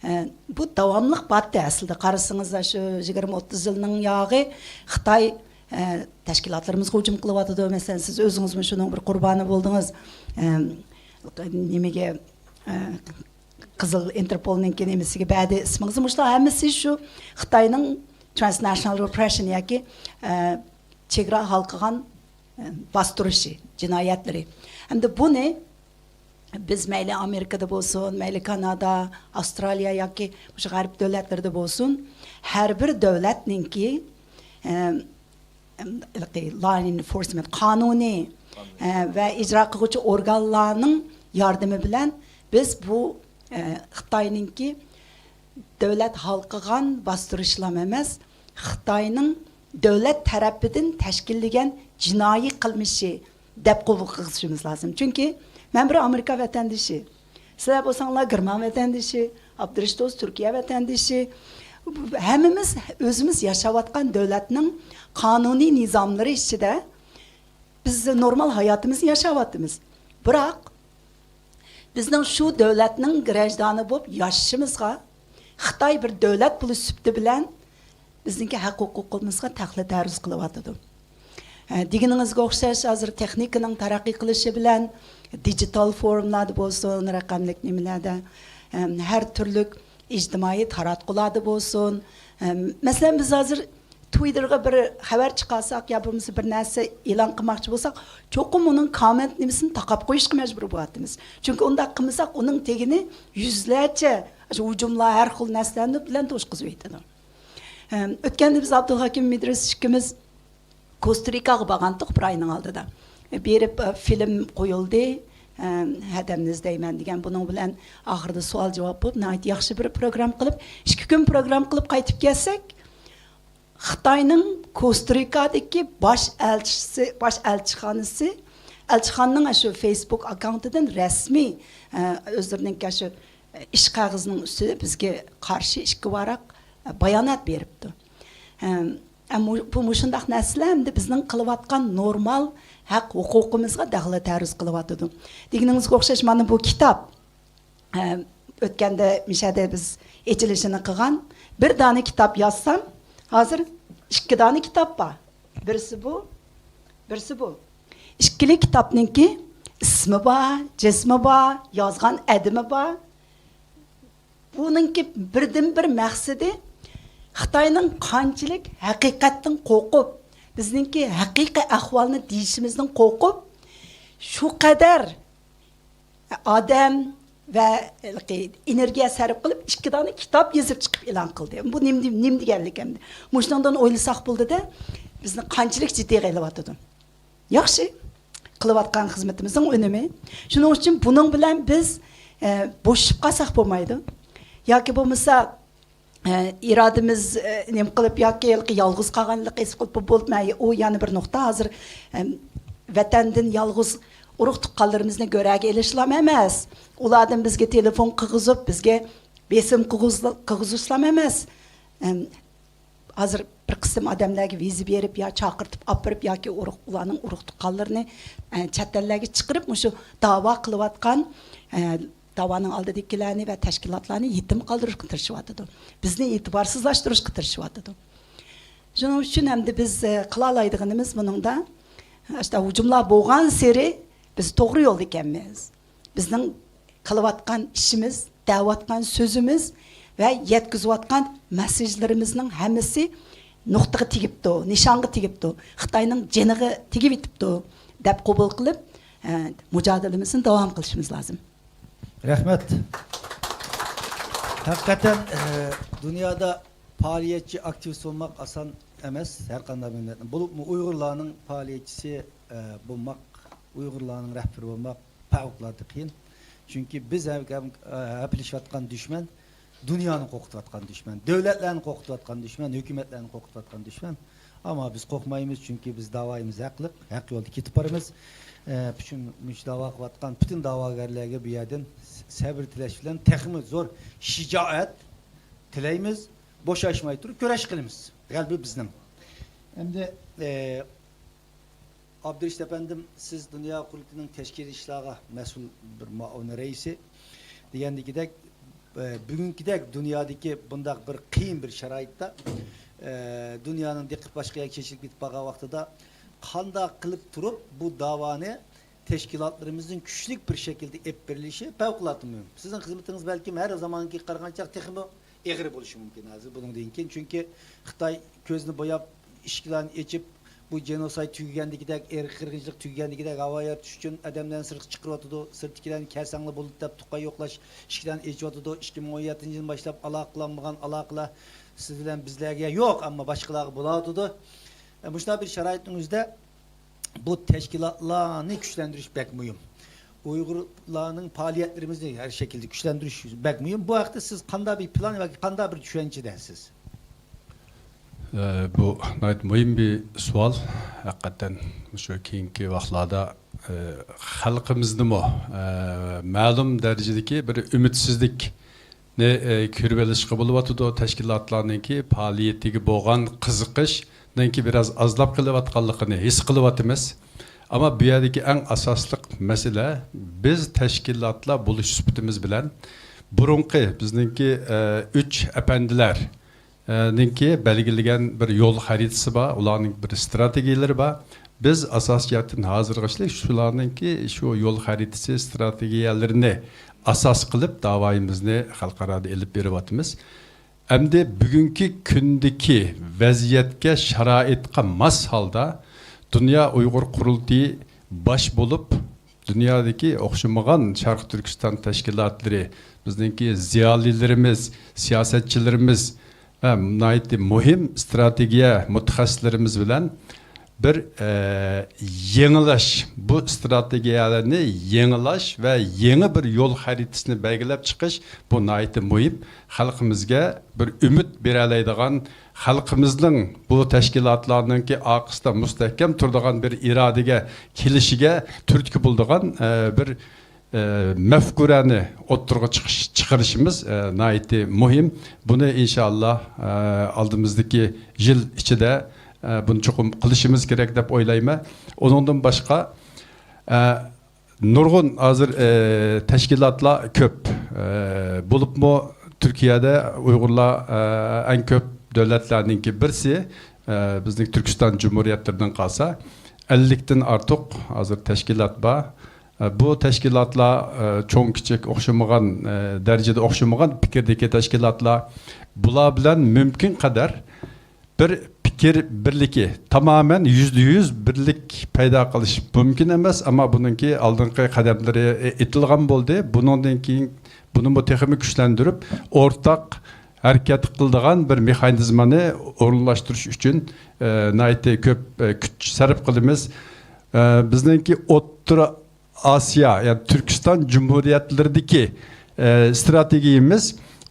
ئە، بۇ داۋاملىق بارتتى ئەسلىدە. قارىسىڭىز، شۇ يىگىرمە ئوتتۇز يىلنىڭ ياغى خىتاي، ئە، تەشكىلاتلىرىمىزغا ھۇجۇم قىلىۋاتىدۇ. مەسىلەن، سىز ئۆزىڭىزمۇ شۇنىڭ بىر قۇربانى بولدىڭىز. ئە، نېمىگە، ئە، قىزىل ئىنتېرپولنىڭكى نېمىسىگە بەردى ئىسمىڭىزنى. مۇشۇلار ھەممىسى شۇ خىتاينىڭ transnational repression ياكى، ئە، چېگرا ھالقىغان، ئە، باستۇرۇشى، جىنايەتلىرى. ئەمدى بۇنى بىز مەيلى ئامېرىكىدا بولسۇن، مەيلى كانادا، ئاۋسترالىيە ياكى مۇشۇ غەرب دۆلەتلىرىدە بولسۇن، ھەر بىر دۆلەتنىڭكى، ئەم، ئەم، ھېلىقى law enforcement، قانۇنىي، ئە، ۋە ئىجرا قىلغۇچى ئورگانلارنىڭ ياردىمى بىلەن بىز بۇ، ئە، خىتاينىڭكى دۆلەت ھالقىغان باستۇرۇشلام ئەمەس، خىتاينىڭ دۆلەت تەرىپىدىن تەشكىللىگەن جىنايى قىلمىشى دەپ قوبۇل قىلىشىمىز لازىم. چۈنكى مەن بىر ئامېرىكا ۋەتەندىشى، سىلەر بولساڭلار گېرمان ۋەتەندىشى، ئابدۇرېشىت ئۇز تۈركىيە ۋەتەندىشى. ھەممىمىز ئۆزىمىز ياشاۋاتقان دۆلەتنىڭ قانۇنىي نىزاملىرى ئىچىدە بىز نورمال ھاياتىمىزنى ياشاۋاتىمىز. بىراق، بىزنىڭ شۇ دۆلەتنىڭ گراژدانى بولۇپ ياشىشىمىزغا خىتاي بىر دۆلەت بولۇش سۈپىتى بىلەن بىزنىڭكى ھەق ھوقۇقىمىزغا تەخلى تەرۇز قىلىۋاتىدۇ. ئە، دېگىنىڭىزگە ئوخشاش، ھازىر تېخنىكىنىڭ تەرەققىي قىلىشى بىلەن دىجىتال فورۇملاردا بولسۇن، رەقەملىك نېمىلەردە، ئەم، ھەر تۈرلۈك ئىجتىمائىي تاراتقۇلاردا بولسۇن، ئەم، مەسىلەن، بىز ھازىر تويتتېرغا بىر خەۋەر چىقارساق يا بولمىسا بىر نەرسە ئېلان قىلماقچى بولساق، چوقۇم ئۇنىڭ كاممېنت نېمىسىنى تاقاپ قويۇشقا مەجبۇر بولاتتىمىز. چۈنكى ئۇنداق قىلمىساق، ئۇنىڭ تېگىنى يۈزلەرچە شۇ ھۇجۇملار، ھەر خىل نەرسىلەر بىلەن توشقۇزۇۋېتىدۇ. ئەم، ئۆتكەندە بىز ئابدۇلھەكىم ئىدرىس ئىككىمىز كوستا-رىكاغا بارغانتۇق بىر ئاينىڭ ئالدىدا. بېرىپ، ئە، فىلىم قويۇلدى. ئە، ھەدەمنى ئىزدەيمەن دېگەن. بۇنىڭ بىلەن ئاخىرىدا سوئال-جاۋاب بولۇپ، ناھايىتى ياخشى بىر پروگرامما قىلىپ، ئىككى كۈن پروگرامما قىلىپ قايتىپ كەلسەك، خىتاينىڭ كوستا-رىكادىكى باش ئەلچىسى، باش ئەلچىخانىسى، ئەلچىخانىنىڭ شۇ فېيسبۇك ئاككاونتىدىن رەسمىي، ئە، ئۆزلىرىنىڭكى شۇ ئىش قەغىزىنىڭ ئۈستىدە بىزگە قارشى ئىككى ۋاراق، ئە، بايانات بېرىپتۇ. ئە، ئە، مۇ-، بۇ مۇشۇنداق نەرسىلەر ئەمدى بىزنىڭ قىلىۋاتقان نورمال ھەق ھوقۇقىمىزغا دەخلى تەرۇز قىلىۋاتىدۇ. دېگىنىڭىزگە ئوخشاش، مانا بۇ كىتاب، ئە، ئۆتكەندە مىشەدە بىز ئېچىلىشىنى قىلغان، بىر دانە كىتاب يازسام، ھازىر ئىككى دانە كىتاب بار. بىرسى بۇ، بىرسى بۇ. ئىككىلا كىتابنىڭكى ئىسمى بار، جىسمى بار، يازغان ئادىمى بار. بۇنىڭكى بىردىنبىر مەقسىتى خىتاينىڭ قانچىلىك ھەقىقەتتىن قورقۇپ، بىزنىڭكى ھەقىقىي ئەھۋالنى دېيىشىمىزدىن قورقۇپ، شۇ قەدەر ئادەم ۋە ئېنېرگىيە سەرپ قىلىپ، ئىككى دانە كىتاب يېزىپ چىقىپ ئېلان قىلدى. بۇ نېمە، نېمە دېگەنلىك ئەمدى؟ مۇشۇنىڭدىن ئويلىساق بولدىدە، بىزنى قانچىلىك جىددىيغا ئېلىۋاتىدۇ. ياخشى، قىلىۋاتقان خىزمىتىمىزنىڭ ئۈنۈمى. شۇنىڭ ئۈچۈن بۇنىڭ بىلەن بىز، ئە، بوشىشىپ قالساق بولمايدۇ. ياكى بولمىسا، ئە، ئىرادىمىز، ئە، نېمە قىلىپ ياكى ھېلىقى يالغۇز قالغانلىقى ھېس قىلىپ بولۇپ، ئە، ئۇ يەنە بىر نۇقتا. ھازىر، ئە، ۋەتەندىن يالغۇز ئۇرۇق تۇغقانلىرىمىزنى گۆرەگە ئېلىشلام ئەمەس. ئۇلاردىن بىزگە تېلېفون قىلغۇزۇپ، بىزگە بېسىم قىلغۇز-، قىلغۇزۇشلام ئەمەس. ئە، ھازىر بىر قىسىم ئادەملەرگە ۋىزا بېرىپ يا چاقىرتىپ ئاپىرىپ ياكى ئۇرۇق، ئۇلارنىڭ ئۇرۇق تۇغقانلىرىنى، ئە، چەت ئەللەرگە چىقىرىپ، مۇشۇ داۋا قىلىۋاتقان، ئە، داۋانىڭ ئالدىدىكىلەرنى ۋە تەشكىلاتلارنى يېتىم قالدۇرۇشقا تىرىشىۋاتىدۇ. بىزنى ئېتىبارسىزلاشتۇرۇشقا تىرىشىۋاتىدۇ. شۇنىڭ ئۈچۈن ئەمدى بىز، ئە، قىلالايدىغىنىمىز بۇنىڭدا، ئاشۇنداق ھۇجۇملار بولغانسېرى بىز توغرا يولدا ئىكەنمىز. بىزنىڭ قىلىۋاتقان ئىشىمىز، دەۋاتقان سۆزىمىز ۋە يەتكۈزۈۋاتقان مەسساژلىرىمىزنىڭ ھەممىسى نۇقتىغا تېگىپتۇ، نىشانغا تېگىپتۇ، خىتاينىڭ جېنىغا تېگىۋېتىپتۇ دەپ قوبۇل قىلىپ، ئە، مۇجادىلىمىزنى داۋام قىلىشىمىز لازىم. رەھمەت. ھەقىقەتەن، ئە، دۇنيادا پائالىيەتچى، ئاكتىۋىست بولماق ئاسان ئەمەس، ھەر قانداق مىللەتنىڭ، بولۇپمۇ ئۇيغۇرلارنىڭ پائالىيەتچىسى، ئە، بولماق، ئۇيغۇرلارنىڭ رەھبىرى بولماق پەۋقۇلئاددە قىيىن. چۈنكى بىز ھەم، ھەم، ئە، ھەپىلىشىۋاتقان دۈشمەن، دۇنيانى قورقۇتۇۋاتقان دۈشمەن، دۆلەتلەرنى قورقۇتۇۋاتقان دۈشمەن، ھۆكۈمەتلەرنى قورقۇتۇۋاتقان دۈشمەن. ئەمما بىز قورقمايمىز، چۈنكى بىز داۋايىمىز ھەقلىق، ھەق يولدا كېتىپ بارىمىز. ئە، پۈتۈن مۇشۇ داۋا قىلىۋاتقان پۈتۈن داۋاگەرلەرگە بۇ يەردىن سەبىر تىلەش بىلەن تېخىمۇ زور شىجائەت تىلەيمىز. بوشاشماي تۇرۇپ كۈرەش قىلىمىز. غەلىبە بىزنىڭ. ئەمدى، ئە، ئابدۇرېشىت ئەپەندىم، سىز دۇنيا قۇرۇلتىيىنىڭ تەشكىلىي ئىشلارغا مەسئۇل بىر مۇئاۋىن رەئىسى. دېگەندىكىدەك، ئە، بۈگۈنكىدەك دۇنيادىكى بۇنداق بىر قىيىن بىر شارائىتتا، ئە، دۇنيانىڭ دىققىتى باشقا يەرگە چېچىلىپ كېتىپ بارغان ۋاقتىدا قانداق قىلىپ تۇرۇپ بۇ داۋانى تەشكىلاتلىرىمىزنىڭ كۈچلۈك بىر شەكىلدە ئېلىپ بېرىلىشى پەۋقۇلئاددە مۇھىم. سىزنىڭ خىزمىتىڭىز بەلكىم ھەر زامانقىغا قارىغانچە تېخىمۇ ئېغىر بولۇشى مۇمكىن ھازىر بۇنىڭدىن كېيىن. چۈنكى خىتاي كۆزىنى بوياپ، ئىشىكلەرنى ئېچىپ، بۇ جېنوسايد تۈگىگەندىكىدەك، ئىرقىي قىرغىنچىلىق تۈگىگەندىكىدەك ھاۋا يارىتىش ئۈچۈن ئادەملەرنى سىرتقا چىقىرىۋاتىدۇ. سىرتتىكىلەرنى كەلسەڭلار بولىدۇ دەپ توقاي يوقلاش ئىشىكلەرنى ئېچىۋاتىدۇ. ئىككى مىڭ ئون يەتتىنچى يىلدىن باشلاپ ئالاقە قىلالمىغان ئالاقىلەر سىز بىلەن بىزلەرگە يوق، ئەمما باشقىلارغا بولۇۋاتىدۇ. مۇشۇنداق بىر شارائىتنىڭ ئۆزىدە بۇ تەشكىلاتلارنى كۈچلەندۈرۈش بەك مۇھىم. ئۇيغۇرلارنىڭ پائالىيەتلىرىمىزنى ھەر شەكىلدە كۈچلەندۈرۈش بەك مۇھىم. بۇ ھەقتە سىز قانداق بىر پىلان ياكى قانداق بىر چۈشەنچىدە سىز؟ ئە، بۇ ناھايىتى مۇھىم بىر سوئال. ھەقىقەتەن مۇشۇ كېيىنكى ۋاقىتلاردا، ئە، خەلقىمىزنىمۇ، ئە، مەلۇم دەرىجىدىكى بىر ئۈمىدسىزلىك نى، ئى، كۆرۈۋېلىشقا بولۇۋاتىدۇ. تەشكىلاتلارنىڭكى پائالىيىتىگە بولغان قىزىقىشنىڭكى بىراز ئازلاپ قېلىۋاتقانلىقىنى ھېس قىلىۋاتىمىز. ئەمما بۇ يەردىكى ئەڭ ئاساسلىق مەسىلە، بىز تەشكىلاتلار بولۇش سۈپىتىمىز بىلەن بۇرۇنقى بىزنىڭكى، ئى، ئۈچ ئەپەندىلەر، ئى، نىڭكى بەلگىلىگەن بىر يول خەرىتىسى بار، ئۇلارنىڭ بىر ئىستراتېگىيەلىرى بار. بىز ئاساسىي جەھەتتىن ھازىرغىچىلىك شۇلارنىڭكى شۇ يول خەرىتىسى، ئىستراتېگىيەلىرىنى ئاساس قىلىپ داۋايىمىزنى خەلقئارادا ئېلىپ بېرىۋاتىمىز. ئەمدى بۈگۈنكى كۈندىكى ۋەزىيەتكە، شارائىتقا ماس ھالدا دۇنيا ئۇيغۇر قۇرۇلتىيى باش بولۇپ، دۇنيادىكى ئوخشىمىغان شەرقىي تۈركىستان تەشكىلاتلىرى، بىزنىڭكى زىيالىيلىرىمىز، سىياسەتچىلىرىمىز، ھە، ناھايىتى مۇھىم ئىستراتېگىيە مۇتەخەسسىسلىرىمىز بىلەن بىر، ئە، يېڭىلاش، بۇ ئىستراتېگىيەلەرنى يېڭىلاش ۋە يېڭى بىر يول خەرىتىسىنى بەلگىلەپ چىقىش، بۇ ناھايىتى مۇھىم. خەلقىمىزگە بىر ئۈمىد بېرەلەيدىغان، خەلقىمىزنىڭ بۇ تەشكىلاتلارنىڭكى ئارقىسىدا مۇستەھكەم تۇرىدىغان بىر ئىرادىگە كېلىشىگە تۈرتكە بولىدىغان، ئە، بىر ئە، مەفكۇرەنى ئوتتۇرىغا چىقىش، چىقىرىشىمىز، ئە، ناھايىتى مۇھىم. بۇنى ئىنشائاللا، ئە، ئالدىمىزدىكى يىل ئىچىدە، ئە، بۇنى چوقۇم قىلىشىمىز كېرەك دەپ ئويلايمەن. ئۇنىڭدىن باشقا، ئە، نۇرغۇن ھازىر، ئە، تەشكىلاتلار كۆپ. ئە، بولۇپمۇ تۈركىيەدە ئۇيغۇرلار، ئە، ئەڭ كۆپ دۆلەتلەرنىڭكى بىرسى. ئە، بىزنىڭ تۈركىستان جۇمھۇرىيەتلىرىدىن قالسا، ئەللىكتىن ئارتۇق ھازىر تەشكىلات بار. ئە، بۇ تەشكىلاتلار، ئە، چوڭ كىچىك ئوخشىمىغان، ئە، دەرىجىدە ئوخشىمىغان پىكىردىكى تەشكىلاتلار. بۇلار بىلەن مۇمكىن قەدەر بىر پىكىر بىرلىكى، تامامەن يۈزدە يۈز بىرلىك پەيدا قىلىش مۇمكىن ئەمەس، ئەمما بۇنىڭكى ئالدىنقى قەدەملىرى ئېتىلغان بولدى. بۇنىڭدىن كېيىن بۇنىمۇ تېخىمۇ كۈچلەندۈرۈپ، ئورتاق ھەرىكەت قىلىدىغان بىر مېخانىزمانى ئورۇنلاشتۇرۇش ئۈچۈن، ئە، ناھايىتى كۆپ، ئە، كۈچ سەرپ قىلىمىز. ئە، بىزنىڭكى ئوتتۇرا ئاسىيا، يەنى تۈركىستان جۇمھۇرىيەتلىرىدىكى، ئە، ئىستراتېگىيىمىز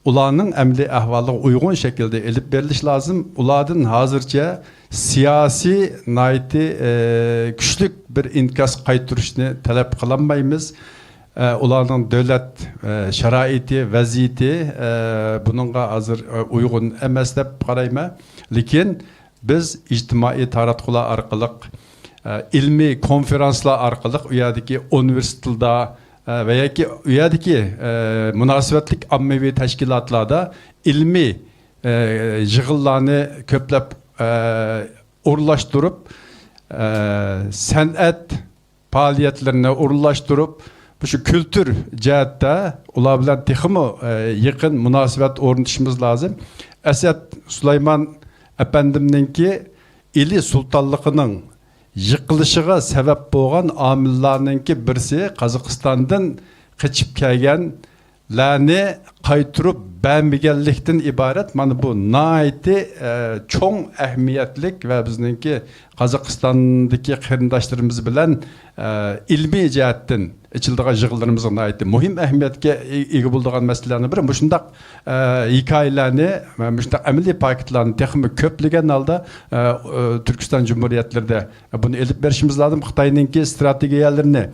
ئۇلارنىڭ ئەمەلىي ئەھۋالىغا ئۇيغۇن شەكىلدە ئېلىپ بېرىلىشى لازىم. ئۇلاردىن ھازىرچە سىياسىي ناھايىتى، ئە، كۈچلۈك بىر ئىنكاس قايتۇرۇشنى تەلەپ قىلالمايمىز. ئە، ئۇلارنىڭ دۆلەت، ئە، شارائىتى، ۋەزىيىتى، ئە، بۇنىڭغا ھازىر، ئە، ئۇيغۇن ئەمەس دەپ قارايمەن. لېكىن بىز ئىجتىمائىي تاراتقۇلار ئارقىلىق، ئە، ئىلمىي كونفېرانسلار ئارقىلىق ئۇ يەردىكى ئۇنىۋېرسىتېتلاردا، ئە، ۋە ياكى ئۇ يەردىكى، ئە، مۇناسىۋەتلىك ئاممىۋى تەشكىلاتلاردا ئىلمىي، ئە، يىغىنلارنى كۆپلەپ، ئە، ئورۇنلاشتۇرۇپ، ئە، سەنئەت پائالىيەتلىرىنى ئورۇنلاشتۇرۇپ، مۇشۇ كۈلتۈر جەھەتتە ئۇلار بىلەن تېخىمۇ، ئە، يېقىن مۇناسىۋەت ئورنىتىشىمىز لازىم. ئەسئەت سۇلايمان ئەپەندىمنىڭكى ئىلى سۇلتانلىقىنىڭ يىقىلىشىغا سەۋەب بولغان ئامىللارنىڭكى بىرسى قازاقىستاندىن قېچىپ كەلگەنلەرنى قايتۇرۇپ بەرمىگەنلىكتىن ئىبارەت، مانا بۇ ناھايىتى، ئە، چوڭ ئەھمىيەتلىك ۋە بىزنىڭكى قازاقىستاندىكى قېرىنداشلىرىمىز بىلەن، ئە، ئىلمىي جەھەتتىن ئېچىلىدىغان يىغىنلىرىمىزغا ناھايىتى مۇھىم ئەھمىيەتكە ئىگە بولىدىغان مەسىلىلەرنىڭ بىرى. مۇشۇنداق، ئە، ھېكايىلەرنى ۋە مۇشۇنداق ئەمەلىي پاكىتلارنى تېخىمۇ كۆپلىگەن ھالدا، ئە، ئە، تۈركىستان جۇمھۇرىيەتلىرىدە بۇنى ئېلىپ بېرىشىمىز لازىم. خىتاينىڭكى ئىستراتېگىيەلىرىنى،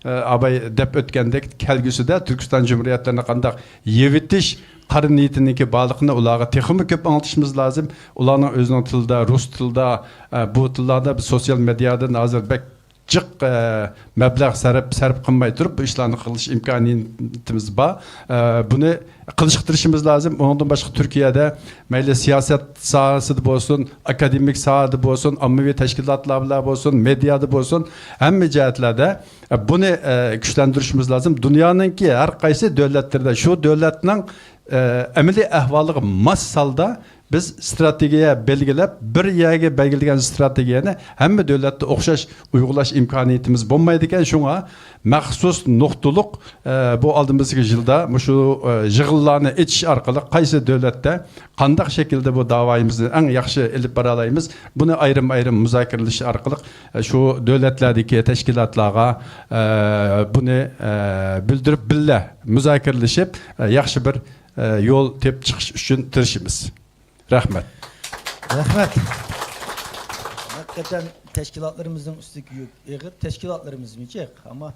ئە، ئاباي دەپ ئۆتكەندەك، كەلگۈسىدە تۈركىستان جۇمھۇرىيەتلىرىنى قانداق يېۋىتىش قارا نىيىتىنىڭكى بارلىقىنى ئۇلارغا تېخىمۇ كۆپ ئاڭلىتىشىمىز لازىم. ئۇلارنىڭ ئۆزىنىڭ تىلىدا، رۇس تىلىدا، ئە، بۇ تىللاردا بىز سوتسىيال مېدىيادىن ھازىر بەك جىق، ئە، مەبلەغ سەرپ، سەرپ قىلماي تۇرۇپ، بۇ ئىشلارنى قىلىش ئىمكانىيىتىمىز بار. ئە، بۇنى قىلىشقا تىرىشىشىمىز لازىم. ئۇنىڭدىن باشقا، تۈركىيەدە مەيلى سىياسەت ساھەسىدە بولسۇن، ئاكادېمىك ساھەدە بولسۇن، ئاممىۋى تەشكىلاتلار بىلەن بولسۇن، مېدىيادا بولسۇن، ھەممە جەھەتلەردە، ئە، بۇنى، ئە، كۈچلەندۈرۈشىمىز لازىم. دۇنيانىڭكى ھەر قايسى دۆلەتلىرىدە شۇ دۆلەتنىڭ، ئە، ئەمەلىي ئەھۋالىغا ماس ھالدا بىز ئىستراتېگىيە بەلگىلەپ، بىر يەرگە بەلگىلىگەن ئىستراتېگىيەنى ھەممە دۆلەتتە ئوخشاش ئۇيغۇرلاش ئىمكانىيىتىمىز بولمايدىكەن. شۇڭا مەخسۇس نۇقتىلىق، ئە، بۇ ئالدىمىزدىكى يىلدا مۇشۇ، ئە، يىغىنلارنى ئېچىش ئارقىلىق قايسى دۆلەتتە قانداق شەكىلدە بۇ داۋايىمىزنى ئەڭ ياخشى ئېلىپ بارالايمىز، بۇنى ئايرىم-ئايرىم مۇزاكىرىلىشى ئارقىلىق، ئە، شۇ دۆلەتلەردىكى تەشكىلاتلارغا، ئە، بۇنى، ئە، بىلدۈرۈپ، بىللە مۇزاكىرىلىشىپ، ئە، ياخشى بىر، ئە، يول تېپىپ چىقىش ئۈچۈن تىرىشىمىز. رەھمەت. رەھمەت. ھەقىقەتەن تەشكىلاتلىرىمىزنىڭ ئۈستىدىكى يۈك ئېغىر. تەشكىلاتلىرىمىزمۇ جىق، ئەمما،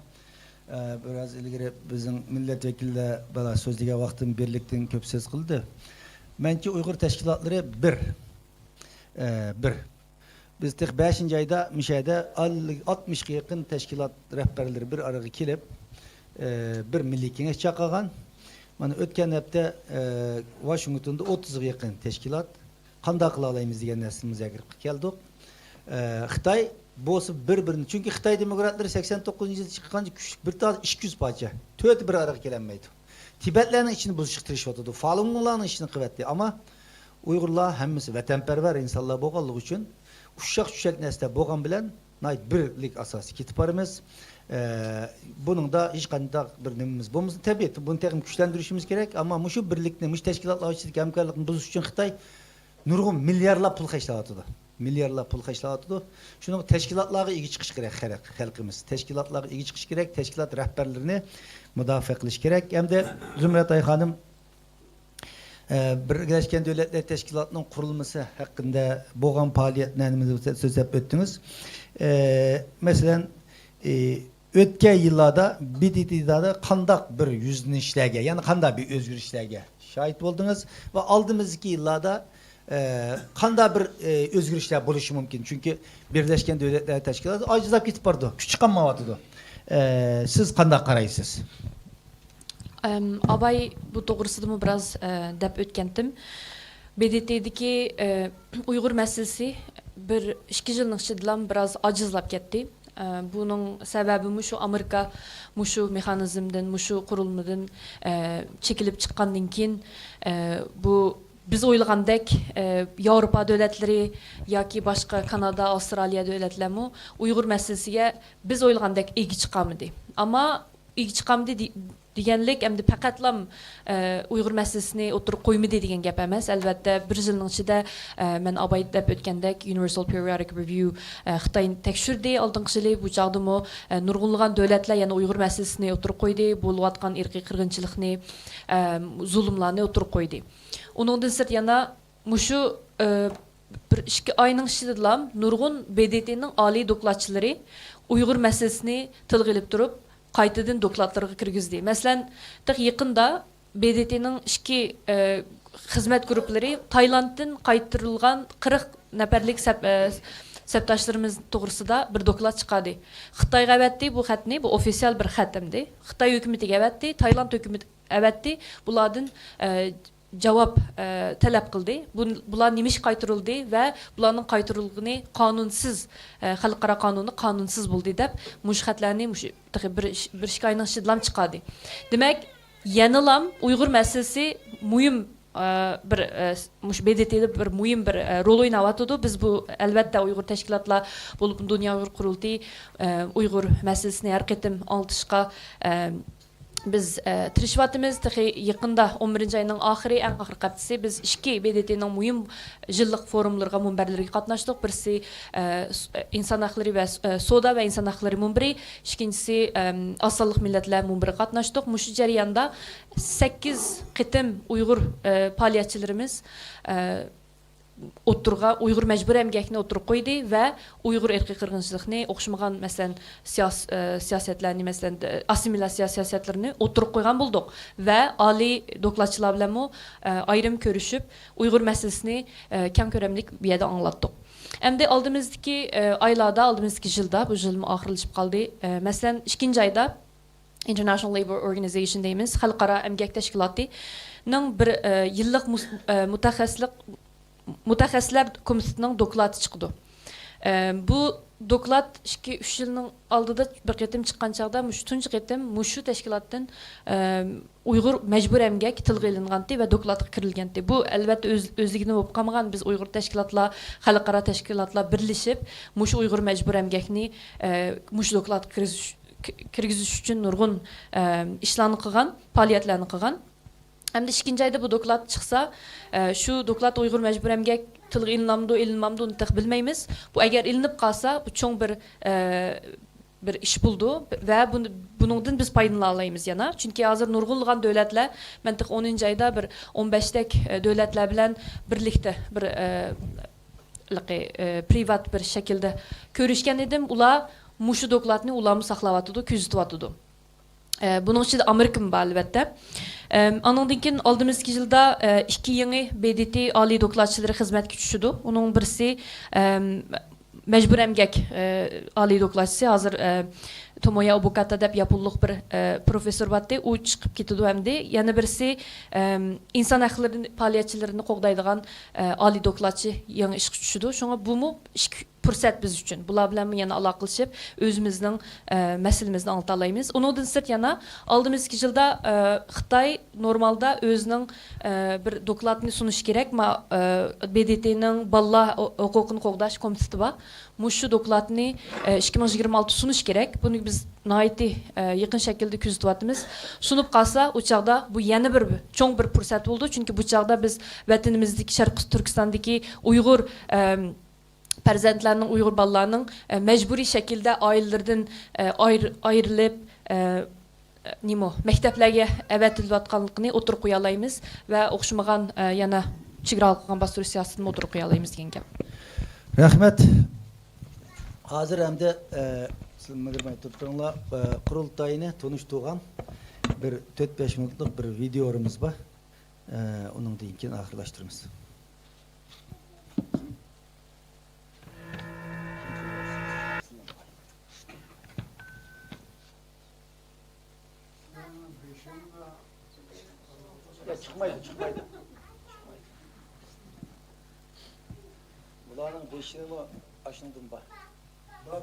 ئە، بىراز ئىلگىرى بىزنىڭ مىللەت ۋەكىللەر بالا سۆزلىگەن ۋاقتىم بىرلىكتىن كۆپ سۆز قىلدى. مەنچە ئۇيغۇر تەشكىلاتلىرى بىر، ئە، بىر. بىز تېخى بەشىنچى ئايدا مۇشۇ يەردە ئاتمىشقا يېقىن تەشكىلات رەھبەرلىرى بىر ئارىغا كېلىپ، ئە، بىر مىللىي كېڭەش چاقىرغان. مانا ئۆتكەن ھەپتە، ئە، ۋاشىنگتوندا ئوتتۇزغا يېقىن تەشكىلات قانداق قىلالايمىز دېگەن نەرسىنى مۇزاكىرە قىلىپ كەلدۇق. ئە، خىتاي بولسا بىر-بىرىنى، چۈنكى خىتاي دېموكراتلىرى سەكسەن توققۇزىنچى يىلدا چىققان كۈچلۈك بىر تال ئىككى يۈز پارچە، تۆتى بىر ئارىغا كېلەلمەيدۇ. تىبەتلەرنىڭ ئىچىنى بۇزۇشقا تىرىشىۋاتىدۇ، فالۇنگونلارنىڭ ئىشىنى قىلىۋەتتى. ئەمما ئۇيغۇرلار ھەممىسى ۋەتەنپەرۋەر ئىنسانلار بولغانلىقى ئۈچۈن ئۇششاق-چۈششەك نەرسىلەر بولغان بىلەن ناھايىتى بىرلىك ئاساسىدا كېتىپ بارىمىز. ئە، بۇنىڭدا ھېچقانداق بىر نېمىمىز بولمىسۇن. تەبىئىي، بۇنى تېخىمۇ كۈچلەندۈرۈشىمىز كېرەك. ئەمما مۇشۇ بىرلىكنى، مۇشۇ تەشكىلاتلار ئىچىدىكى ھەمكارلىقنى بۇزۇش ئۈچۈن خىتاي نۇرغۇن مىليارلار پۇل خەجلەۋاتىدۇ. مىليارلار پۇل خەجلەۋاتىدۇ. شۇنىڭغا تەشكىلاتلارغا ئىگە چىقىشى كېرەك خەلق-، خەلقىمىز. تەشكىلاتلارغا ئىگە چىقىشى كېرەك، تەشكىلات رەھبەرلىرىنى مۇداپىئە قىلىشى كېرەك. ئەمدى زۇمرەت ئايخانىم، ئە، بىرلەشكەن دۆلەتلەر تەشكىلاتىنىڭ قۇرۇلمىسى ھەققىدە بولغان پائالىيەتلەرنى سۆزلەپ ئۆتتىڭىز. ئە، مەسىلەن، ئە، ئۆتكەن يىللاردا ب د ت دا قانداق بىر يۈزلىنىشلەرگە، يەنى قانداق بىر ئۆزگىرىشلەرگە شاھىت بولدىڭىز ۋە ئالدىمىزدىكى يىللاردا، ئە، قانداق بىر، ئە، ئۆزگىرىشلەر بولۇشى مۇمكىن؟ چۈنكى بىرلەشكەن دۆلەتلەر تەشكىلاتى ئاجىزلاپ كېتىپ بارىدۇ، كۈچى قالمايۋاتىدۇ. ئە، سىز قانداق قارايسىز؟ ئەم، ئاباي بۇ توغرىسىدىمۇ بىراز، ئە، دەپ ئۆتكەنتىم. ب د ت دىكى، ئە، ئۇيغۇر مەسىلىسى بىر ئىككى يىلنىڭ ئىچىدىلا بىراز ئاجىزلاپ كەتتى. ئە، بۇنىڭ سەۋەبىمۇ شۇ ئامېرىكا مۇشۇ مېخانىزمدىن، مۇشۇ قۇرۇلمىدىن، ئە، چېكىنىپ چىققاندىن كېيىن، ئە، بۇ بىز ئويلىغاندەك، ئە، ياۋروپا دۆلەتلىرى ياكى باشقا كانادا، ئاۋسترالىيە دۆلەتلەرمۇ ئۇيغۇر مەسىلىسىگە بىز ئويلىغاندەك ئىگە چىقالمىدى. ئەمما ئىگە چىقالمىدى دېگەنلىك، ئەمدى پەقەتلام، ئە، ئۇيغۇر مەسىلىسىنى ئوتتۇرىغا قويمىدى دېگەن گەپ ئەمەس. ئەلۋەتتە، بىر يىلنىڭ ئىچىدە، ئە، مەن ئاباي دەپ ئۆتكەندەك، يۇنىۋېرسال پېرىئودىك رېۋىيۇ، ئە، خىتاينى تەكشۈردى ئالدىنقى يىلى. بۇ چاغدىمۇ، ئە، نۇرغۇنلىغان دۆلەتلەر يەنە ئۇيغۇر مەسىلىسىنى ئوتتۇرىغا قويدى، بولۇۋاتقان ئىرقىي قىرغىنچىلىقنى، ئە، زۇلۇملارنى ئوتتۇرىغا قويدى. ئۇنىڭدىن سىرت يەنە مۇشۇ، ئە، بىر ئىككى ئاينىڭ ئىچىدىلا نۇرغۇن ب د ت نىڭ ئالىي دوكلاتچىلىرى ئۇيغۇر مەسىلىسىنى تىلغا ئېلىپ تۇرۇپ، قايتىدىن دوكلاتلىرىغا كىرگۈزدى. مەسىلەن، تېخى يېقىندا ب د ت نىڭ ئىچكى، ئە، خىزمەت گۇرۇپپىلىرى تايلاندتىن قايتۇرۇلغان قىرىق نەپەرلىك سەپ-، ئە، سەپداشلىرىمىز توغرىسىدا بىر دوكلات چىقاردى. خىتايغا ئەۋەتتى بۇ خەتنى، بۇ ئوفىتسىيال بىر خەت ئەمدى. خىتاي ھۆكۈمىتىگە ئەۋەتتى، تايلاند ھۆكۈمىتى ئەۋەتتى. بۇلاردىن، ئە، جاۋاب، ئە، تەلەپ قىلدى. بۇ، بۇلار نېمىشقا قايتۇرۇلدى ۋە بۇلارنىڭ قايتۇرۇلغىنى قانۇنسىز، ئە، خەلقئارا قانۇندا قانۇنسىز بولدى دەپ مۇشۇ خەتلەرنى مۇشۇ تېخى بىر ئىش-، بىر ئىككى ئاينىڭ ئىچىدىلا چىقاردى. دېمەك، يەنىلام ئۇيغۇر مەسىلىسى مۇھىم، ئە، بىر، ئە، مۇشۇ ب د ت دا بىر مۇھىم بىر، ئە، رول ئويناۋاتىدۇ. بىز بۇ، ئەلۋەتتە، ئۇيغۇر تەشكىلاتلار بولۇپ دۇنيا ئۇيغۇر قۇرۇلتىيى، ئە، ئۇيغۇر مەسىلىسىنى ھەر قېتىم ئاڭلىتىشقا، ئە، بىز، ئە، تىرىشىۋاتىمىز. تېخى يېقىندا، ئون بىرىنچى ئاينىڭ ئاخىرى، ئەڭ ئاخىرقى ھەپتىسى بىز ئىككى ب د ت نىڭ مۇھىم يىللىق فورۇملىرىغا، مۇنبەرلىرىگە قاتناشتۇق. بىرسى، ئە، س-، ئىنسان ھەقلىرى ۋە س-، ئە، سودا ۋە ئىنسان ھەقلىرى مۇنبىرى، ئىككىنچىسى، ئەم، ئاز سانلىق مىللەتلەر مۇنبىرىگە قاتناشتۇق. مۇشۇ جەرياندا سەككىز قېتىم ئۇيغۇر، ئە، پائالىيەتچىلىرىمىز، ئە، ئوتتۇرىغا ئۇيغۇر مەجبۇرىي ئەمگەكنى ئوتتۇرىغا قويدى ۋە ئۇيغۇر ئىرقىي قىرغىنچىلىقنى ئوخشىمىغان، مەسىلەن، سىياس-، ئە، سىياسەتلەرنى، مەسىلەن، ئە، ئاسسىمىلياتسىيە سىياسەتلىرىنى ئوتتۇرىغا قويغان بولدۇق ۋە ئالىي دوكلاتچىلار بىلەنمۇ، ئە، ئايرىم كۆرۈشۈپ، ئۇيغۇر مەسىلىسىنى، ئە، كەڭ كۆلەملىك بۇ يەردە ئاڭلاتتۇق. ئەمدى ئالدىمىزدىكى، ئە، ئايلاردا، ئالدىمىزدىكى يىلدا، بۇ يىلمۇ ئاخىرلىشىپ قالدى، ئە، مەسىلەن، ئىككىنچى ئايدا، International Labour Organization دەيمىز، خەلقئارا ئەمگەك تەشكىلاتىنىڭ بىر، ئە، يىللىق مۇس-، ئە، مۇتەخەسسىسلىق، مۇتەخەسسىسلەر كومىتېتىنىڭ دوكلاتى چىقىدۇ. ئە، بۇ دوكلات ئىككى، ئۈچ يىلنىڭ ئالدىدا بىر قېتىم چىققان چاغدا، مۇشۇ تۇنجى قېتىم مۇشۇ تەشكىلاتتىن، ئە، ئۇيغۇر مەجبۇرىي ئەمگەك تىلغا ئېلىنغانتى ۋە دوكلاتقا كىرىلگەنتى. بۇ، ئەلۋەتتە، ئۆز-، ئۆزلۈكىدىن بولۇپ قالمىغان. بىز ئۇيغۇر تەشكىلاتلار، خەلقئارا تەشكىلاتلار بىرلىشىپ، مۇشۇ ئۇيغۇر مەجبۇرىي ئەمگەكنى، ئە، مۇشۇ دوكلاتقا كىرگۈزۈش، كىرگۈزۈش ئۈچۈن نۇرغۇن، ئە، ئىشلارنى قىلغان، پائالىيەتلەرنى قىلغان. ئەمدى ئىككىنچى ئايدا بۇ دوكلات چىقسا، ئە، شۇ دوكلات ئۇيغۇر مەجبۇرىي ئەمگەك تىلغا ئېلىنامدۇ، ئېلىنمامدۇ، ئۇنى تېخى بىلمەيمىز. بۇ ئەگەر ئېلىنىپ قالسا، بۇ چوڭ بىر، ئە، بىر ئىش بولىدۇ ۋە بۇنى، بۇنىڭدىن بىز پايدىلىنالايمىز يەنە. چۈنكى ھازىر نۇرغۇنلىغان دۆلەتلەر، مەن تېخى ئونىنچى ئايدا بىر ئون بەشتەك، ئە، دۆلەتلەر بىلەن بىرلىكتە بىر، ئە، ھېلىقى، ئە، پرىۋات بىر شەكىلدە كۆرۈشكەن ئىدىم. ئۇلار مۇشۇ دوكلاتنى ئۇلارمۇ ساقلاۋاتىدۇ، كۆزىتىۋاتىدۇ. ئە، بۇنىڭ ئىچىدە ئامېرىكىمۇ بار، ئەلۋەتتە. ئەم، ئانىڭدىن كېيىن ئالدىمىزدىكى يىلدا، ئە، ئىككى يېڭى ب د ت ئالىي دوكلاتچىلىرى خىزمەتكە چۈشىدۇ. ئۇنىڭ بىرسى، ئەم، مەجبۇرىي ئەمگەك، ئە، ئالىي دوكلاتچىسى، ھازىر، ئە، تومويا ئوبۇكاتا دەپ ياپونلۇق بىر، ئە، پروفېسسور بارتى، ئۇ چىقىپ كېتىدۇ ئەمدى. يەنە بىرسى، ئەم، ئىنسان ھەقلىرىنى، پائالىيەتچىلىرىنى قوغدايدىغان، ئە، ئالىي دوكلاتچى يېڭى ئىشقا چۈشىدۇ. شۇڭا بۇمۇ ئىككى پۇرسەت بىز ئۈچۈن. بۇلار بىلەنمۇ يەنە ئالاقىلىشىپ، ئۆزىمىزنىڭ، ئە، مەسىلىمىزنى ئاڭلىتالايمىز. ئۇنىڭدىن سىرت يەنە ئالدىمىزدىكى يىلدا، ئە، خىتاي نورمالدا ئۆزىنىڭ، ئە، بىر دوكلاتنى سۇنۇشى كېرەك. ما-، ئە، ب د ت نىڭ بالىلار ھو-، ھوقۇقىنى قوغداش كومىتېتى بار. مۇشۇ دوكلاتنى، ئە، ئىككى مىڭ يىگىرمە ئالتە سۇنۇشى كېرەك. بۇنى بىز ناھايىتى، ئە، يېقىن شەكىلدە كۆزىتىۋاتىمىز. سۇنۇپ قالسا، ئۇ چاغدا بۇ يەنە بىر چوڭ بىر پۇرسەت بولىدۇ. چۈنكى بۇ چاغدا بىز ۋەتىنىمىزدىكى، شەرقىي تۈركىستاندىكى ئۇيغۇر، ئە، پەرزەنتلەرنىڭ، ئۇيغۇر بالىلارنىڭ، ئە، مەجبۇرىي شەكىلدە ئائىلىلىرىدىن، ئە، ئاير-، ئايرىلىپ، ئە، نېمە، مەكتەپلەرگە ئەۋەتىلىۋاتقانلىقىنى ئوتتۇرىغا قويالايمىز ۋە ئوخشىمىغان، ئە، يەنە چېگرا ھالقىغان باستۇرۇش سىياسىتىنى ئوتتۇرىغا قويالايمىز دېگەن گەپ. رەھمەت. ھازىر ئەمدى، ئە، سىز مىگىرمەي تۇرۇپ تۇرۇڭلار، ئە، قۇرۇلتاينى تونۇشتۇرغان بىر تۆت بەش مىنۇتلۇق بىر ۋىدېئولىرىمىز بار. ئە، ئۇنىڭدىن كېيىن ئاخىرلاشتۇرىمىز. يا، چىقمايدۇ، چىقمايدۇ. بۇلارنىڭ بېشىمۇ ئاشۇندىن بار. بار.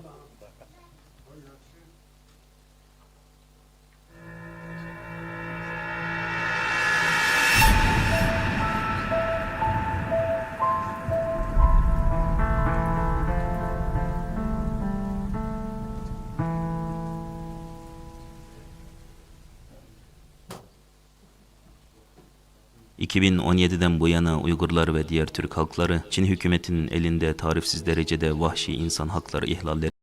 ئىككى مىڭ ئون يەتتىدىن بۇيانا ئۇيغۇرلار ۋە دىيار تۈرك خەلقلىرى چىن ھۆكۈمىتىنىڭ ئېلىندە تارىفسىز دەرىجىدە ۋەھشىي ئىنسان ھەقلىرى ئىھلاللىرى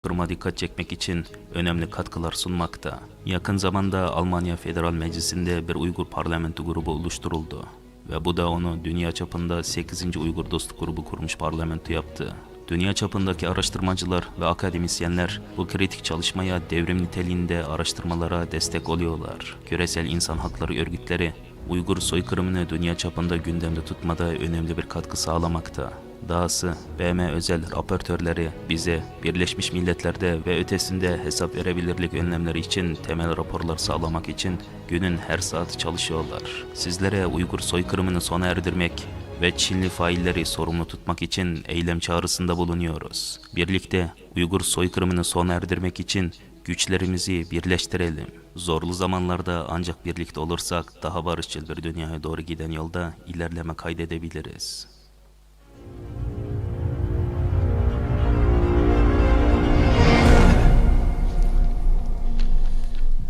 قۇرۇما دىققەت چەكمەك ئۈچۈن ئۈنۈملۈك كاتكىلار سۇنماقتا. يېقىن زاماندا ئالمانىيە فېدېرال مەجلىسىندە بىر ئۇيغۇر پارلامېنت گۇرۇپى ئولۇشتۇرۇلدى ۋە بۇ دائونىڭ دۇنيا چاپىنىدا سەككىزىنچى ئۇيغۇر دوستلۇق گۇرۇپى قۇرۇلمىش پارلامېنت ياپتى. دۇنيا چاپىنىدىكى ئاراشتۇرماچىلار ۋە ئاكادېمىسىيەنلەر بۇ كرىتىك چالىشمايا دېۋرىم نىتېليىنىدە ئاراشتۇرمىلارغا دەستەك ئولىيولار. كۈرەشچان ئىنسان ھەقلىرى ئۆرگۈتلىرى ئۇيغۇر سويقىرىمىنى دۇنيا چاپىنىدا گۈندەمدە تۇتمىدا ئۈنۈملۈك بىر كاتكا ساغلىماقتا. داسى، بەمە ئۆزەل راپورتۆرلىرى، بىزە، بىرلەشمىش مىللەتلەردە ۋە ئۆتەسىندە ھېساب بېرەبىلىرلىك ئۈنۈملەر ئۈچۈن تەمەن راپورلار ساغلىماق ئۈچۈن گۈنۈن ھەر سائەت چالىشىۋالار. سىزلەرگە ئۇيغۇر سويقىرىمىنى سونا ئەردۈرمەك ۋە چىنلى فائىللىرى سورۇملۇ تۇتماق ئۈچۈن ئەيلەم چارىسىندە بولۇنۇيورۇز. بىرلىكتە ئۇيغۇر سويقىرىمىنى سونا ئەردۈرمەك ئۈچۈن گۈچلىرىمىزنى بىرلەشتۈرەيلى. زورلۇق زامانلاردا ئانچاق بىرلىكتە ئولۇرساق، داھا بارىشچىل بىر دۇنياغا دورا گىدەن يولدا ئىلەرلەمە قايدا ئېدەبىلىرىز.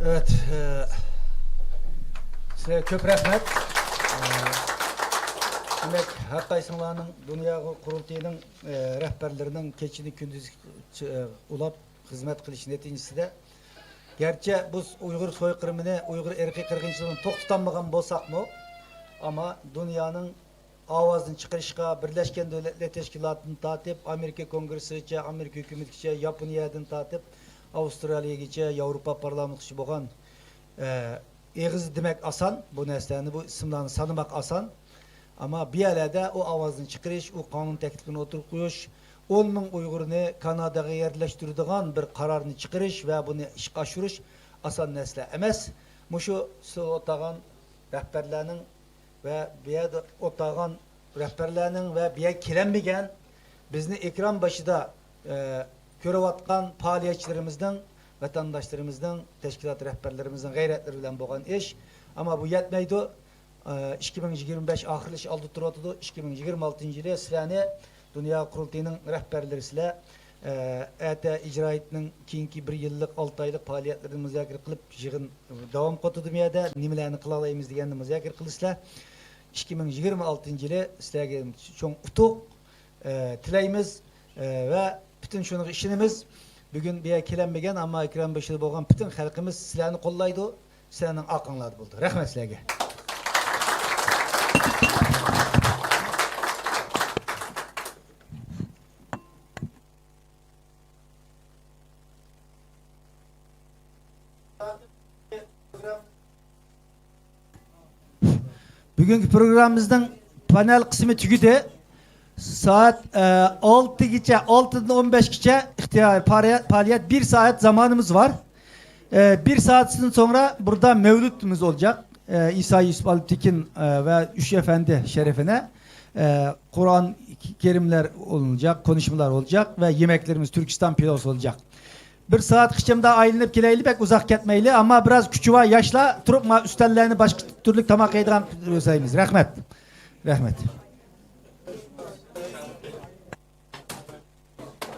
Evet, e, size köp rahmet. E, demek, her qaysılarının Dünya Kurultayı'nın, e, rehberlerinin keçini kündüz, e, ulap hizmet kılışı neticesinde, gerçi bu Uygur soykırımını, Uygur ırkıy kırgınçılığını toxtatanmagan bolsakmı, ama dünyanın ئاۋازىنى چىقىرىشقا، بىرلەشكەن دۆلەتلەر تەشكىلاتىدىن تارتىپ، ئامېرىكا كونگرېسسىغىچە، ئامېرىكا ھۆكۈمىتىگىچە، ياپونىيەدىن تارتىپ، ئاۋسترالىيەگىچە، ياۋروپا پارلامېنتىغىچە بولغان، ئە، ئېغىزدا دېمەك ئاسان، بۇ نەرسىلەرنى، بۇ ئىسىملارنى سانىماق ئاسان. ئەمما بۇ يەرلەردە ئۇ ئاۋازنى چىقىرىش، ئۇ قانۇن تەكلىپىنى ئوتتۇرىغا قويۇش، ئون مىڭ ئۇيغۇرنى كاناداغا يەرلەشتۈرىدىغان بىر قارارنى چىقىرىش ۋە بۇنى ئىشقا ئاشۇرۇش ئاسان نەرسىلەر ئەمەس. مۇشۇ سىز ئولتۇرغان رەھبەرلەرنىڭ ۋە بۇ يەردە ئولتۇرغان رەھبەرلەرنىڭ ۋە بۇ يەرگە كېلەلمىگەن، بىزنى ئېكران بېشىدا، ئە، كۆرۈۋاتقان پائالىيەتچىلىرىمىزنىڭ، ۋەتەنداشلىرىمىزنىڭ، تەشكىلات رەھبەرلىرىمىزنىڭ غەيرەتلىرى بىلەن بولغان ئىش. ئەمما بۇ يەتمەيدۇ. ئە، ئىككى مىڭ يىگىرمە بەش ئاخىرلىشىش ئالدىدا تۇرۇۋاتىدۇ. ئىككى مىڭ يىگىرمە ئالتىنچى يىلى سىلەرنى دۇنيا قۇرۇلتىيىنىڭ رەھبەرلىرى سىلەر، ئە، ئەتە ئىجرائىيەتنىڭ كېيىنكى بىر يىللىق، ئالتە ئايلىق پائالىيەتلىرىنى مۇزاكىرە قىلىپ، يىغىن داۋام قىلىۋاتىدۇ بۇ يەردە. نېمىلەرنى قىلالايمىز دېگەننى مۇزاكىرە قىلىسىلەر. ئىككى مىڭ يىگىرمە ئالتىنچى يىلى سىلەرگە چوڭ ئۇتۇق، ئە، تىلەيمىز، ئە، ۋە پۈتۈن شۇنىڭغا ئىشىنىمىز. بۈگۈن بۇ يەرگە كېلەلمىگەن، ئەمما ئېكران بېشىدا بولغان پۈتۈن خەلقىمىز سىلەرنى قوللايدۇ، سىلەرنىڭ ئارقاڭلاردا بولىدۇ. رەھمەت سىلەرگە. بۈگۈنكى پروگراممىمىزنىڭ پانېل قىسمى تۈگىدى. سائەت، ئە، ئالتىگىچە، ئالتىدىن ئون بەشكىچە ئىختىيارىي پائالىيەت، پائالىيەت. بىر سائەت زامانىمىز بار. ئە، بىر سائەتتىن سوڭرا بۇردا مەۋلۇتىمىز بولىدۇ. ئە، ئىسا يۈسۈپ ئالپتېكىن، ئە، ۋە ئۈچ ئەپەندى شەرىپىنە، ئە، قۇرئان كەرىملەر ئولۇنىجاق، كونۇشمىلار ئولىجاق ۋە يېمەكلىرىمىز تۈركىستان پىلوسى ئولىجاق. بىر سائەت ئىچىمدە ئايلىنىپ كېلەيلى، بەك ئۇزاق كەتمەيلى، ئەمما بىراز كۈچى بار ياشلار تۇرۇپ، ما ئۈستەللەرنى باشقا تۈرلۈك تاماق يەيدىغان ئۆزەيمىز. رەھمەت. رەھمەت.